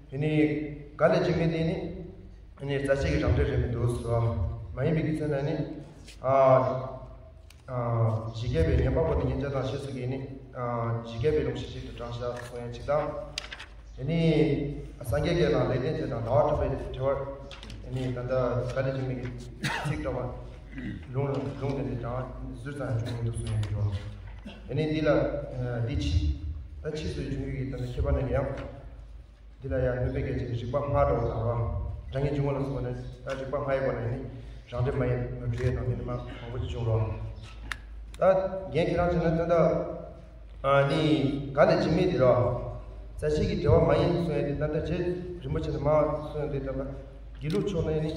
དེ་ནས་དགག་ལས་འཇིགས་མེད་དེ་ནི་ནི་རྩ་ཤེས་ཀྱི་རང་འགྲེལ་རེད་མི་འདུག་ཟེར་བ། མ་ཡིན་པའི་དུས་ཚོད་ན་ནི། ཨ། ཨ། ཇི་སྐད་པའི་ཉན་པ་པོ་དེ་ཉན་བྱ་དང་ཞེས་སོགས་ཀྱིས་ནི། ཨ། ཇི་སྐད་པའི་ལུང་ཞིག་གཅིག་ཏུ་དྲངས་བཞག་གསུང་ཡང་གཅིག་དང་། དེ་ནི། སངས་རྒྱས་སྐད་དང་ལེགས་ལྡན་འབྱེད་དང་ཟླ་བ་གྲགས་པའི་དྲི་བར། དེ་ནི་ད་ལྟ་དགག་ལས་འཇིགས་མེད་ཀྱི་ཚིག་འདྲ་བ། ལུང་ལུང་དེ་ནི་དྲང་ཟུར་ཙམ་བྱུང་མི་འདུག་གསུང་ཡང་འགྲོ། དེ་ནི་འདི་ལ། འདི་ཕྱིས། ད་ཕྱིས་སུ་འབྱུང་རྒྱུ་ཡི་ད་ལྟ་ཁྱད་པར་ནི་ཡང་། འདི་ལ་ཡང་སྣོད་པའི་སྐད་ཅིག་རིགས་པ་སྔ་འགྲོ་བ་དང་རོ། དྲང་ངེས་འབྱུང་བ་ལ་སོགས་པ་ནི་ད་རིགས་པ་སྔ་ཡི་སྒོ་ནས་ནི་རང་འགྲེལ་མ་ཡིན་པར་འགྲེལ་དང་འདི་ནི་མ་མང་པོ་ཅིག་བྱུང་རོ། ད་རྒན་ཁྱེད་རང་བྱས་ན་ད་ལྟ་ཨ་ནི་ག་ལས་འཇིགས་མེད་དེ་རོ། རྩ་ཤེས་ཀྱི་འབྲེལ་བ་མ་ཡིན་གསུངས་ཡ་དེ་ད་ལྟ་རྗེ་རིན་པོ་ཆེ་ནས་མ་གསུངས་ཡ་དེ་ད་ལྟ་དགེ་ལུགས་ཕྱོགས་ནས་ནི་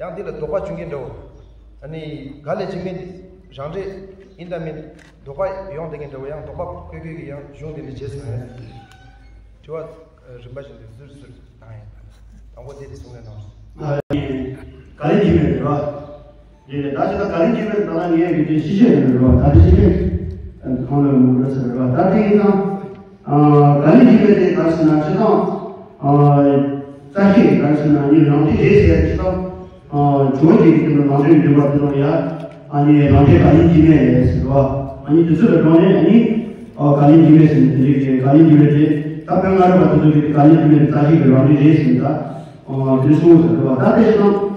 ཡང་འདི་ལ་དོགས་པ་བྱུང་གི་འདྲ་བོ། ཨ་ནི་ག་ལས་འཇིགས་མེད་དེ་རང་འགྲེལ་ཡིན་དང་མིན་དོགས་པ་ཡོང་བསྡད་མཁན་འདྲ་བོ། ཡང་དོགས་པ་བཀོད་བཀོད་ཀྱི་ཡང་གཞུང་འདི་ནས་བྱས་སོང་ཡ། དྲི་བ་རིམ་པ་བཞིན་དུ་ཟུར་ཟུར་བཏང་ཡ། དང་པོ་དེ་དེ་གསུང་ལས་གནང་། ག་ལས་འཇིགས་མེད་དེ་རོ། རེད་རེད། ད་ཅི་ད་ག་ལས་འཇིགས་མེད་ད་ལ་ངས་ཡོད་དེ་ཤི་ཤེས་ཡོད་རེད་བ། ད་དེ་ཤི་ཤེས་ཁོང་ལ་མུ་འགྲོ་ཟེར་རེད་བ། ད་དེ་ཡིན་ཙང་། ག་ལས་འཇིགས་མེད་དེ་ག་རེ་ཟེར་ན་སྤྱིར་བཏང་། རྩ་ཤེས་ག་རེ་ཟེར་ན་ནི་རང་འགྲེལ་རེད་ཟེར་ཡ་སྤྱིར་བཏང་། བྱུང་བ་ཅིག་གི་སྟེང་དུ་རང་འགྲེལ་འདུས་པ་དེ་ལ་ཡ། ཨ་ནི་རང་འགྲེལ་ག་ལས་འཇིགས་མེད་རེད་ཟེར་བ། ཨ་ནི་དེ་ཚོ་ལ་དྲངས་ནས་ཨ་ནི། ག་ལས་འཇིགས་མེད་ཟེར་ནས་དེ་འདྲའི་ག་ལས་འཇིགས་མེད་དེ། ད་དཔེ་ང་རང་བ་དེ་ཚོ་གི་ག་ལས་འཇིགས་མེད་རྩ་ཤེས་ཀྱི་རང་འགྲེལ་རེད་ཟེར་ནས་ད། དེ་གསུངས་ཟེར་བ། ད་དེ་སོང་།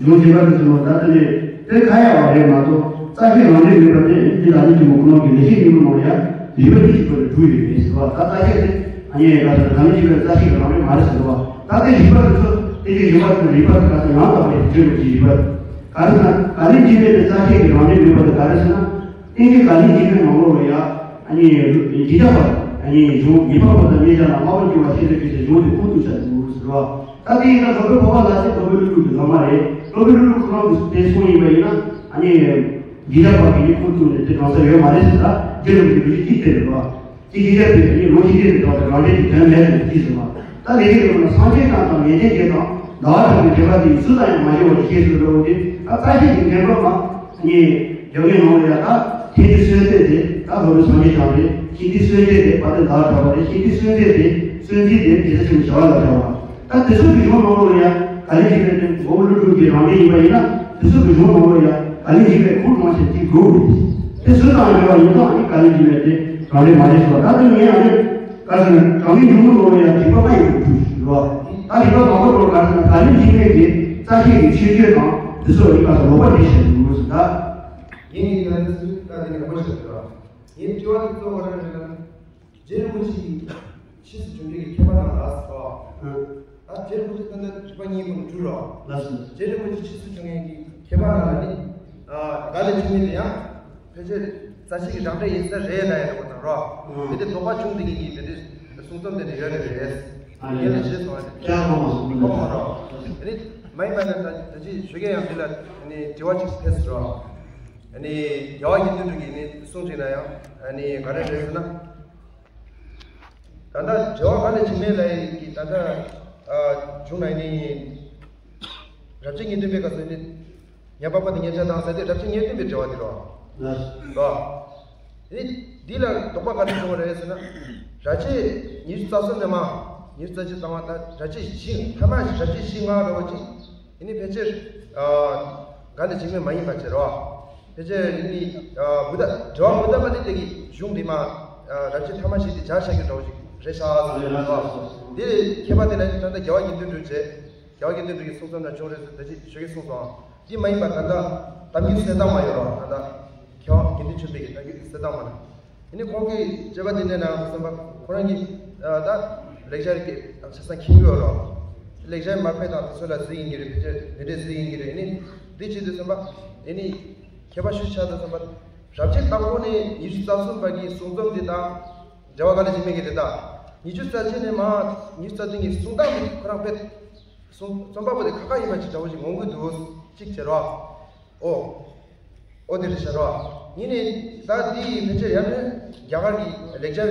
གཞུང་རྒྱས་པར་དུ་སོང་བ་ད་དེ་ནས་དེ་ཁ་ཡ་བ་རེད་མ་གཏོགས་རྩ་ཤེས་རང་འགྲེལ་མེད་པ་དེ་འདི་ལ་ནི་གི་མོ་ཀུན་སློང་གི་ལེགས་བཤད་སྙིང་པོ་ནང་ཡ་རིགས་པ་གཉིས་ཀྱི་སྐོར་ལ་བསྡུས་ཡོད་རེད་ཟེར་བ། ད་རྩ་ཤེས་དེ་ཨ་ནི་ཡ་ག་ཟེར་ག་ལས་འཇིགས་པའི་རྩ་ཤེས་ཀྱི་རང་འགྲེལ་མ་རེད་ཟེར་བ། ད་དེ་རིགས་པ་དེ་ཚོ་དེ་གའི་རིགས་པ་དེ་རིགས་པ་དེ་ག་ཟེར་ཡང་དག་པའི་རྒྱུད་ཀྱི་རིགས་པ་ག་རེ་ཟེར་ན་ག་ལས་འཇིགས་པའི་རྩ་ཤེས་ཀྱི་རང་འགྲེལ་མེད་པ་དེ་ག་རེ་ཟེར་ན། ཏིང་ངེ་འཛིན་ག་ལས་འཇིགས་པའི་ནང་ལོགས་ལ་ཡ། ཨ་ནི། འཇིགས་བྱ་བ། ཨ་ནི་གཞུང་ངེས་པ་པོ་དང་ངེས་བྱ་ལ་སྨྲ་བར་འགྱུར་བ་ཤེས་རབ་ཀྱི་ཚེ་གཞུང་དེ་ཁུངས་གཏུགས་བྱ་དགོས་ཟེར་བ། ད་དེ་ཡིན་ན་སློབ་དཔོན་འཕགས་པ་ལྷ་སྲས་སློབ་དཔོན་ཀླུ་སྒྲུབ་ཀྱི་བླ་མ་རེད། སློབ་དཔོན་ཀླུ་སྒྲུབ་ཁོ་རང་གི་དེ་གསུངས་ཡིན་པ་ཡིན་ན། ཨ་ནི། འཇིགས་བྱ་བ་གི་ནི་ཁུངས་གཏུགས་ནས་དེ་གང་ཟེར་ཡོད་མ་རེད་ཟེར། ད་རྒྱུད་ལ་མི་འདུག་ཅིག་དེ་རེད་བ། དེ་ཡིན་ཡ་དེ་ཡིན་ལོ་ཡི་གེ་དེ་དག་དེ་རང་འགྲེལ་གྱི་དོན་མེད་དུ་བརྩིས་ཟིན་པ། ད་ལས་ཀྱི་རིགས་ལ་སངས་རྒྱས་དང་དང་ངེས་ཅན་བརྒྱད་དང་ཟླ་བ་གྲགས་པའི་འགྲེལ་པ་དེ་སུ་དང་ཡང་མ་འགྱུར་བ་དེ་ཤེས་སུ་འགྲོ་བ་དེ། ད་རྩ་ཤེས་ཀྱི་འགྲེལ་པ་མ་ནི་རྒྱག་ཡིན་ནོ་ཡ། ད་ཐེག་ཆེན་གསོལ་འདེབས་དེ་ད་ལོ་རེ་སངས་རྒྱས་བྱང་རེད། ཤིང་རྟའི་གསོལ་འདེབས་དེ་དཔལ་ལྡན་ཟླ་བ་གྲགས་པ་རེད། ཤིང་རྟའི་གསོལ་འདེབས་དེ་གསོལ་འདེབས་དེ་དེ་ཚོ་ཆེན་པོ་བྱ་བ་ལ་བྱ་བ། ད་དེ་ཚོ་གི་གཞུང་ནང་ལོ་ཡ་ག་ལས་འཇིགས་པའི་དོན་མགོན་པོ་ཀླུ་སྒྲུབ་ཀྱི་རང་འགྲེལ་ཡིན་པ་ཡིན་ན། དེ་ཚོ་གི་གཞུང་ནང་ལོ་ཡ་ག་ལས་འཇིགས་པའི་ཁུངས་གཏུགས་བྱེད་ཀྱི་དགོས་རེད། དེ་སུ་དང་ཡོད་པ་ཡིན་ཙང་ཨ་ནི་ག་ལས་འཇིགས་པའི་དེ་རང་འགྲེལ་མ་རེད་ཟེར་བ། ད་དེ་ངས་ཨ་ནི། ག་ཟེར་ན་གྲངས་ངེས་འབྱུང་པོ་ནོར་བ་ཡང་རིགས་པ་ལྔ་ཡོད་པའི་ཚུལ་རོ། ད་རིགས་པ་དང་པོ་དེ་ག་ཟེར་ན་ག་ལས་འཇིགས་མེད་ཀྱི་རྩ་ཤེས་ཀྱི་ཁྱད་ཆོས་དང་དེ་ཚོ་ཡིན་པ་ལ་ལོག་པ་རེད་ཞེས་ངོས་ཟིན་ད། ངས་ངའི་ད་ནི་ཚུལ་ད་དེ་ནི་རིན་པོ་ཆེ་ཟེར་བ། ངའི་དྲི་བ་དེ་གཙོ་བོ་ར་རེད་ན། རྗེ་རིན་པོ་ཆེའི་ཕྱིས་སུ་བྱུང་རྒྱུ་གི་མཁས་པ་རྣམས་ལ་ཟེར་བ། ད་རྗེ་རིན་པོ་ཆེ་ད་ལྟ་རིགས་པ་གཉིས་ཀུན་དྲུག་རོ། ལགས་སོ། རྗེ་རིན་པོ་ཆེ་ཕྱིས་སུ་བྱུང་མཁན་གྱི་མཁས་པ་རྣམས་ལ་ནི། ག་ལས་འཇིགས་མེད་དེ་ཡང་། ཕལ་ཆེར་རྩ་ཤེས་ཀྱི་རང་འགྲེལ་ཡིན་ས་རེད་ལ་ཡ་རེད་པ་དང་རོ། ཨང་། དེ་དེ་དོགས་པ་བྱུང་དེ་གི་ཡིན་དེ་དེ་གསུང་རྩོམ་དེ་ནི་ཡོད་རེད་རེད། ཨ་ཡིན་ལ་རེད། ཞེས་གསུངས་པ་རེད། ཀྱང་ཁོ་མ་གསུངས་ཁོ་མ་རོ། དེ་ནི་མ་ཡིན་པ་ནི་ད་ད་ཅི་ཞུ་མཁན་ཡང་འདི་ལ་ནི་དྲི་བ་ཅིག་ཕེབས་རོ། ནི་རྒྱལ་བ་དགེ་འདུན་གྲུབ་ཀྱིས་ནི་གསུངས་བྱས་ན་ཡང་ནི་ག་རེ་རེད་ཟེར་ན། ད་ལྟ་འབྲེལ་བ་ག་ནས་བྱེད་མེད་ལ་ཡིན་གྱི་ད་ལྟ་བྱུང་ན་ནི། རབ་བྱེད་ངེས་སྟོན་པའི་སྐབས་སུ་ནི། ཉན་པ་པོ་དང་ཉན་བྱ་དང་ཟེར་ཏེ་རབ་བྱེད་ངེས་སྟོན་པའི་འབྲེལ་བ་དེ་རོ། ལགས། རོ། ནི་འདི་ལ་དོགས་པ་ག་ནས་བྱུང་བ་རེད་ཟེར་ན། རབ་བྱེད་ཉི་ཤུ་རྩ་གསུམ་ནས་མ། ཉི་ཤུ་རྩ་གཅིག་བཏང་བ་དང་རབ་བྱེད་བཞི་ཐ་མ་རབ་བྱེད་བཞི་ལྔ་འདྲ་བོ་ཅིག་ཡིན་ནི་ཕལ་ཆེར། ག་ནས་འཇིགས་མེད་མ་ཡིན་པ་བྱེད་རོ། ཕལ་ཆེར་ཡིན་ནི། མུ་མཐའ་འབྲེལ་བ་མུ་མཐའ་མ་ནི་དེ་གི་གཞུང་འདི་མ། རབ་བྱེད་ཐ་མ་བཞི་དེ་སྦྱར་བྱ་རྒྱུ་འདྲ་བོ་ཞིག་རེད་ཤག་ཟེར་ལ་རོ། དེ་མཁས་པ་དེ་ལ་ནི་ད་ལྟ་རྒྱལ་བ་དགེ་འདུན་གྲུབ་བྱས། རྒྱལ་བ་དགེ་འདུན་གྲུབ་ཀྱི་གསུང་རྩོམ་ན་བྱུང་རེད་ཟེར་ད་ཅི་ཞུ་གི་གསུངས་སོང་། འདི་མ་ཡིན་པ་ད་ལྟ་གཏམ་རྒྱུད་གསེར་ཐང་མ་ཡོད་རོ། ད་ལྟ་མཁས་པ་དགེ་འདུན་ཆོས་འཕེལ་གྱི་གཏམ་རྒྱུད་གསེར་ཐང་མ་ན། ཡིན་ནི་ཁོང་གིས་དཔྱད་པ་འདི་ནས་ནང་དུ་བསམ་པ་ཁོ་རང་གིས་ད་ལེགས་སྦྱར་གྱི་ཆ་ཚང་མཁྱེན་གྱི་ཡོད་རོ། ལེགས་སྦྱར་མར་པ་དང་དེ་ཚོ་ལ་གཟིགས་ཡིན་གྱི་རེད། ཕལ་ཆེར་མི་འདྲ་གཟིགས་ཡིན་གྱི་རེད། ཡིན་ནི་འདི་བྱེད་དུས་བསམ་པ་ཡིན་ནི་མཁས་པ་ཤུགས་ཆག་དུ་བསམ་པ། རབ་བྱེད་དང་པོ་ནས་ཉི་ཤུ་རྩ་གསུམ་བར་གྱི་གསུང་རྩོམ་འདི་དང་འབྲེལ་བ་ག་ལ་ཅི་མེད་ཀྱི་རེད་ད། ཉི་ཤུ་རྩ་གཅིག་ནས་མ་ཉི་ཤུ་རྩ་བདུན་གྱི་གསུང་སྟངས་འདི་ཁོ་རང་དཔེ། གསུང་རྩོམ་པ་པོ་དེ་ཁ་ཁ་ཡིན་པ་ཅིག་འདྲ་བོ་ཞིག་ངོ་རྒོལ་འདུག་གཅིག་བྱེད་རོགས། ཨོ། ཨོ་དེ་རེད་ཤག་རོགས། ཡིན་ནའི་ད་འདི་ཕལ་ཆེར་ཡང་ན་རྒྱ་གར་གྱི་ལེགས་སྦྱར་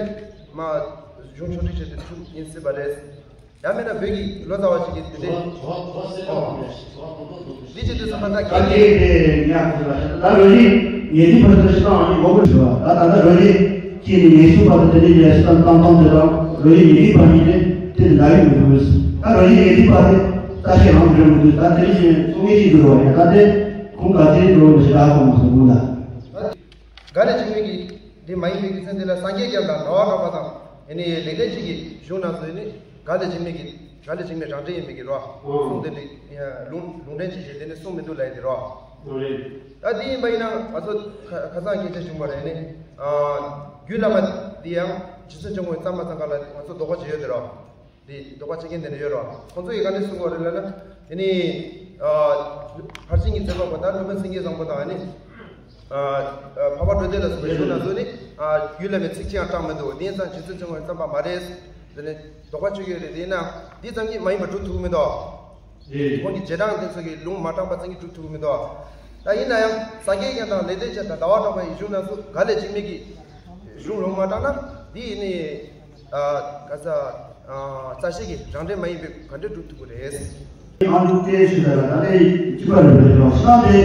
མ་གཞུང་ཕྱོགས་སྒྲིག་བྱས་ཏེ་ཚུགས་ཡིན་སྲིད་པ་རེད། ཡང་མིན་ན་བོད་ཀྱི་ལོ་ཙཱ་བ་ཞིག་གིས་དེ་འདྲའི་ཨོ། འདི་བྱེད་དུས་ཙམ་པ་ད་ད་གལ་ཏེ་དེ་ཉག་ཟེར་བ་ཞིག་ད་རོ་ཞིག་ཉེ་དུས་བར་དུ་ཤི་སྟངས་ཨ་ནི་མགོ་བོ་ཞུ་བ་ད་ད་ལྟ་རོ་ཞིག་ཅི་ནི་ཉེ་སུ་བར་དུ་དེ་འདྲའི་ཉེ་སུ་དང་ཏང་ཏང་དེ་དང་རོ་ཞིག་ཉེ་དུས་བར་ཉིད་དེ་དེ་འདྲ་ཡོད་མི་འདུག་ད་རོ་ཞིག་ཉེ་དུས་བར་དེ་ལྟ་ཤེས་རང་རེད་མི་འདུག་ད་དེ་རིང་ཞིག་ཚོང་ངེས་ཅིག་འདུག་རོ་ཡ་ད་དེ་ཁོང་ག་ཚོད་འགྲོ་མི་ཤེས་ད་ཁོང་མ་སོང་གུང་ད། ག་ལས་འཇིགས་མེད་ཀྱི་འདི་མ་ཡིན་པའི་རྒྱུ་མཚན་དེ་ལ་སངས་རྒྱས་བསྐྱངས་དང་ཟླ་བ་གྲགས་པ་དང་ཡེ་ནས་ལེགས་ལྡན་འབྱེད་ཀྱི་གཞུང་ནང་སོ་ཡེ་ནས་ག་ལས་འཇིགས་མེད་ཀྱི་ག་ལས་འཇིགས་མེད་རང་འགྲེལ་ཡིན་པའི་གི་རོ། གསུང་དེ་འདི་ལུང་ལུང་འདྲེན་བྱེད་ཞེས་དེ་ནི་གསུང་མི་འདུག་ལབ་ཡ་དེ་རོ། ད་འདི་ཡིན་པ་ཡིན་ན་ང་ཚོ་ཁ་ཁ་སང་སྐད་ཆ་བྱུང་བ་རེད་ནི། རྒྱུད་བླ་མ་འདི་ཡང་རྗེ་བཙུན་ཆེན་པོ་གཙང་མ་གཙང་ཁ་ལ་ང་ཚོ་དོགས་པ་བྱེད་ཡོད་དེ་རོ། དེ་དོགས་པ་བྱེད་མཁན་དེ་འདྲ་ཡོད་རེད་བ། ཁོང་ཚོ་ཡིས་ག་འདྲ་གསུང་གི་ཡོད་རེད་ལབ་ན། དེ་ནི། ཕར་ཕྱིན་གྱི་མཛད་པ་པོ་ད་སློབ་དཔོན་སེང་གེ་བཟང་པོ་དང་ཨ་ནི། འཕགས་པ་འགྲོ་འདོད་ལ་སོགས་པའི་གཞུང་ན་བཟོས་ནས་རྒྱུད་བླ་མའི་ཚིག་ཅིག་ཡང་དྲངས་མི་འདུག་དེ་ཡིན་ཙང་རྗེ་བཙུན་ཆེན་པོ་བརྩམས་པ་མ་རེད། དེ་ནས་དོགས་པ་ཆོད་ཡོད་རེད། དེ་ཡིན་ན་འདི་ཙམ་གྱིས་མ་ཡིན་པ་སྒྲུབ་ཐུབ་མི་འདུག་ཁོང་གི་རྗེས་འབྲང་དེ་ཚོ་གིས་ལུང་མ་དྲངས་པ་ཙམ་གྱིས་སྒྲུབ་ཐུབ་མི་འདུག་ད་ཡིན་ན་ཡང་ས་སྐྱའི་རྒྱན་དང་ལེགས་ལྡན་འབྱེད་དང་ཟླ་བ་གྲགས་པའི་གཞུང་ན་སུ་ག་ལས་འཇིགས་མེད་ཀྱི་གཞུང་ལུང་མ་དྲངས་ན་འདི་ཡིན་ནི། ག་ས། རྩ་ཤེས་ཀྱི་རང་འགྲེལ་མ་ཡིན་པའི་ག་འདྲ་སྒྲུབ་ཐུབ་ཀྱི་རེད། ང་ཚོ་བལྟས་ཞུས་ད་ལ་ད་ལྟའི་སྤྱི་པ་རེད་པ་རེད་པ། ཤ་དེ་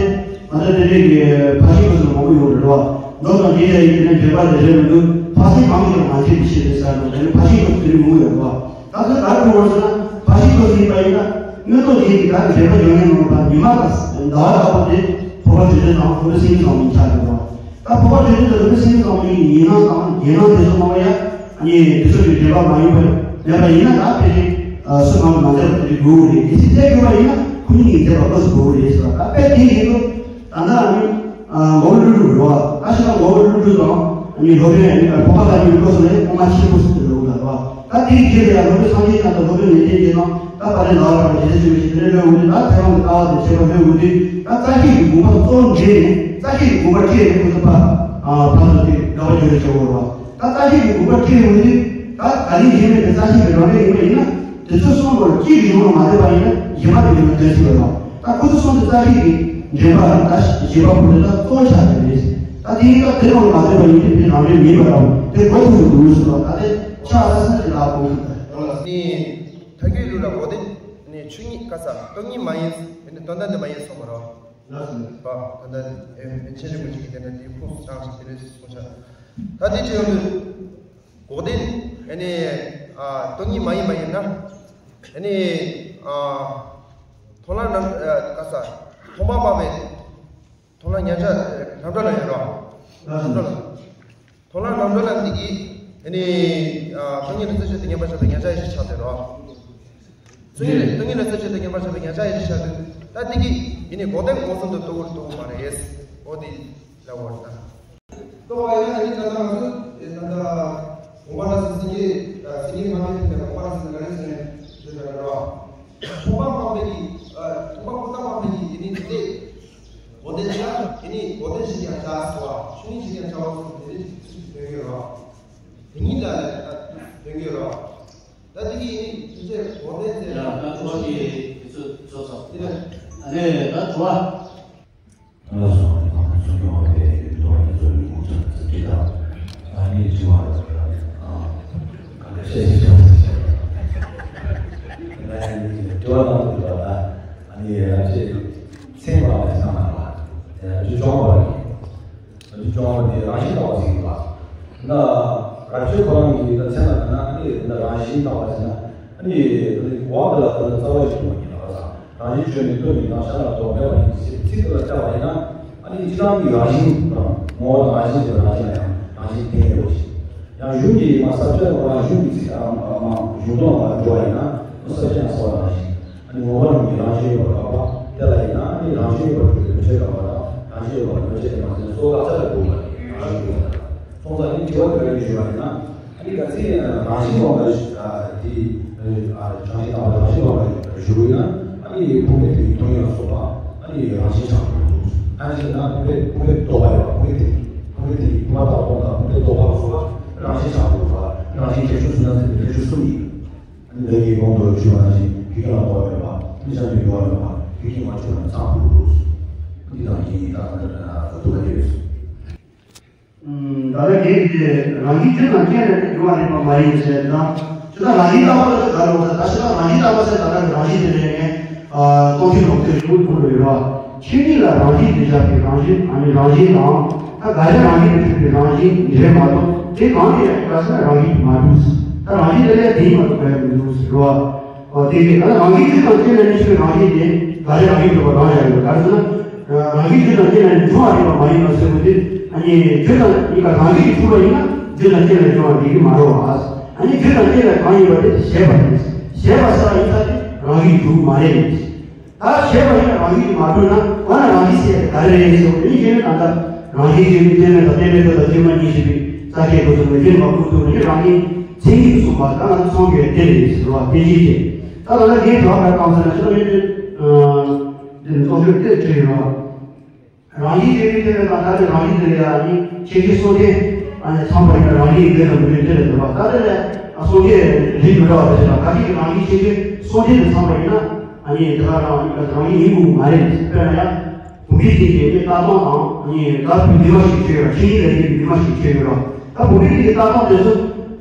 ང་ཚོ་དེ་འདྲའི་གི་ཕ་ཤི་ཁོ་ཚོ་མང་པོ་ཡོད་རེད་པ། མདོ་དང་འདི་ཡ་ཡིན་ན་འགྲེལ་པ་དེ་རེད་མི་འདུག་ཕ་ཤི་གང་ཡོད་ང་ཚོས་མི་ཤེས་རེད་ཟེར་ནོ། དེ་ནི་ཕ་ཤི་ཁོ་ཚོ་དེ་རིང་མང་པོ་ཡོད་རེད་པ། ད་ཚོད་ག་རེ་དགོས་ཟེར་ན་ཕ་ཤི་ཁོ་ཚོ་ཡིན་པ་ཡིན་ན་མངོན་རྟོགས་རྒྱན་གྱི་ད་འགྲེལ་པ་ཡོད་ནས་མ་རེད་པ། ཉི་མ་དང་ཟླ་བ་དག་པ་དེ་འཕགས་པ་དྲིན་ཅན་དང་འཁོར་ལོ་སེང་གེ་ཚང་མ་ཡིན་ཆགས་ཡོད་རེད་པ། ད་འཕགས་པ་དྲིན་ཅན་དང་འཁོར་ལོ་སེང་གེ་ཚང་མ་ཡིན་ཉི་མ་དང་རྒྱན་དང་དེ་ཚོ་མང་པོ་ཡ། ཨ་ནི་དེ་ཚོ་གི་འགྲེལ་པ་མ་ཡིན་པ་མེད་པ་ཡིན་ན་ད་ཕལ་ཆེར་སུ་གང་དུ་མ་མཛད་པ་དེ་འདྲ་དགོས་རེད། གལ་སྲིད་མཛད་དགོས་པ་ཡིན་ན་ཁོ་གཉིས་ཀྱིས་མཛད་པ་སྐབས་སུ་དགོས་རེད་ཟེར་བ། ད་དཔེ་དེ་ཡིན་དུས་ད་ལྟ་ཨ་ནི་མགོན་པོ་ཀླུ་སྒྲུབ་རེད་པ། ད་ཤི་ན་མགོན་པོ་ཀླུ་སྒྲུབ་དང་ཨ་ནི་སློབ་དཔོན་ཨ་ནི་འཕགས་པ་ལྷ་ལྔའི་སྐབས་སུ་ནས་དབུ་མ་ཆེན་པོ་ཟེར་དུ་ལོག་ལ་རེད་པ། ད་དེའི་རྗེས་ལ་ཡང་སློབ་དཔོན་སངས་རྒྱས་བསྐྱངས་དང་སློབ་དཔོན་ལེགས་ལྡན་འབྱེད་དང་ད་བ་ལན་ལ་བ་རང་རྗེས་སུ་ཆེན་པོ་ཞིག་དེ་འདྲ་འོང་དུས་ད་ཐེག་དམན་གྱི་ལྟ་བ་དང་བཅས་པ་འོང་དུས་ད་རྩ་ཤེས་ཀྱི་དགོངས་པ་གཙོ་བོ་འདྲེས་ནས་རྩ་ཤེས་ཀྱི་དགོངས་པ་བཀྲལ་ནས་ཁོ་ཚོ་ཕ་ཕ་ཚོ་དེ་དགག་པ་བརྗོད་རེ་བྱེད་དགོས་རེད་པ། ད་ལྟ་ཞིག་གི་དགོངས་པ་ཁྲིད་ཡོང་དུས་ད་ག་ལེར་ཡིན་མིན་དེ་རྩ་ཤེས་ཀྱི་རང་འགྲེལ་ཡིན་པ་ཡིན་ན་དེ་ཚོ་གསུམ་པོར་གཅིག་གི་གཞུང་ལ་མ་བསྡད་པ་ཡིན་ན་གཞན་པ་དེ་གི་ནང་འདོན་སྲིད་པ་དང་། ད་ཁོ་ཚོ་གསུམ་དེ་རྩ་ཤེས་ཀྱི་འདྲེན་པ་རང་ད་བཞི་པ་ཁོ་དེ་ད་གཙོ་བོ་ཆགས་ཀྱི་རེད། ད་དེ་ཡིན་ད་དེ་རང་ལ་མ་བསྡད་པ་ཡིན་དུས་དེ་རང་འགྲེལ་མིན་པ་རང་དེ་གོ་ཐུབ་ཀྱི་འདུག་ཟེར་བ། ད་དེ་ཆགས་ས་སེམས་ཀྱི་ལ་གོ་ཐུབ་ད། ནི་ཐ་གུའི་ལུགས་ལ་གོ་དེ་ནི་ཆོས་ཉིད་ག་ས་སྟོང་ཉིད་མ་ཡིན་དོན་དམ་དུ་མ་ཡིན་གསུངས་པ་རེད། ལགས་སོ། ད་ད་ལྟ་ཨེ་ཆེན་རིན་པོ་ཆེ་གི་དེ་འདྲ་དེའི་ཁུངས་བཏང་ཞིག་དེ་འདྲ་གསུངས་ཤག་ད་དེ་ཅི་ཡོང་དུས། འགོག་བདེན། ཨ་ནི། ཨ་སྟོང་ཉིད་མ་ཡིན་པ་ཡིན་ན། ཨ་ནི། ཨ་མཐོང་ལམ་རྣམ། ཨ་ག་ས། མཐོང་སྤང་སྤངས་པའི། མཐོང་ལམ་མཉམ་གཞག་རྣམ་གྲོལ་ལ་ཡོད་རོ། རྣམ་གྲོལ་ལ། མཐོང་ལམ་རྣམ་གྲོལ་ལ་འདི་གིས། ཨ་ནི། ཨ་སྟོང་ཉིད་ལ་རྩད་གཅོད་དེ་ངེས་པར་བྱ་བའི་མཉམ་གཞག་ཡེ་ཤེས་ཆགས་བསྡད་རོ། སྟོང་ཉིད་ལ་སྟོང་ཉིད་ལ་རྩད་གཅོད་དེ་ངེས་པར་བྱ་བའི་མཉམ་གཞག་ཡེ་ཤེས་ཆགས་དུས་ད་འདི་གིས་ཡིན་ནི་འགོག་བདེན་འགོག་ཟོན་དུ་རྟོགས་རྟོགས་མ་རེད། འོ་དེ་ལ་འོ་ད། རྟོགས་པ་ཡིན་ན་ནི་ད་ལྟ་ང་ཚོ་ད་ལྟ་དགོངས་པ་རབ་གསལ་སེང་གེ་སེང་གེ་མ་ཐེག་ཐེག་དགོངས་པ་རབ་གསལ་ག་རེ་ཟེར་ནས་ཞུས་པ་རེད་རོ། མཐོང་སྤང་སྤངས་པའི་གི་མཐོང་སྤང་ཀུན་བཏགས་སྤངས་པའི་གི་ཡིན་ནི་དེ་འགོག་བདེན་ཆགས་ཡིན་ནི་འགོག་བདེན་ཞིག་ཀྱང་ཆགས་སོ་ཆོས་ཉིད་ཞིག་ཀྱང་ཆགས་སོ་དེ་འདྲ་ཞིག་དོན་གྱི་རོ། དེ་ཉིད་ལ་ལས་དོན་གྱི་རོ། ད་དེ་གི་ཡིན་ནི་ཐུགས་རྗེ་འགོག་བདེན་ཟེར་ཡང་ད་ཐུགས་རྗེ་དེ་ཚོ་ཚོ་ཚོ་དེ་ལས་ཨ་ནི་ད་དྲི་བ། ང་ལ་སོང་ནས་ཁོང་ཚོ་ཚོ་ཡོང་བའི་ཡུལ་དུ་བ་ནི་ཚོ་ཡུལ་མུ་ཚང་ཚོ་ཅི་དང་ཨ་ནི་དྲི་བ་ལ་ཨ་ག་འདྲ་བཤད་ཞིག་བྱུང་ཟེར་ན་ཡང་ནི་དྲི་བ་དང་དྲི་བ་ལ་ཨ་ནི་ཡ་ཅེ་སེམས་པ་ལ་སྣང་བ་ལ་ཡ་ཅེ་ཅོང་བ་རེད། ཨ་ནི་སྐྱོང་བ་དེ་རང་བཞིན་ལྟ་བ་ཟེར་གྱི་ཡོད་པ། ད་རབ་ཆོས་ཁོ་རང་གི་ད་མཚན་ལ་ད་ན་ཨ་ནི་ད་རང་བཞིན་ལྟ་བ་ཟེར་ན་ཨ་ནི་ད་ནི་གོ་བ་འདི་ལ་ད་ནི་རྩ་བ་ཞིག་ཡོང་བ་ཡིན་ལ་བ་དང་རང་བཞིན་ཆོས་ནི་སྟོད་མི་དང་ཤ་ལ་དོག་མེད་པ་ཡིན་ཞེས་ཚིག་འདི་ལ་བལྟས་པ་ཡིན་ན་ཨ་ནི་སྤྱི་བཏང་གི་རང་བཞིན་དང་ངོ་བོ་དང་རང་བཞིན་གྱི་རང་བཞིན་ལ་ཡང་རང་བཞིན་གཏན་ཡོད་ཞིང་ཡང་གཞུང་གི་མ་ས་བཅད་ལ་གཞུང་གི་ཚིག་ཨ་མ་གཞུང་དོན་ལ་འགྲོ་བ་ཡིན་ན་ས་བཅད་ན་ས་བ་རང་བཞིན། ཨ་ནི་ངོ་བོ་རང་གི་རང་བཞིན་ཡོད་པར་དགག་པ་དེ་ལ་ཡིན་ན་ཨ་ནི་རང་བཞིན་ཡོད་པར་གྲུབ་པའི་མི་འཕྲོད་དགག་པ་དང་རང་བཞིན་ཡོད་པར་མི་འཕྲོད་དེ་མ་ཟད་སོགས་དགག་བྱ་ལ་གོ་བ་རེད། རང་བཞིན་གོ་བ་དང་སོང་ཙང་ཨ་ནི་དྲི་བ་དེ་ག་རེ་ཞུ་བ་ཡིན་ན་ཨ་ནི་ག་ཚད་རང་བཞིན་དབང་གིས་དེ་རང་བཞིན་དང་རང་བཞིན་དབང་གིས་ཞུ་བ་ཡིན་ན་ཨ་ནི་ཕུང་པོའི་དེ་ཡི་སྟོང་ཉིད་ལ་སོགས་པ་ཨ་ནི་རང་བཞིན་ཆགས་འགྲོ་འདུག་ཨ་ནི་ཞེ་ན་ཕུང་པོའི་ཕུང་པོའི་ལྡོག་པ་ཡོད་པ་ཕུང་པོའི་དེ་ཕུང་པོའི་དེ་ཡི་ཕུང་པོ་དང་སྟོང་དང་ཕུང་པོའི་ལྡོག་པ་ལ་སོགས་པ་རང་བཞིན་ཆགས་འགྲོ་བ་རང་བཞིན་ཁྱད་ཆོས་གཟུང་ན་ཟེར་བའི་ཁྱད་ཆོས་གསུམ་ཡིན། འདི་ཡི་གོང་དུ་ཞུས་པ་ནང་བཞིན་ཁྱོད་ཀྱི་ལ་གོ་བ་མེད་པ། ཁྱོད་ཀྱི་ལ་གོ་བ་མེད་པ། ཁྱོད་ཀྱི་མ་བྱུང་བ་ཙམ་དུ་འདུག་འདི་དང་གཉིས་ད་ལྟ་ཐུག་པ་ཡོད། ད་ལྟ་རྒན་གྱིས་རང་བཞིན་རྒྱུ་དང་རྐྱེན་ལས་འབྱུང་བ་རིགས་པ་མ་ཡིན་ཟེར་ན། ཇི་ལྟར་རང་བཞིན་ལྟ་བ་ལ་ག་རེ་ཟེར། ད་ཞེ་ན་རང་བཞིན་ལྟ་བ་ཟེར་ད་ལྟ་རང་བཞིན་དེ་ལས་ངས་སྟོང་ཐུན་ལོག་ཐུན་ཞུ་ཐུབ་ལོས་ར། ཆོས་ཉིད་ལ་རང་བཞིན་དུ་བཞག་པའི་རང་བཞིན་ཨ་ནི་རང་བཞིན་དང་། ད་ག་རེ་རང་བཞིན་དུ་གྲུབ་པའི་རང་བཞིན་འདྲེས་མ་གཏོགས་དེ་གང་དེ་ཡང་ག་ཟེར་ན་རང་བཞིན་དུ་མ་གྲུབ། ད་རང་བཞིན་དེ་ལས་དེ་ཡིན་མ་གཏོགས་ག་ཡང་མི་འདུག་ཟེར་བ། འོ་དེ་གས་ད་རང་བཞིན་རྒྱུ་དང་རྐྱེན་ལས་ནི་ཆོས་རང་བཞིན་དེ་ག་རེ་རང་བཞིན་གྲུབ་པ་རང་བཞག་ཡོད་ག་ཟེར་ན། རང་བཞིན་རྒྱུ་དང་རྐྱེན་ལས་ནི་འབྱུང་བ་རིགས་པ་མ་ཡིན་ནོ་ཟེར་བ་དེ་ཨ་ནི་རྒྱུ་དང་གཉིས་ཀ་རང་བཞིན་གྱིས་གྲུབ་པ་ཡིན་ན་རྒྱུ་དང་རྐྱེན་ལས་འབྱུང་བ་རིགས་ཀྱིས་མ་གྲུབ་པ། ཨ་ནི་རྒྱུ་དང་རྐྱེན་ལས་གང་ཡིན་པ་དེ་བྱས་པ་རེད། བྱས་པ་ས་ཡིན་ས་དེ་རང་བཞིན་གྲུབ་མ་རེད། ད་བྱས་པ་ཡིན་ན་རང་བཞིན་གྱིས་མ་གྲུབ་ན་འོ་ན་རང་བཞིན་ཟེར་ག་རེ་རེད་ཟེར་བ་ཡིན་གྱི་ན་ད་ལྟ་རང་བཞིན་གྱིས་མི་རྟེན་མེད་དང་རྟེན་མེད་དོ་དང་སྐྱེས་མ་གཉིས་ཞེས་པའི་རྩ་ཤེས་སྐབས་སུ་མི་རྟེན་པ་ཀུན་རྟོག་རེད། རང་བཞིན་མཚན་ཉིད་གསུངས་པ་ད་ང་ཚོ་ཚང་གི་རྟེན་རེད་ཟེར་བ་རྟེན་གཞི་ཅན། ད་ལྟ་རྒན་གྱིས་བག་ཕེབས་བཏང་ཟེར་ན་ཤོག་ཡོད་དེ། འདི་ནི་རྟོག་ཞིབ་དེ་བྲིས་ཡོད། རང་བཞིན་ཤེས་པའི་ཐོན་པའི་སྟངས། ད་ལྟ་རང་བཞིན་དེ་ལ་ཡང་ནི་ཤེས་བྱའི་སྲོག་ལྡན། ཨ་ནི་ཚང་བ་ཡིན་ན་རང་བཞིན་ཡིན་དགོས་དང་མི་དགོས་དེ་ལ་འདུག་བ། ད་དེ་ལ་སྲོག་ལྡན་རིགས་མི་འདྲ་བ་དེ་ཞིག་ལ། ཁ་ཅིག་གིས་རང་བཞིན་ཤེས་བྱའི་སྲོག་ལྡན་དུ་ཚང་བ་ཡིན་ན། ཨ་ནི་དེ་ག་རང་རང་བཞིན་ཡིན་དགོས་མ་རེད། དཔེར་ན་ཡང་བུམ་པའི་སྟེང་གི་ལྟ་སྟངས་དང་། ཨ་ནི་ད་བུམ་པའི་མ་ཞིག་ཆོས་ཡོད་ར། ཆོས་ཉིད་ལ་ཡིན་པའི་མ་ཞིག་ཆོས་ཡོད་ར། ད་བུམ་པའི་སྟེང་གི་ལྟ་སྟངས་དེ་ཚོ་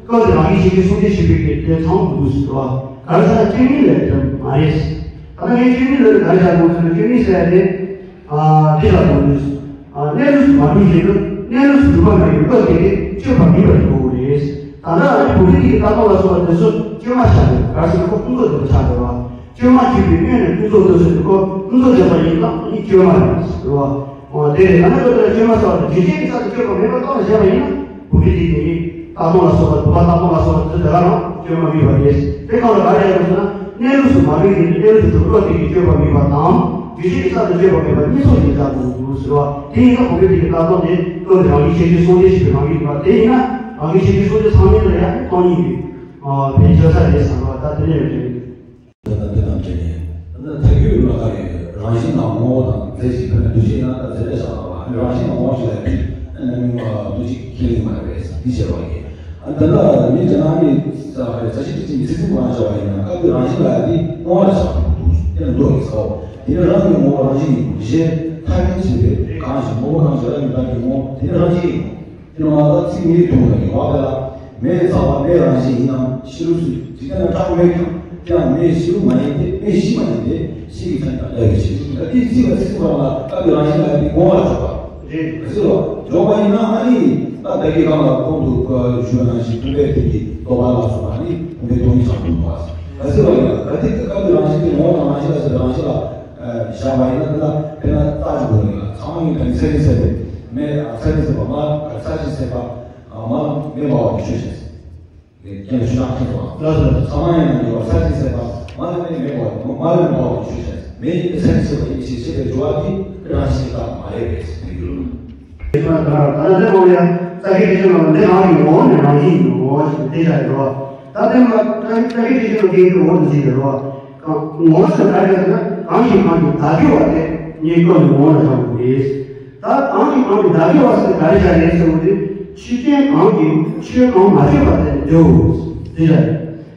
སྐབས་དེ་རང་བཞིན་ཤེས་བྱའི་སྲོག་ལྡན་ཞེས་པའི་གི་དེ་ཚང་དུ་འདུག་ཟེར་བ། ག་རེ་ཟེར་ན་ཆོས་ཉིད་ལ་དེ་མ་རེད། ད་ལྟ་ངས་ཆོས་ཉིད་ལ་ག་རེ་བཞག་དགོས་ཟེར་ན། ཆོས་ཉིད་ཟེར་ཡ་དེ། ཨ། འདི་ལ་དགོངས་ནས། ཨ། གནས་ལུགས་སུ་མ་གྲུབ་བཞིན་དུ་གནས་ལུགས་སུ་གྲུབ་པ་མེད་པའི་སྐབས་དེ་ནི་དཔྱོད་པ་མེད་པར་གྱུར་རེད། ད་ལྟ་ཨ་ནི་བུ་རིགས་ཀྱི་ལྟ་སྟངས་ལ་སོགས་པ་དེ་ཚོ་དཔྱོད་མ་ཆགས་པས། ག་རེ་ཟེར་ན་ཁོ་ཀུན་རྫོབ་ཏུ་ཆགས་པས། དཔྱོད་མ་ཆགས་པའི་སྔོན་ནས་ཀུན་རྫོབ་ཏུ་ཟེར་དུས་ཁོ་ཀུན་རྫོབ་བཞག་པ་ཡིན་ན་ཨ་ནི་དཔྱོད་མ་རེད་ཟེར་བ། འོ་དེ་རེད། ད་ནི་ཁོ་དེ་ལ་དཔྱོད་མ་ཟེར་བ་དེ་རྒྱུ་རྐྱེན་གྱི་རྩ་དང་དཔྱོད་པ་མེད་པ་ལྟ་བུ་བཞག་པ་ཡིན་ན། བུ་རིགས་དེ་དེ་ནི་ལྟ་སྟངས་ལ་སོགས་པ། བུམ་པ་ལྟ་སྟངས་ལ་སོགས་པ་དེ་ཚོ་དེ་ག་རང་དཔྱོད་པ་མེད་པ་རེད། དེ་གང་ལ་ག་རེ་ཡོད་ཟེར་ན། གནས་ལུགས་སུ་མ་གྲུབ་བཞིན་དུ་གནས་ལུགས་སུ་གྲུབ་སྐབས་དེ་གི་དཔྱོད་པ་མེད་པ་དང་། རྒྱུ་རྐྱེན་གྱི་རྩ་དང་དཔྱོད་པ་མེད་པ་གཉིས་ཚོགས་ཀྱིས་བཞག་དགོས་འདུག་ཟེར་བ། དེ་ཡིན་ན་བུམ་པའི་སྟེང་གི་ལྟ་སྟངས་དེ་སྟོན་རང་བཞིན་ཤེས་བྱའི་སྲོག་ལྡན་ཞེས་པའི་རང་བཞིན་པ་དེ་ཡིན་ན། རང་བཞིན་ཤེས་བྱའི་སྲོག་ལྡན་ཚང་མའི་ནང་ཡང་སྟོང་ཉིད་ཀྱི། ཨ། ཕན་ཆ་ས་རེད་བསམ་པ་ད་དེ་ནས་རེད། ད་ལྟ་དེ་དང་འབྲེལ་ནས། ད་ལྟ་ཐལ་འགྱུར་ལ་ཁ་ཡོད། རང་བཞིན་དང་ངོ་བོ་དང་རྫས་གཅིག། དཔེར་ན་འདུ་བྱེད་ཡིན་ན་ད་རྫས་གཅིག་བཞག་པ། རང་བཞིན་དང་ངོ་བོ་གཅིག་ལ་ཡིན་ན་མིང་འདུ་བྱེད་ཁས་ལེན་མ་རེད་པས་འདི་བྱས་པ་ཡིན། ད་ལྟ་མི་རྒྱ་ནག་མི་ས་ཧ་རེ་ས་ཞིག་གི་མི་ཚེ་ཚིག་མང་བྱ་བ་ཡིན་ན། སྐབས་དེ་རང་བཞིན་ལ་ཡ་དེ་དངོས་པོ་ལ་བཞག་པ་འདུག་དེ་ལ་མདོ་གི་ས་འོ། དེ་ནི་རང་གི་ངོ་བོ་རང་བཞིན་ཡིན་པ་གཞན་ཐ་སྙད་བྱས་པའི་གང་ཞིག་ངོ་བོ་གང་ཞིག་རང་གི་བདག་གི་ངོ་བོ་དེ་ནི་རང་བཞིན་ཡིན་ནོ། དེ་ནི་མ་གཏོགས་ཚིག་མེད་དུ་ཡོད་པ་ལ། མེ་ཚ་བ་མེ་རང་བཞིན་ཡིན་ནམ། ཕྱི་རོལ་སུ་འཇིག་རྟེན་ན་བཀྲག་མེད་ཀྱང་། དེའང་མེ་ཕྱི་རོལ་མ་ཡིན་ཏེ། མེ་གཞི་མ་ཡིན་ཏེ། གཞི་ཡི་མཚན་ཉིད་དང་འདྲ་བའི་ཕྱིར། ད་དེའི་ཚིག་ལ་ཚིག་རང་ལ་སྐབས་དེ་རང་བཞིན་ལ་དེ་དགོངས་པར་འཇོག་པ་རེད། ཟེར་བ་འཇོག་པ་ཡིན་ན། ཨ་ནི་ད་བདག་གི་གང་ལ་གོང་དུ་ཞུས་པ་ནང་བཞིན་བུམ་པའི་སྟེང་གི་རྟོག་པ་ལ་སོགས་པ་ནི་བུམ་པའི་སྟོང་ཉིད་ཆགས་འདུག་པ། ཟེར་བ་ཡིན་ན། ད་དེ་སྐབས་དེ་རང་བཞིན་དེ་ངོ་བོ་དང་རང་བཞིན་ལ་ཟེར། རང་བཞིན་ལ་བཞག་པ་ཡིན་ན། དེ་ལ་དཔེར་ན་རྟགས་ཅིག་དགོས་ནི་ལ། ཚང་མ་ཡིན་པའི་ཚད་མེད་ཟད་པའི་མེ། ཚད་མེད་ཟད་པ་མ། ཚད་མེད་ཟད་པ་མ་ལ་མེ་འབར་བ་དེ་ཆོས་ཅན། རྒྱན་ཆུ་ནག་ཁྱེར་སོང་། ལགས་སོ། ཚང་མ་ཡིན་ན་འདུ་བ་ཚད་མེད་ཟད་པ་མ་ལ་མེ་མེ་འབར་བ། མ་ལ་མེ་འབར་བ་དེ་ཆོས་ཅན། མེ་ཡིན་པའི་ཚད་མེད་ཟད་པ་ཡིན་ཞེས་བཤད་པའི་སྦྱོར་བ་དེ་རང་བཞིན་དག་མ་རེད་པས་ཟེར་གྱི་ཡོད། དེ་ལྟར་ད་ལྟ་འདི་ནང་ལ་ཡང་རྩ་ཤེ་ཏྲི་ཤེ་ལ་འདི་རང་གི་ངོ་བོ་ནས་རང་བཞིན་ཡིན་ནོ་ཞེས་དེ་བྱ་ཡོད། ད་ལྟ་ང་རྩ་ཤེ་ཏྲི་ཤེ་ལ་དེའི་ངོ་བོ་འདི་ཟེར་ཡོད། ངོ་བོ་ཟེར་ག་རེ་ཟེར་ན། གང་ཞིག་གང་གིས་བདག་གི་བ་དེ་ངའི་སྐབས་ནས་ངོ་བོ་ལ་བཞག་དགོས་རེད། ད་གང་ཞིག་གང་གིས་བདག་གི་བ་ཟེར་ག་རེ་བྱ་རེད་ཟེར་བ་དེ། ཆོས་ཅན་གང་གིས་ཆོས་གང་མ་ཆོད་པ་དེ་འདོད་དོ། དེ་བྱ་རེད།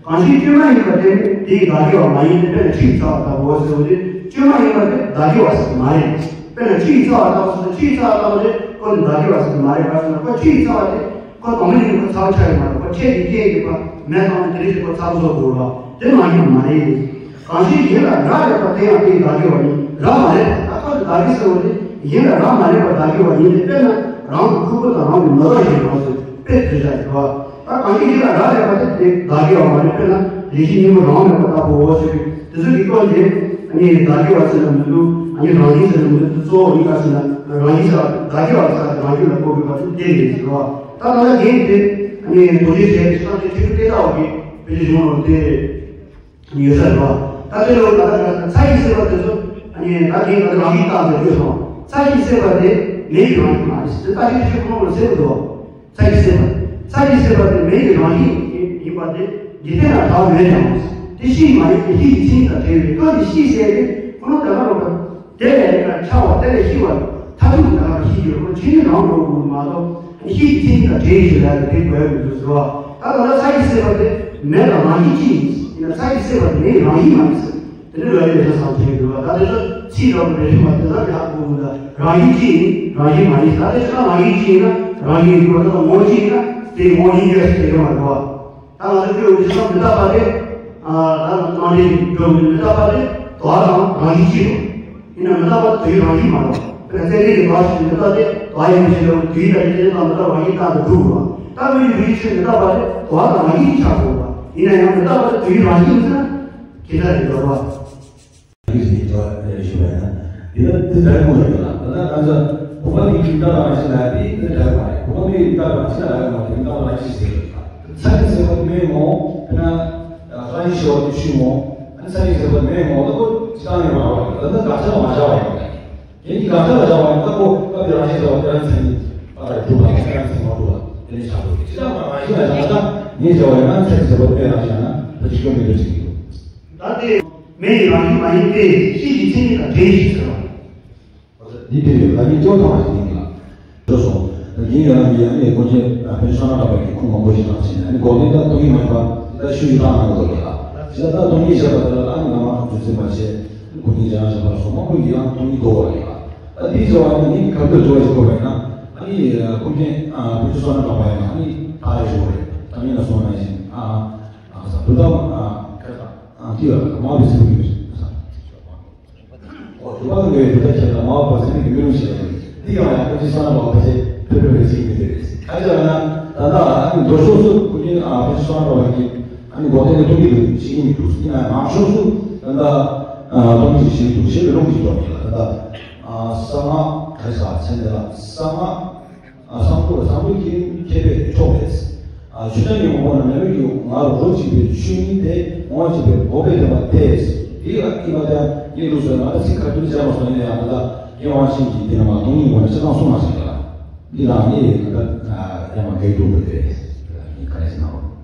གང་ཞིག་ཆོས་མ་ཡིན་པ་དེ་ནི་དེའི་བདག་གི་བ་མ་ཡིན་ཏེ། དཔེར་ན་ཆུ་ཡི་ཚ་བ་ལྟ་བུའོ་ཟེར་བ་དེ། ཆོས་མ་ཡིན་པ་དེ་བདག་གི་བ་ཟེར་མ་རེད། དཔེར་ན་ཆུ་ཡི་ཚ་བ་ལྟ་བུ་ཟེར་ན། ཆུ་ཡི་ཚ་བ་ལྟ་བུ་དེ་ཁོ་ནི་བདག་གི་བ་ཟེར་མ་རེད། ག་རེ་ཟེར་ན་ཁོ་ཆུ་ཡི་ཚ་བ་དེ། ཁོ་དང་པོ་ནས་ཁོ་ཚ་བ་ཆགས་ཡོད་མ་རེད། ཁོ་ཁྲལ་གྱི་རྐྱེན་གྱིས་ཕར་མེ་བཏང་ནས་དེ་རིང་ཁོ་ཚ་བ་བཟོ་དགོས་རེད་བ། དེ་མ་ཡིན་མ་རེད། གང་ཞིག་ཡིད་ལ་རག་ལས་པ་དེ་ཡང་དེའི་བདག་གི་བ་ཡིན། རག་མ་རེད། ད་ཁོ་དེ་བདག་གི་ཟེར་བ་དེ། ཡིད་ལ་རག་མ་ལས་པ་བདག་གི་བ་ཡིན་ཏེ། དཔེར་ན་རང་གི་ཁུག་པ་དང་རང་གི་མེ་ཏོག་བཞིན་ནོ་ཟེར། དཔེ་དེ་བཞག་ཡོད་བ། ད་གང་ཞིག་ཡིད་ལ་རག་ལས་པ་དེ་དེ་བདག་གི་བ་མ་རེད། དཔེར་ན་ལས་ཀྱི་སྙིང་པོ་རང་མེད་པ་ལྟ་བུའོ་ཟེར་བའི་དེ་ཚོ་གི་སྐོར་དེ། ཨ་ནི་བདག་གི་བ་ཟེར་ན་མི་འདུག་ཨ་ནི་རང་བཞིན་ཟེར་ན་མི་འདུག་དེ་གཙོ་བོ་ཡིན་ག་ཟེར་ན། རང་བཞིན་ཟེར་བ་བདག་གི་བ་ཟེར་བ་རང་རྒྱུད་ལ་གོ་དགོས་པ་དེ་དེ་རེད་ཟེར་བ། ད་ད་ལྟ་རྒན་དེ་ཨ་ནི་རྡོ་རྗེ་གདན་གྱི་བསམ་གཏན་ཆོས་ཀྱི་དེ་ལྟ་བ་གི་བོད་ཀྱི་གཞུང་ལ་དེ་ཡོད་ས་རེད་བ། ད་དེ་ལ་ད་ལྟ་ཚ་ཡིས་བསྲེགས་པ་དེ་ཚོ་ཨ་ནི་ད་རྒན་ད་ལྟ་རང་བཞིན་བཏགས་ནས་བརྗོད་སོང་། ཚ་ཡིས་བསྲེགས་པ་དེ་མེ་ཡི་རང་བཞིན་མ་རེད་ཟེར། ད་ཅི་ཆོས་ཁོ་ན་ལ་ཟེར་གི་འདུག་ཚ་ཡིས་བསྲེགས་པ། ཚ་ཡིས་བསྲེགས་པ་དེ་མེ་ཡི་རང་བཞིན་ཡིན་པ་དེ་འཇིག་རྟེན་ན་གྲགས་མེད་ཀྱང་། དེ་གཤིས་མ་ཡིན་ཏེ་གཤིས་ཀྱི་མཚན་ཉིད་དང་བྲལ་བའི་སྐབས་ཀྱི་གཤིས་ཟེར་ཏེ་ཁོ་ན་དེ་ལ་རོ། དེ་ལས་ཀྱང་འཆར་བ་དེ་ལས་ཤི་བ་མཐར་ཐུག་དེ་ལ་ཤི་རྒྱུ་རེད། ཁོ་ཆོས་ཉིད་རང་འགྲོ་དགོས་མ་གཏོགས་ཤི་ཡི་ཚེ་ཉིད་དང་བྲལ་ཞིག་ལ་དེ་དགོས་ཡོད་མི་འདུག་ཟེར་བ། ད་ལྟ་ཚ་ཡིས་བསྲེགས་པ་དེ་མེ་དང་རང་བཞིན་གཅིག་ཡིན་ན། ཚ་ཡིས་བསྲེགས་པ་དེ་མེ་ཡི་རང་བཞིན་མ་ཡིན་ཟེར། དེ་ནི་ལ་ཡི་ལས་ས་སང་བྱས་འདུག་བ། ད་དེ་ཚོ་ཚིག་རོགས་རེ་རེ་མ་དེ་ལ་ཡག་པོ་འདུག་རང་བཞིན་གཅིག་ཡིན། རང་བཞིན་མ་ཡིན། ད་དེ་ཚོ་རང་བཞིན་གཅིག་ཡིན་ན་རང་བཞིན་ཡིན་དགོས། ད་ངོ་བོ་གཅིག་ཡིན་ན་དེ་ངོ་བོ་ཡིན་དགོས་ཟེར་གྱི་མ་འདུག་བ། ད་ང་ཚོ་སྐྱོ་བོ་འདི་ཚོ་མི་རྟག་པ་རེད། ཨ། ད་ནང་དེ་འགྲོ་མི་རྟག་པ་རེད། དོ་བ་དང་རང་བཞིན་གཅིག་རེད། ཡིན་ན་མི་རྟག་པ་དུས་རང་བཞིན་མ་རེད། དཔེར་ན་ཚད་མེད་ཀྱི་དོ་བ་ཞིག་མི་རྟག་སྟེ། དོ་བ་ཡིན་པའི་ཕྱིར་རོ། དུས་དང་ཚད་མེད་དང་མི་རྟག་རང་བཞིན་རྟག་ཏུ་གྲུབ་པ། ད་མི་ཡི་ལུས་ཀྱི་ཕྱིར་མི་རྟག་པ་རེད། དོ་བ་དང་རང་བཞིན་ཆགས་དགོས་པ། ཡིན་ན་ཡང་མི་རྟག་པ་དེ་དུས་རང་བཞིན་ཟེར་ན་ཁྱད་མཚར་རེད་འགྲོ་བ། ཡིག་ཅིག་ཡིག་ཅིག་ཞུ་བ་ཡིན་ན། འདི་ལ་འདི་འདྲ་དགོངས་ཡོད་ལ། ད་ལྟ་ང་ཚོ་བུམ་པ་ནི་མི་རྟག་པ་རང་བཞིན་ལ་ཡང་དེ་འདི་འདྲ་མ་རེད། བུམ་པ་ནི་མི་རྟག་པ་རང་བཞིན་ལ་ཡང་མ་རེད། མི་རྟག་པ་རང་བཞིན་ཟེར་གྱི་ཡོད་ལ། ཚ་གྱང་ཟེར་བ་དེ་མེ་ངོ་། དཔེར་ན་ཧྲ་ཞི་ཞེས་པ་དེ་ཆུ་ངོ་། ཨ་ནི་ཚ་གྱང་ཟེར་བ་དེ་མེ་ངོ་། ད་ཁོ་ཇི་ལྟར་ཡང་མ་རེད། ད་ལྟ་དགག་བྱ་ལ་མ་བཞག་པ་ཡིན་པ་ཡིན། ཡིན་གྱི་དགག་བྱ་ལ་བཞག་པ་ཡིན། ད་ཁོ་སྐབས་དེ་རང་བཞིན་ཟེར་བ་དེ་རང་མཚན་ཉིད་པ་ལ་གྲུབ་པ་དང་རང་མཚན་མ་གྲུབ་པ་དེ་ནི་ཆགས་འགྲོ་གི། ཇི་ལྟར་མ་རང་བཞིན་ལ་བཞག་ན། ད་ངས་བྱ་བ་ཡིན་ན་ཚ་གྱང་ཟེར་བ་དེ་མེ་རང་བཞིན་ལ་ད་ཅི་སྐྱོན་མེད་འགྲོ་ཅིག་ཡིན། ད་དེ་མེ་ཡི་རང་བཞིན་མ་ཡིན་ཏེ། གཤིས་ཀྱི་མཚན་ཉིད་དང་བྲལ་ཞིག་ཟེར་བ། འདི་དེ་རེད། ད་ངས་སྐྱོ་ཐང་ཞིག་ཡིན་ལ། ལགས་སོ། ད་ཡིན་ཡང་ཡང་ནས་སྐུ་མཁྱེན་ཨ་ཕན་ཆད་བསོད་ནམས་གྲགས་པ་གིས་ཁུངས་མང་པོ་ཞིག་བཏང་ཕྱིན་ནས་ཨ་ནི་འགོག་བདེན་ད་སྟོང་ཉིད་མ་ཡིན་པ་ད་ཤུ་ཞིག་བཏང་གནང་འདུག་ཡ། ད་ད་སྟོང་ཉིད་བཤད་པ་དེ་ལ་ཨ་ནི་ང་རང་རྫུན་ཚིག་མ་བྱས་སྐུ་མཁྱེན་འཇམ་དབྱངས་བཞད་པ་སོགས་མང་པོ་ཡིན་ཡང་སྟོང་ཉིད་རྟོགས་པ་ཡིན་ལ། ད་འདིའི་རྩ་བ་ནི་ངས་ཁ་ཐུག་དྲི་བ་ཞིག་བཀོད་པ་ཡིན་ན་ཨ་ནི་སྐུ་མཁྱེན་ཨ་ཕན་ཆད་བསོད་ནམས་གྲགས་པ་ཡིན་ན་ཨ་ནི་ད་རེ་ཞུ་བ་རེད། ད་ངས་ན་སོང་ན་ཡིན་ཨ་ཨ་ས་བུ་ད་ཨ་ཁ་ས་ཨ་ཏི་ཡ་མ་བི་སི་བུ་ཡོད་ས། ཨོ་དེ་བ་ངའི་དེ་ལྟར་བྱས་ན་མ་བབས་པ་ཟེར་ནས་མི་རུང་ཞེས་ཡང་འདི་ཡང་ཡང་ཁོ་ཚོའི་བསམ་པ་བབས་པ་ཞེས་ཕེབས་ཕེབས་རེ་ཟིན་མི་དེ་རེད། ག་ཅི་ལབ་ན་ད་ལྟ་ཨ་ནི་མདོ་ཕྱོགས་སུ་ཁོ་ཚོའི་ཨ་ཕན་ཆད་བསོད་ནམས་གྲགས་པ་གིས་ཨ་ནི་འགོག་བདེན་ནི་སྟོང་ཉིད་དུ་ཤེས་ཀྱི་མི་འདུག་ཡིན་ན་ནང་ཕྱོགས་སུ་ད་ལྟ་ཨ་སྟོང་ཉིད་ཀྱི་ཤེས་ཀྱི་འདུག་ཤེས་པའི་ལུགས་ཀྱི་སྟོང་ཉིད་ལ་ད་ལྟ་ཨ་གསང་སྔགས་ག་རེ་ཟེར་ཚེ་འདི་ལ་གསང་སྔགས། ཨ་སངས་རྒྱས་སངས་རྒྱས་ཀྱི་མཁས་པས་འཕྲོག་པས། ཨ་ཆོས་ཉིད་ཀྱི་དབང་པོ་རྣམས་ཉམས་ལེན་གྱི་ངར་རོ་གཅིག་པའི་ཆོས་ཉིད་དེ་དབང་གཅིག་པའི་འགོག་པའི་བདེན་པ་སྟེ། དེ་ཡང་ཨི་མ་དང་ཡིན་ལུགས་སོགས་ང་ཚིག་ཁ་ཐུག་བྱས་མ་སོང་ཡིན་ཡང་ད་ལྟ་རྒན་དབང་ཆེན་གྱིས་དེ་ནས་མ་སྟོང་ཉིད་ངོ་ནས་སྤྱིར་བཏང་གསུངས་མ་སོང་ཡ། འདི་རང་ཉིད་ད་ལྟ་ཡང་མ་འགལ་འདུག་པ་དེ་ཡིན་ག་རེ་ཟེར་ན།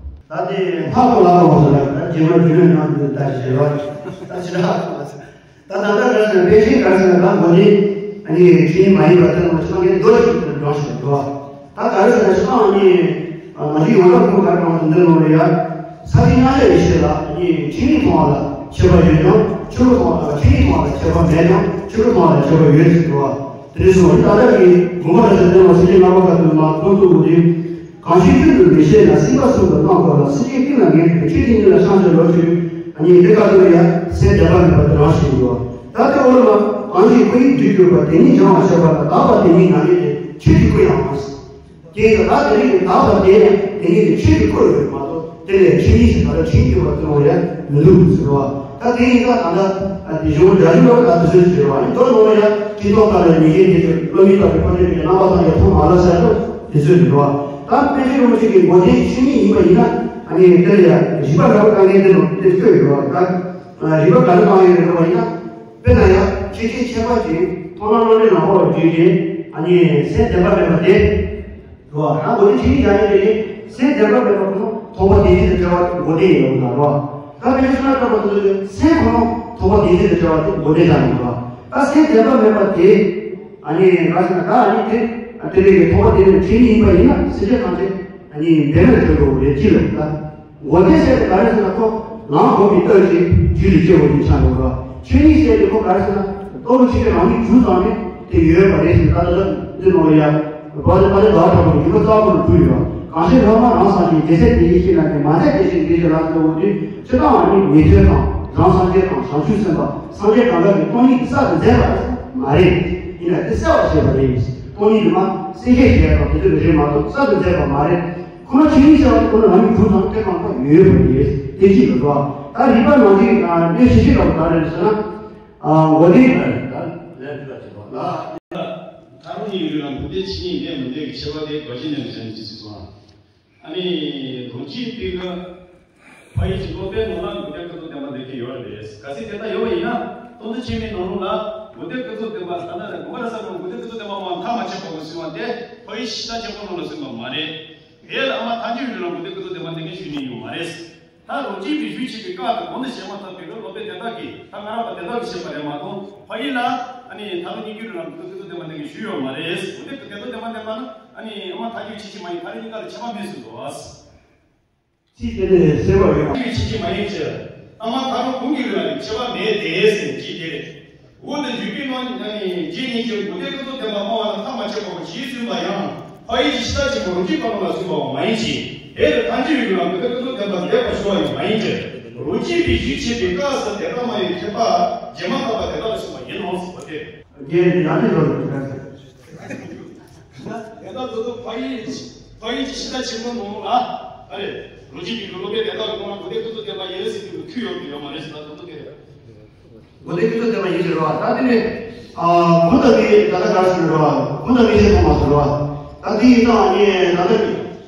ད་དེ་ལྷག་ཏུ་ལྷག་པ་འོང་ཟེར་ན་ད་རྗེས་མ་རྒྱུན་ལས་ནང་དུ་ད་ཞེས་པ་ད་ཞེ་དྲག་ད་ད་ལྟ་ག་རེ་ཟེར་ན་དཔེ་ཆའི་ག་རེ་ཟེར་ན་ད་མགོ་ནི་ཨ་ནི་ཆོས་ཉིད་མ་ཡིན་པ་དེ་ལ་ཆགས་མཁན་མདོ་ཞིག་ཏུ་འགྲོ་ཞིག་འགྲོ་བ། ད་ག་རེ་ཟེར་ན་ཆགས་ཨ་ནི་ང་ཚོའི་ཡོངས་གྲགས་ཁོང་ག་རེ་གང་དུ་འདིར་ལོ་རེ་ཡ། ས་སྟེང་མཉམ་གཞག་ཡེ་ཤེས་ལ་ཨ་ནི་ཆོས་ཉིད་མཐོང་བ་ལ་ཁྱད་པར་ཡོད་ཀྱང་ཆོས་སྐུ་མཐོང་བ་ཆོས་ཉིད་མཐོང་བ་ལ་ཁྱད་པར་མེད་ཀྱང་ཆོས་སྐུ་མཐོང་བ་ལ་ཁྱད་པར་ཡོད་ཟེར་འགྲོ་བ། དེ་ནས་སོང་ད་ལྟ་གི་དགོངས་པ་རབ་ཏུ་བརྟན་པ་སེམས་བསྐྱེད་ལྔ་པ་ཁ་ཐུག་མ་ཁོང་ཚོ་འོ་དེ། གང་ཞིག་ཀུན་ཏུ་མི་ཤེས་ན་སྲིད་པ་གསུམ་དུ་སྣང་དགོས་ལ་སྲིད་ཞིའི་ཀུན་ལ་ངེས་པའི་ཆོས་དེ་ཉིད་ལ་བཤང་གཅི་རོ་ཞུ། ཨ་ནི་འདི་ག་ཚོད་ཡ་སེམས་བདེན་པ་མེད་པ་དེ་རང་ཞིག་ཡོད། ད་དེ་འོ་ལ་གང་ཞིག་སྐུ་ཡིས་བསྡུས་གྱུར་པ་དེ་ཉིད་སྦྱང་བར་བྱ་བ་ལ་དག་པ་དེ་ཉིད་ན་ཡོད་དེ་ཆོས་ཀྱི་སྐུ་ཡང་མ་ཟད། དེ་ཡིན་ད་དེ་རིང་གི་དག་པ་དེ་ཡང་དེ་ཉིད་དེ་ཆོས་ཀྱི་སྐུ་ཡོད་མ་གཏོགས་དེ་ལས་ཆོས་ཉིད་ཞིག་ད་ལྟ་ཆོས་ཀྱི་བར་དུ་ཡང་མི་འདུག་ཟེར་བ། ད་དེ་ཡིན་ད་ད་ལྟ་དེ་གཞུང་འདྲ་ཞིག་ལ་ད་དེ་ཚོད་ཟེར་བ་ཡིན་དོ་ནོ་ཡ་ཅི་ཐོག་ད་ལ་ཉེ་ཞའི་དེ་ཚོད་བློ་མི་ད་པའི་ཁོ་ཚོས་ཀྱི་རྣམ་པ་ཚང་ཡ་ཐོག་མ་ལ་ཟེར་དོ། དེ་ཚོས་རེད་བ། ད་དཔེ་ཆའི་རང་བཞིན་གྱི་མགོ་རྟིང་ཆོས་ཉིད་ཡིན་པ་ཡིན་ན་ཨ་ནི་དེ་ལ་ཡང་རིགས་པ་འདྲ་བ་དཀའ་ངལ་དེ་ནོ་དེ་བཀོད་ཡོད་བ། ད་རིགས་པ་འདྲ་བ་དཀའ་ངལ་རེད་བ་ཡིན་ན་དཔེར་ན་ཡང་ཆོས་ཅན་ཁྱད་པར་ཅན་མཐོང་ལམ་རྣམ་རིག་ནང་པ་བར་བརྒྱུད་དེ་ཨ་ནི་སེམས་བདེན་པ་མེད་པ་དེ་རེད་བ། ད་མགོ་རྟིང་ཆོས་ཉིད་ཡང་ཡིན་དེ་ནི་སེམས་བདེན་པ་མེད་པ་ཁོ་ན་མཐོང་བ་དེ་ཉིད་དུ་བྲལ་བ་མགོ་རྟིང་ཡིན་ཡོང་ད་རེད་བ། ད་དཔེ་ཆ་ན་འདྲ་བ་དེ་ཚོ་སེམས་ཁོ་ན་མཐོང་བ་དེ་ཉིད་དུ་བྲལ་བ་དེ་མགོ་རྟིང་ཆགས་ཡོང་ད། ད་སེམས་བདེན་པ་མེད་པ་དེ། ཨ་ནི་ག་ཟེར་ན་ད་ཨ་ནི་དེ་དེ་རིགས་ཀྱི་ཐོག་པ་དེ་ནི་ཆོས་ཉིད་ཡིན་པ་ཡིན་ན་སེམས་ཅན་ཐམས་ཅད་ཨ་ནི་འབད་མེད་གྲོལ་འགྲོ་བ་རེད་ཅི་ལབ་ད། མགོ་རྟིང་ཟེར་ཏེ་ག་རེ་ཟེར་ན་ཁོ་ལངས་དགོས་པའི་སྟོབས་ཀྱིས་རྒྱུད་ལ་སྐྱེ་བ་ཉིད་ཆགས་འགྲོ་བ། ཆོས་ཉིད་ཟེར་ཏེ་ཁོ་ག་རེ་ཟེར་ན་སྟོབས་ཆེ་གེ་རང་ཉིད་གྲུབ་ཙམ་ནས་དེ་ཡོད་པ་རེད་ཟེར་ད་ལྟ་འདི་ནོ་ཡ། བ་དེ་བ་དེ་ཟླ་བ་དྲག་པོ་ནི་རྒྱུ་མ་རྩ་བ་ནས་བུ་ཡོད། གང་ཕྱིར་ལྷག་མ་རང་སངས་རྒྱས་རྒྱལ་སྲས་དེ་ཉིད་ཤེས་ན་དེ་མ་ཟད་དེ་བཞིན་དེ་ཞེས་ལ་ཟེར་འོ་དུས་སྤྱིར་བཏང་བ་ནི་ཉན་ཐོས་དང་རང་སངས་རྒྱས་དང་བྱང་ཆུབ་སེམས་དཔའ་སངས་རྒྱས་གང་ག་གི་སྟོང་ཉིད་ཀྱི་གསར་དུ་མཛད་པ་མ་རེད། ཡིན་ན་དེ་གསལ་བར་བྱེད་པ་རེད། སྟོང་ཉིད་དུ་མ་གསལ་བཤད་བྱས་པ་དེ་ཚོ་རེད་མ་གཏོགས་གསར་དུ་མཛད་པ་མ་རེད། ཁོ་ན་ཆོས་ཉིད་ཟེར་བ་དེ་ཁོ་ན་རང་གི་གྲུབ་དང་དེ་གང་ག་ཡོད་པ་རེད། དེ་གཅིག་ལ་འགྲོ་བ། ད་རིགས་པ་ནང་གི་གནས་ཤེས་ཤེས་རང་ག་རེ་ཟེར་ན། ཨ་འོ་དེ། ད་ལན་དུ་ལ་བྱེད་པ་ལ། ད་རུང་ཡིན་རྒྱུ་ལ་མུ་སྟེགས་ཆོས་ཉིད་གནས་མི་གནས་ཀྱི་ཁྱད་པར་དེ་གོ་ཤེས་ནས་མི་ཤེས་ནས་ཅི་ཟེར་སོང་ཨ། ཨ་ནི་རང་གཅིག་པའི་གི་ཕ་ཡུལ་གྱི་སློབ་དཔོན་ནང་ལ་མུ་སྟེགས་ཀུན་རྫོབ་བདེན་པ་འདོད་མཁན་ཡོད་རེད། གལ་སྲིད་དེ་ལྟར་ཡོད་པ་ཡིན་ན་སྟོང་ཐུན་ཆེན་མོའི་ནང་ལོགས་ལ་མུ་སྟེགས་ཀུན་རྫོབ་བདེན་པ་ད་ལྟ་ནས་གོ་བ་ར་ས་ནང་མུ་སྟེགས་ཀུན་རྫོབ་བདེན་པ་མ་མཐའ་མ་ཆད་པ་གོ་ཟིན་བ་དེ་ཕ་ཡུལ་ཕྱི་ལྟ་ཆེན་པོ་ནང་ལ་ཟིན་པ་མ་རེད། དེ་ལ་ཨ་མ་ཐལ་འགྱུར་ལ་མུ་སྟེགས་ཀུན་རྫོབ་བདེན་པ་འདོད་མཁན་ཞུ་ནི་ཡོད་མ་རེད། ད་རང་རྒྱུད་པའི་ཡུལ་ཆེས་པའི་སྐབས་དང་གོང་དུ་བཤད་མ་ཐག་པའི་ལོ་པའི་དེ་དག་གིས་ད་ང་རང་པ་དེ་དག་གིས་བཤད་པ་རེད་མ་གཏོགས་ཕ་ཡུལ་ལ་ཨ་ནི་ད་རུང་སྙན་བརྒྱུད་རང་གི་ཐུགས་ཐུགས་དེ་མ་དེ་གིས་ཞུས་ཡོད་མ་རེད། འོ་དེ་དེ་ཚོ་དེ་མ་དེ་མ་ན་ཨ་ནི་ཨ་མ་ཐལ་འགྱུར་ཆེས་ཆེས་མ་ཡིན་ཐ་རེ་གཉིས་ཀ་ལ་ཁྱད་པར་མེད་ཟེར་འདུག་ཨ། ཅི་དེ་ནས་གསལ་བ་ཡོད། ཐལ་འགྱུར་ཆེས་ཆེས་མ་ཡིན་ཟེར། ཨ་མ་ད་རུང་གོང་གི་ལ་ཁྱད་པར་མེད་དེ་ཟེར་ཅི་དེ་རེད། འོ་དེ་འཇུག་པའི་ནང་ནས་རྗེས་ཉིད་ཀྱི་མུ་སྟེགས་ཀུན་རྫོབ་བདེན་པ་སྨྲ་བ་ལ་ཐ་མ་ཆད་པའོ་ཞེས་གསུངས་པ་ཡང་ཕ་ཡུལ་གྱི་ཕྱི་ལྟ་ཆེན་པོ་རང་རྒྱུད་པ་ལ་གསུངས་པའང་མ་ཡིན་གྱི། དེ་ལ་ཐལ་འགྱུར་ཡོད་ན་མུ་སྟེགས་ཀུན་རྫོབ་བདེན་པ་འདོད་པར་ཞུ་བ་ཡང་མ་ཡིན་གྱི། རང་རྒྱུད་པའི་ཡུལ་ཆེས་པའི་སྐབས་སུ་དེ་ལྟར་སྨྲ་བའི་མཁས་པ་རྗེས་མ་བརྟག་པ་དེ་དག་ལ་གསུངས་པ་ཡིན་ནོ་ཟེར་བ་སྟེ། རྒྱན་དེ་ཡང་ནི་ལོ་ལ་འདི་ལྟར་ཟེར། དེ་ལྟར་དུ་དུ་ཕ་ཡུལ་ཕ་ཡུལ་གྱི་ཕྱི་ལྟ་ཆེན་པོ་ནང་ལ་ཨ་རེ་རང་རྒྱུད་པའི་ལོ་པའི་དེ་དག་གི་ནང་ལ་མུ་སྟེགས་ཀུན་རྫོབ་བདེན་པ་ཡིན་ཟེར་དུས་ཁུལ་ཡོད་དུ་ཡོད་མ་རེད་ཟེར་ན་དུ་དུ་དེ་རེད། མུ་སྟེགས་ཀུན་རྫོབ་བདེན་པ་ཡིན་ཟེར་བ་ད་དེ་ནི། ཨ་གོང་དུ་ངས་ད་ལྟ་ག་རེ་ཟེར་བ། གོང་དུ་ངས་བཤད་ཐོག་མ་ཟེར་བ། ད་དེ་ཡིན་ཙང་ངས་ད་ལྟ་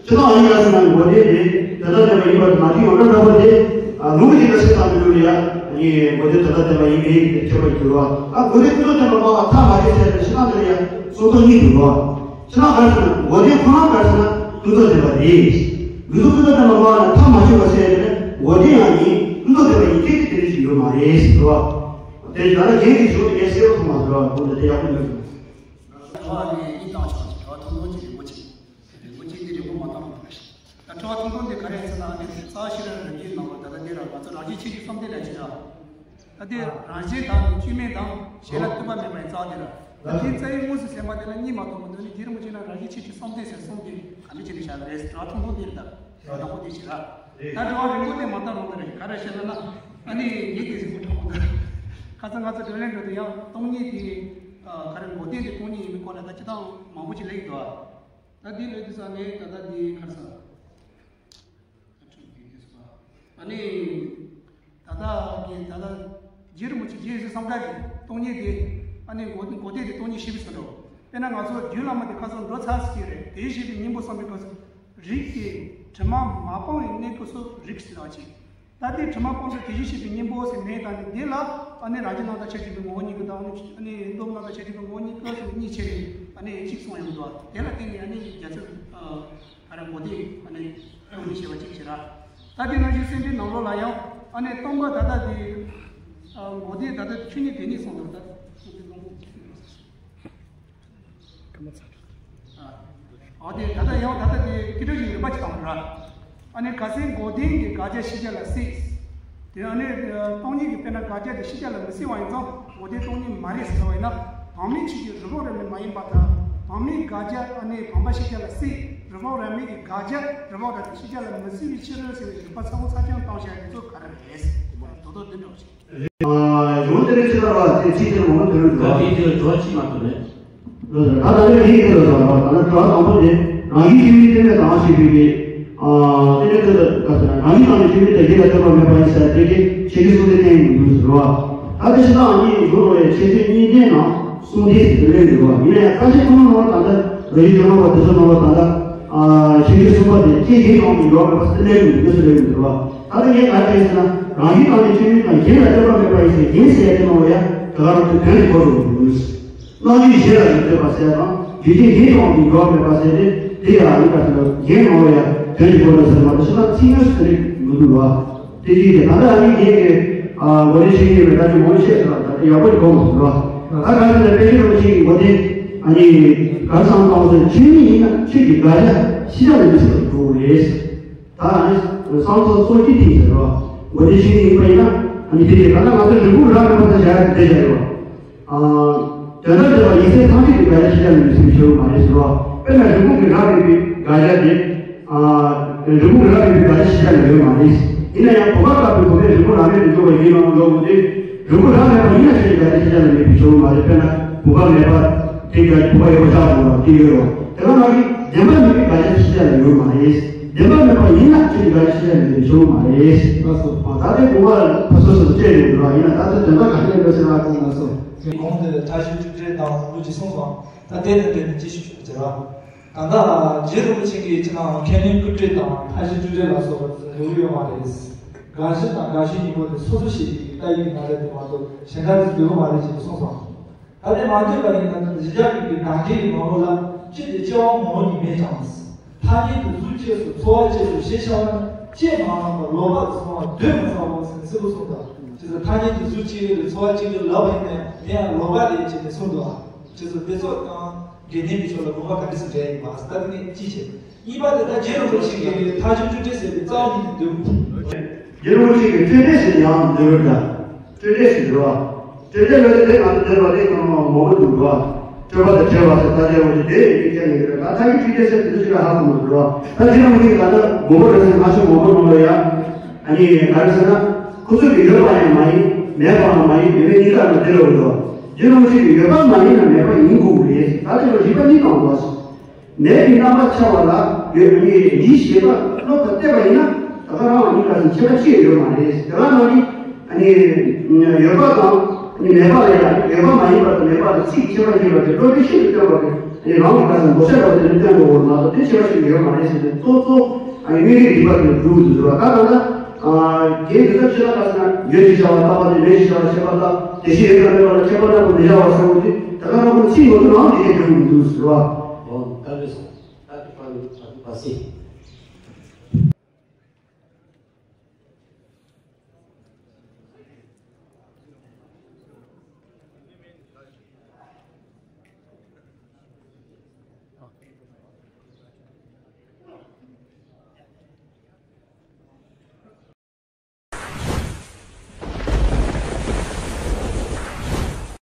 ཅི་ལྟར་ཨ་ནི་ཡ་ཟེར་ན་མགོ་ནས་རེད། དེ་ལྟར་བདེན་པ་ཡིན་པར་མ་བྱས་ཡོངས་གྲགས་འདྲ་པོ་དེ། ཨ་ལུང་གི་ཅི་ལྟར་བཤད་སྟངས་མི་འདུག་ལ་ཡ། ཨ་ནི་མགོ་ནས་དེ་ལྟར་བདེན་པ་ཡིན་མིན་དེ་ཁྱད་པར་འགྱུར་བ། ཨ་མགོ་ནས་ཀུན་རྫོབ་བདེན་པ་སྨྲ་བ་ཐ་མ་བྱས་ཟེར་ཏེ་ཕྱི་ནང་དེ་ལ་ཡ་གསུང་ཐོག་གཉིས་འདུག་བ། ཕྱི་ནང་ག་རེ་ཟེར་ན་མགོ་ནས་ཁོ་རང་ག་རེ་ཟེར་ན་ཀུན་རྫོབ་བདེན་པ་རེད། ལུང་ཀུན་རྫོབ་བདེན་པ་སྨྲ་བ་ཐ་མ་བྱས་པ་ཟེར་ཏེ་མགོ་ནས་ཡང་ཡིན་ཀུན་རྫོབ་བདེན་པ་ཡིན་ཁྱད་དེ་དེ་རིགས་ཤིག་ཡོད་མ་རེད་ཟེར་བ། དེ་ཡང་ན་རྒན་གྱི་གཞུང་དེ་ངས་གསལ་པོ་མཐོང་མ་ཟེར་བ་མགོ་ནས་དེ་ཡག་པོ་མི་འདུག་བ་ནས་ཡིད་བཏང་ཆོག་ཅིག་བྲོ་བ་ཐུང་ཐུང་ཅིག་རིང་པོ་ཅིག་རིང་པོ་ཅིག་འདི་རིང་པོ་མ་བཏང་རུང་འགྲིག་གི་རེད། ད་བྲོ་བ་ཐུང་ཐུང་འདི་ག་རེ་ཟེར་ན་ཨ་ནི་རྩ་ཤེས་རབ་རིམ་བརྒྱུད་ནང་ལ་ད་ལྟ་འདི་ར་ང་ཚོ་རང་བཞིན་ཆོས་ཀྱི་གསུམ་ལྡན་ལ་བྱེད་ཡ། ད་འདི་རང་བཞིན་དང་བཅོས་མིན་དང་གཞན་ལ་ལྟོས་པ་མེད་པའི་རྩ་འདི་ར། ད་དེའི་རྩ་བའི་དངོས་སུ་ཟེར་མ་དེ་ལ་གཉིས་མ་གཏོགས་མི་འདུག་ནི་རྒྱུན་རིང་པོ་བྱས་ན་རང་བཞིན་ཆོས་ཀྱི་གསུམ་ལྡན་ཟེར་གསུམ་ལྡན་ག་འདྲ་བྱས་ནས་བཞག་པ་རེད། བྲོ་བ་ཐུང་ཐུང་འདི་རེད། ད་བྲོ་བ་དང་པོ་འདི་བྱེད་ར། ད་བྲོ་བ་རིང་པོ་དེ་མ་བཏང་རུང་འདི་རེད། ག་རེ་བཤད་ན་ན་ཨ་ནི་ངེད་ཀྱི་གཟིགས་པོ་དྲང་པོ་འདི་རེད། ཁ་སང་ང་ཚོ་བགྲོ་གླེང་འགྲོ་དུས་ཡང་སྟོང་ཉིད་དེ་ག་རེ་མགོ་རྟིང་དེ་སྟོང་ཉིད་ཡིན་པའི་སྐོར་ལ་ད་སྤྱི་བཏང་མང་པོ་ཅིག་ལབ་ཀྱི་འདུག་ད་འདི་ལབ་དུས་ཙང་ངས་ད་ལྟ་འདི་ག་རེ་ཟ། ཨ་ནི། ད་ལྟ་གི་ད་ལྟ་རྗེ་རིན་པོ་ཆེ་རྗེ་ཡེ་ཤེས་སམ་བྷོ་ཊ་གི་སྟོང་ཉིད་དེ་ཨ་ནི་མགོ་མགོ་རྟིང་དེ་སྟོང་ཉིད་ཤེས་པའི་ཚུལ་འགྲོ། དཔེར་ན་ང་ཚོ་རྒྱུད་བླ་མ་དེ་ཁ་སང་འགྲོ་ཚར་ཟེར་གྱི་རེད། དེ་ཤེས་པའི་སྙིང་པོ་བསམ་པའི་སྐབས་སུ་རིགས་ཀྱི་དྲི་མ་མ་སྤངས་པའི་གནས་སྐབས་སུ་རིགས་ཟེར་བ་ཅིག་ད་ལྟའི་དྲི་མ་སྤངས་ཚུལ་དེ་བཞིན་གཤེགས་པའི་སྙིང་པོ་ཟེར་མེད་དང་ནི་འདི་ལ་ཨ་ནི་རང་རྒྱུད་རྣམ་དག་ཆ་བཞག་པའི་ངོ་བོ་ཉིད་ཀྱི་དང་ཨ་ནི་སྟོབས་རྣམ་དག་ཆ་བཞག་པའི་ངོ་བོ་ཉིད་ཀྱི་སོགས་གཉིས་ཕྱེ་ནས་ཨ་ནི་གཅིག་གསུངས་ཡོང་འདུག་དེ་ལ་བརྟེན་ནས་ཨ་ནི་རྒྱ་མཚོ་ཨ་ར་མགོ་རྟིང་ཨ་ནི་སྟོང་ཉིད་ཞེས་པ་གཅིག་བྱེད་ར། ད་དེ་ནང་བཞིན་སེམས་འགྲེལ་ནང་ལོགས་ལ་ཡང་ཨ་ནི་སྟོང་པ་ད་ལྟ་དེ་མགོ་རྟིང་ད་ལྟ་ཆོས་ཉིད་དེ་ཉིད་གསུངས་འདུག་ད། འོ་དེ་ད་ལྟ་ཡང་ད་ལྟ་དེ་སྐད་ཆ་ཞིག་རིམ་པ་ཅིག་བཏང་ར། ཨ་ནི་ག་སེང་མགོ་རྟིང་གི་དགག་བྱ་ཤེས་བྱ་ལ་སྲིད། དེ་ཨ་ནི་སྟོང་ཉིད་ཀྱི་དཔེར་ན་དགག་བྱ་དེ་ཤེས་བྱ་ལ་མི་སྲིད་པ་ཡིན་ཙང་མགོ་རྟིང་སྟོང་ཉིད་མ་རེད་ཟེར་བ་ཡིན་ན་བག་མེད་ཆོས་ཀྱི་རི་བོང་རྭ་མིག་མ་ཡིན་པར་ཐལ། བག་མེད་དགག་བྱ་ཨ་ནི་བག་མ་ཤེས་བྱ་ལ་སྲིད། རི་བོང་རྭ་མིག་གི་དགག་བྱ་རི་བོང་རྭ་དེ་ཤེས་བྱ་ལ་མི་སྲིད་པའི་ཕྱིར་རོ་ཟེར་བའི་རིགས་པ་ཚ་བོ་ཚ་རྐྱང་བཏང་བཞག་དེ་ཚོ་ག་རེ་རེད། དོ་དོ་འདི་འདྲ་བོ་ཞིག་ཡོང་དེ་རིང་ཕྱི་ཟླ་བ་དེ་ཕྱི་ཟླ་མང་པོ་དོན་འགྲོ། ད་དེ་དེ་ལ་དྲི་བ་གཅིག་མ་གཏོགས་མེད། ད་ད་ལྟ་ཡིན་དེ་ལ་ཟེར་བ་ད་ལྟ་དྲི་བ་དང་པོ་དེ་རང་གི་ཤེས་ཡོན་གཏན་ལ་དང་ཞེས་པའི་གི་ཨ་དེ་ནས་དེ་ལ་ད་ཟེར་རང་གི་ནང་ནས་ཤེས་ཡོན་དེ་གཞན་ལ་ལྟོས་པ་མེད་པ་ཡིན་ཟེར་དེ་གི་ཆོས་ཀྱི་གསུང་དེ་གཏན་ཡིན་འདུག་ཟེར་བ། ད་དེ་ཕྱི་ཟླ་གཉིས་འགྲོ་རོགས་ཡ་ཆོས་ཀྱི་གཉིས་ལྡན་ནང་གསུང་དེ་ཟེར་དེ་ལས་འདུག་བ་ཡིན་ན་ཡང་ས་ཆ་ཐོག་མ་ནང་ད་ལྟ་རོ་ཡི་ལྗོན་མ་བ་དེ་ཚོ་ནང་ལ་ད་ལྟ་ཨ་ཆོས་ཀྱི་གསུང་པ་དེ་ཁྱེད་གཞན་ཡོང་གི་ཡོད་མེད་པ་ཟེར་དེ་ལས་འདུག་དེ་ཚོ་ལས་འདུག་བ། ད་ལྟ་ངས་ག་རེ་ཟེར་ན་རང་ཡུལ་དང་ནི་ཆོས་ཡུལ་དང་གཞན་ལ་ལྟོས་པ་མེད་པ་ཡིན་ཟེར་གཞན་ཟེར་ཡ་དེ་མང་བ་ཡ་དེ་ག་རང་དུ་དོན་གྱི་སྐོར་རུ་འདུག་སྣང་ཡུལ་གཞན་ལ་མི་ལྟོས་པ་ཟེར་ཡ་དང་རྒྱུ་རྐྱེན་གཞན་ཡོང་གི་ཡོད་མེད་པ་ཟེར་ཏེ་དེ་ཡ་ཡིན་པ་དེ་ལ་གཞན་མང་བ་ཡ་དོན་གྱི་སྐོར་ལ་ཟེར་བ་དེ་ཤི་ན་ཚིག་ངོས་སུ་དེ་རིགས་མི་འདུག་བ། དེ་ཅིག་དེ་ད་ལྟ་ཨ་ནི་ངས་ཀྱི་མགོ་ནས་ཤེས་ཀྱི་མེད་ད་ཅི་མང་བཤད་ཟེར་བ་ད་ཡག་པོ་ཅིག་གོ་མ་སོང་བ། ད་ག་ཟེར་ན་དཔེ་ཆ་རོ་ཅིག་མགོ་དེ་ཨ་ནི་ག་བསམ་བཏང་ཟེར་ཆོས་ཉིད་ཡིན་ན་ཆོས་ཀྱི་དགག་བྱ་ཤེས་བྱ་ལ་མི་ཟེར་བ་འགྲོ་རེད། ད་ཨ་ནི་བསམ་ཚུལ་སོ་སྐྱེ་དེ་ཟེར་བ། འོ་དེ་ཤེས་ཡིན་པ་ཡིན་ན་ཨ་ནི་དེ་དེ་ག་ན་ང་ཚོ་རིང་པོ་རག་མེད་པ་དང་བཞག་ཡ་དེ་བྱ་ཡོད། དོན་དམ་བྱས་པ་ཡིན་ཚད་ཐམས་ཅད་ཀྱི་དགག་བྱ་ཤེས་བྱ་ལ་མི་ཟེར་བའི་ཕྱིར་མ་རེད་ཟེར་བ། དཔེར་ན་རིང་པོ་གི་རག་མེད་པའི་དགག་བྱ་དེ། རིང་པོ་གི་རག་མེད་པའི་དགག་བྱ་ཤེས་བྱ་ལ་ཡོད་མ་རེད། ཡིན་ན་ཡང་བུམ་པ་དགག་པའི་བུམ་པས་རིང་པོ་རག་མེད་དུ་འཇོག་པ་ཡིན་ནའང་འཇོག་མི་དེ། རིང་པོ་རག་མེད་པ་ཡིན་ན་ཆོས་ཀྱི་དགག་བྱ་ཤེས་བྱ་ལ་མེད་པའི་ཕྱིར་མ་རེད། དཔེར་ན་བུམ་པ་མེད་པ་དེ་དགག་བུམ་པ་ཡོད་པ་བཞག་དགོས་པ་དེ་ཡོད་རེད། དེ་ག་ནང་བཞིན་བདེན་པ་མེད་པའི་དགག་བྱ་ཤེས་བྱ་ལ་ཡོད་མ་རེད། བདེན་པ་མེད་པ་ཡིན་ན་ཆོས་ཀྱི་དགག་བྱ་ཤེས་བྱ་ལ་མེད་པའི་ཕྱིར་མ་རེད། ལགས་སོ། ད་ལྟའི་བུམ་པ་ལ་ཕ་སོ་སོ་སོ་སྤྲད་ནས་འགྲོ་བ་ཡིན་ན་ད་ལྟ་དོན་དག་ག་ནས་འགྲོ་ཟེར་བ་དང་ལགས་སོ། གོང་དུ་མཐའ་བཞི་སྤྲོས་བྲལ་དང་ལུགས་ཀྱི་གསུང་སོང་། ད་དེ་ནས་དེ་ནས་ཅི་ཞིག་ཞུ་ཟེར་བ། ད་ལྟ་རྗེ་རིན་པོ་ཆེ་གིས་ཅི་ནའང་ཁས་ལེན་སྐུལ་སྤྲོད་དང་མཐའ་བཞི་སྤྲོས་བྲལ་ལ་སོགས་པ་འདོད་ཀྱི་ཡོད་མ་རེད། དགག་གཞི་དང་དགག་གཞིའི་སྙིང་པོ་དེ་སོ་སོ་ཞིག་གིས་ལྟ་ཡི་གི་ན་རེ་དེ་མ་གཏོགས་གཞན་དག་གིས་འདོད་ཀྱི་མ་རེད་ཅེས་གསུངས་སོང་། ད་དེ་མ་འདོད་པ་ཡིན་ན་གཞི་རྒྱ་རིག་པའི་དག་འགྲེལ་གྱི་ནང་ལོགས་ལ་སྤྱི་དེ་སྐྱེ་བ་མང་པོ་ཉིད་མེད་ཀྱང་། ཐ་སྙད་དུ་གཟུགས་སྐྱེས་སོ་འཚོ་བ་སྐྱེས་སོ་ཞེས་བྱ་བ་ནི་སྐྱེས་མ་རུངས་པ་ལོག་པར་སོང་བ་འདོད་མི་ཟ་བ་ཟེར་ནས་སྲིད་པོ་གསུངས་དང་། ཅེས་སོ་ཐ་སྙད་དུ་གཟུགས་སྐྱེས་ཡོད་དེ་འཚོ་བ་སྐྱེས་ཡོད་ལབ་པ་ཡིན་ན་ཡང་དེ་ཡང་ལོག་པ་རེད་ཅེས་ནས་གསུངས་འདུག་ཨ། ཅེས་སོ་དེ་ཚོ་ཡང་། དགེ་ལྡན་པའི་ཕྱོགས་ལ་དགོངས་པ་ག་འདྲ་ཞིག་འགྲེལ་ཡིན་པ་ལྟ་བུ་ནི་ཅི་བྱེད། གཉིས་པ་དེ་ད་རྗེ་རིན་པོ་ཆེ་གིས་མཐའ་བཞི་སྤྲོས་བྲལ་ཟེར་བའི་རྩ་བ་ཉིད་ནས་འདོད། རྗེ་རིན་པོ་ཆེ་གིས་སྤྲོས་བྲལ་ཟེར་ཡང་འདོད་པར་གདའ། སྤྲོས་བྲལ་ཞེས་འདོད་པ། སྤྲོས་བྲལ་ལ་དེ་ང་ཚོ་འདོད་པ་དེ་ཀྱང་མང་པོ་འདུག་ག་སྤྲོས་པ་དང་བྲལ་བ་ཟེར་ད་ལྟ་བ་དེ་དེ་ཡིན་ཀྱང་ཡིན་གྱི་རེད། ད་མཐའ་བཞི་སྤྲོས་བྲལ་ཟེར་དེ་ཚོ་ཞིག་ལ་ཧ་གོ་མི་འདུག་ག་ད་རྗེ་རིན་པོ་ཆེ་གིས་ད་ལྟ་དགོངས་པ་རེ་ཟེར་ང་ཚོ་མང་པོ་ནང་ལ་ཡ། ཨ་ནི་ག་རེ་ཟེར་ན། ཁོ་ཚོ་གི་ཡོད་པ་ཡང་མ་ཡིན། མེད་པའང་མ་ཡིན། མེད་པའི་གཉིས་ཀ་ལ་དེ་ལ་འོས་འདུག་རྗེ་རིན་པོ་ཆེ་གིས་ཡོད་པ་མ་ཡིན་ན་མེད་པ་ཡིན་དགོས་ཀྱི་རེད། ད་དེ་ལ་རིགས་པ་གཉིས་བཏང་དགོས། མེད་པའི་རྣམ་པ་འཆར་བ་ལ་ཡོད་པའི་ཡིད་ཤེས་པ་བློ་ལ་གཏད་པ་ཡིན་ན་ད་ག་རང་ལ་གཉིས་ཀ་ཟིན་ཁྱད་པར་ཅི་ཡང་ཡོད་མ་རེད། དེ་ག་ནང་བཞིན་ཨ་ནི་ཡོད་པ་དང་ཨ་ནི་མེད་པ་ལ་ཡང་ཡོད་པ་མ་ཡིན་པ་དང་མེད་པ་ལ་ཚིག་གི་ཁྱད་པར་ཡིན་པ་དེ་བློ་གྲོས་ཤིན་ཏུ་བརྟན་པ་དེ་ཨ་ནི་རང་གི་ཁ་སང་མདོ་བཤད་པ་དེ་ནི་བརྟན་པའོ་མ་གཏོགས་དེ་ཁྱད་པར་ཞིག་ཡོད་མ་རེད་ཟེར་ཏེ་གཙོ་གཙོ་ཨ་ནི་དངོས་ཡོད་རིགས་པ་དེ་འདུག་ཟེར་བ་ད་ག་ན་རྒྱན་དེ་ཚོ་ཕྱི་ལ་ཁ་སང་ཡོད་ཅེས་བྱ་བ་རྟག་པ་དེ་མེད་ཅེས་བྱ་བ་ཁྱད་པར་དང་དེ་བཞིན་ཡོད་དང་མེད་པ་ལ་ཁྱད་པར་རྣམ་པར་མི་བྱ་བ་གསལ་བོ་དེ་ད་ག་ན་ཁོ་ཚིག་ངོ་ཐུག་ནའང་དེ་གས་འདུག་འདུག་ཟེར་བ། ཨོ་ད་རེས་ད་དེ་པ་ནི་ད་དེ་པ་སེ།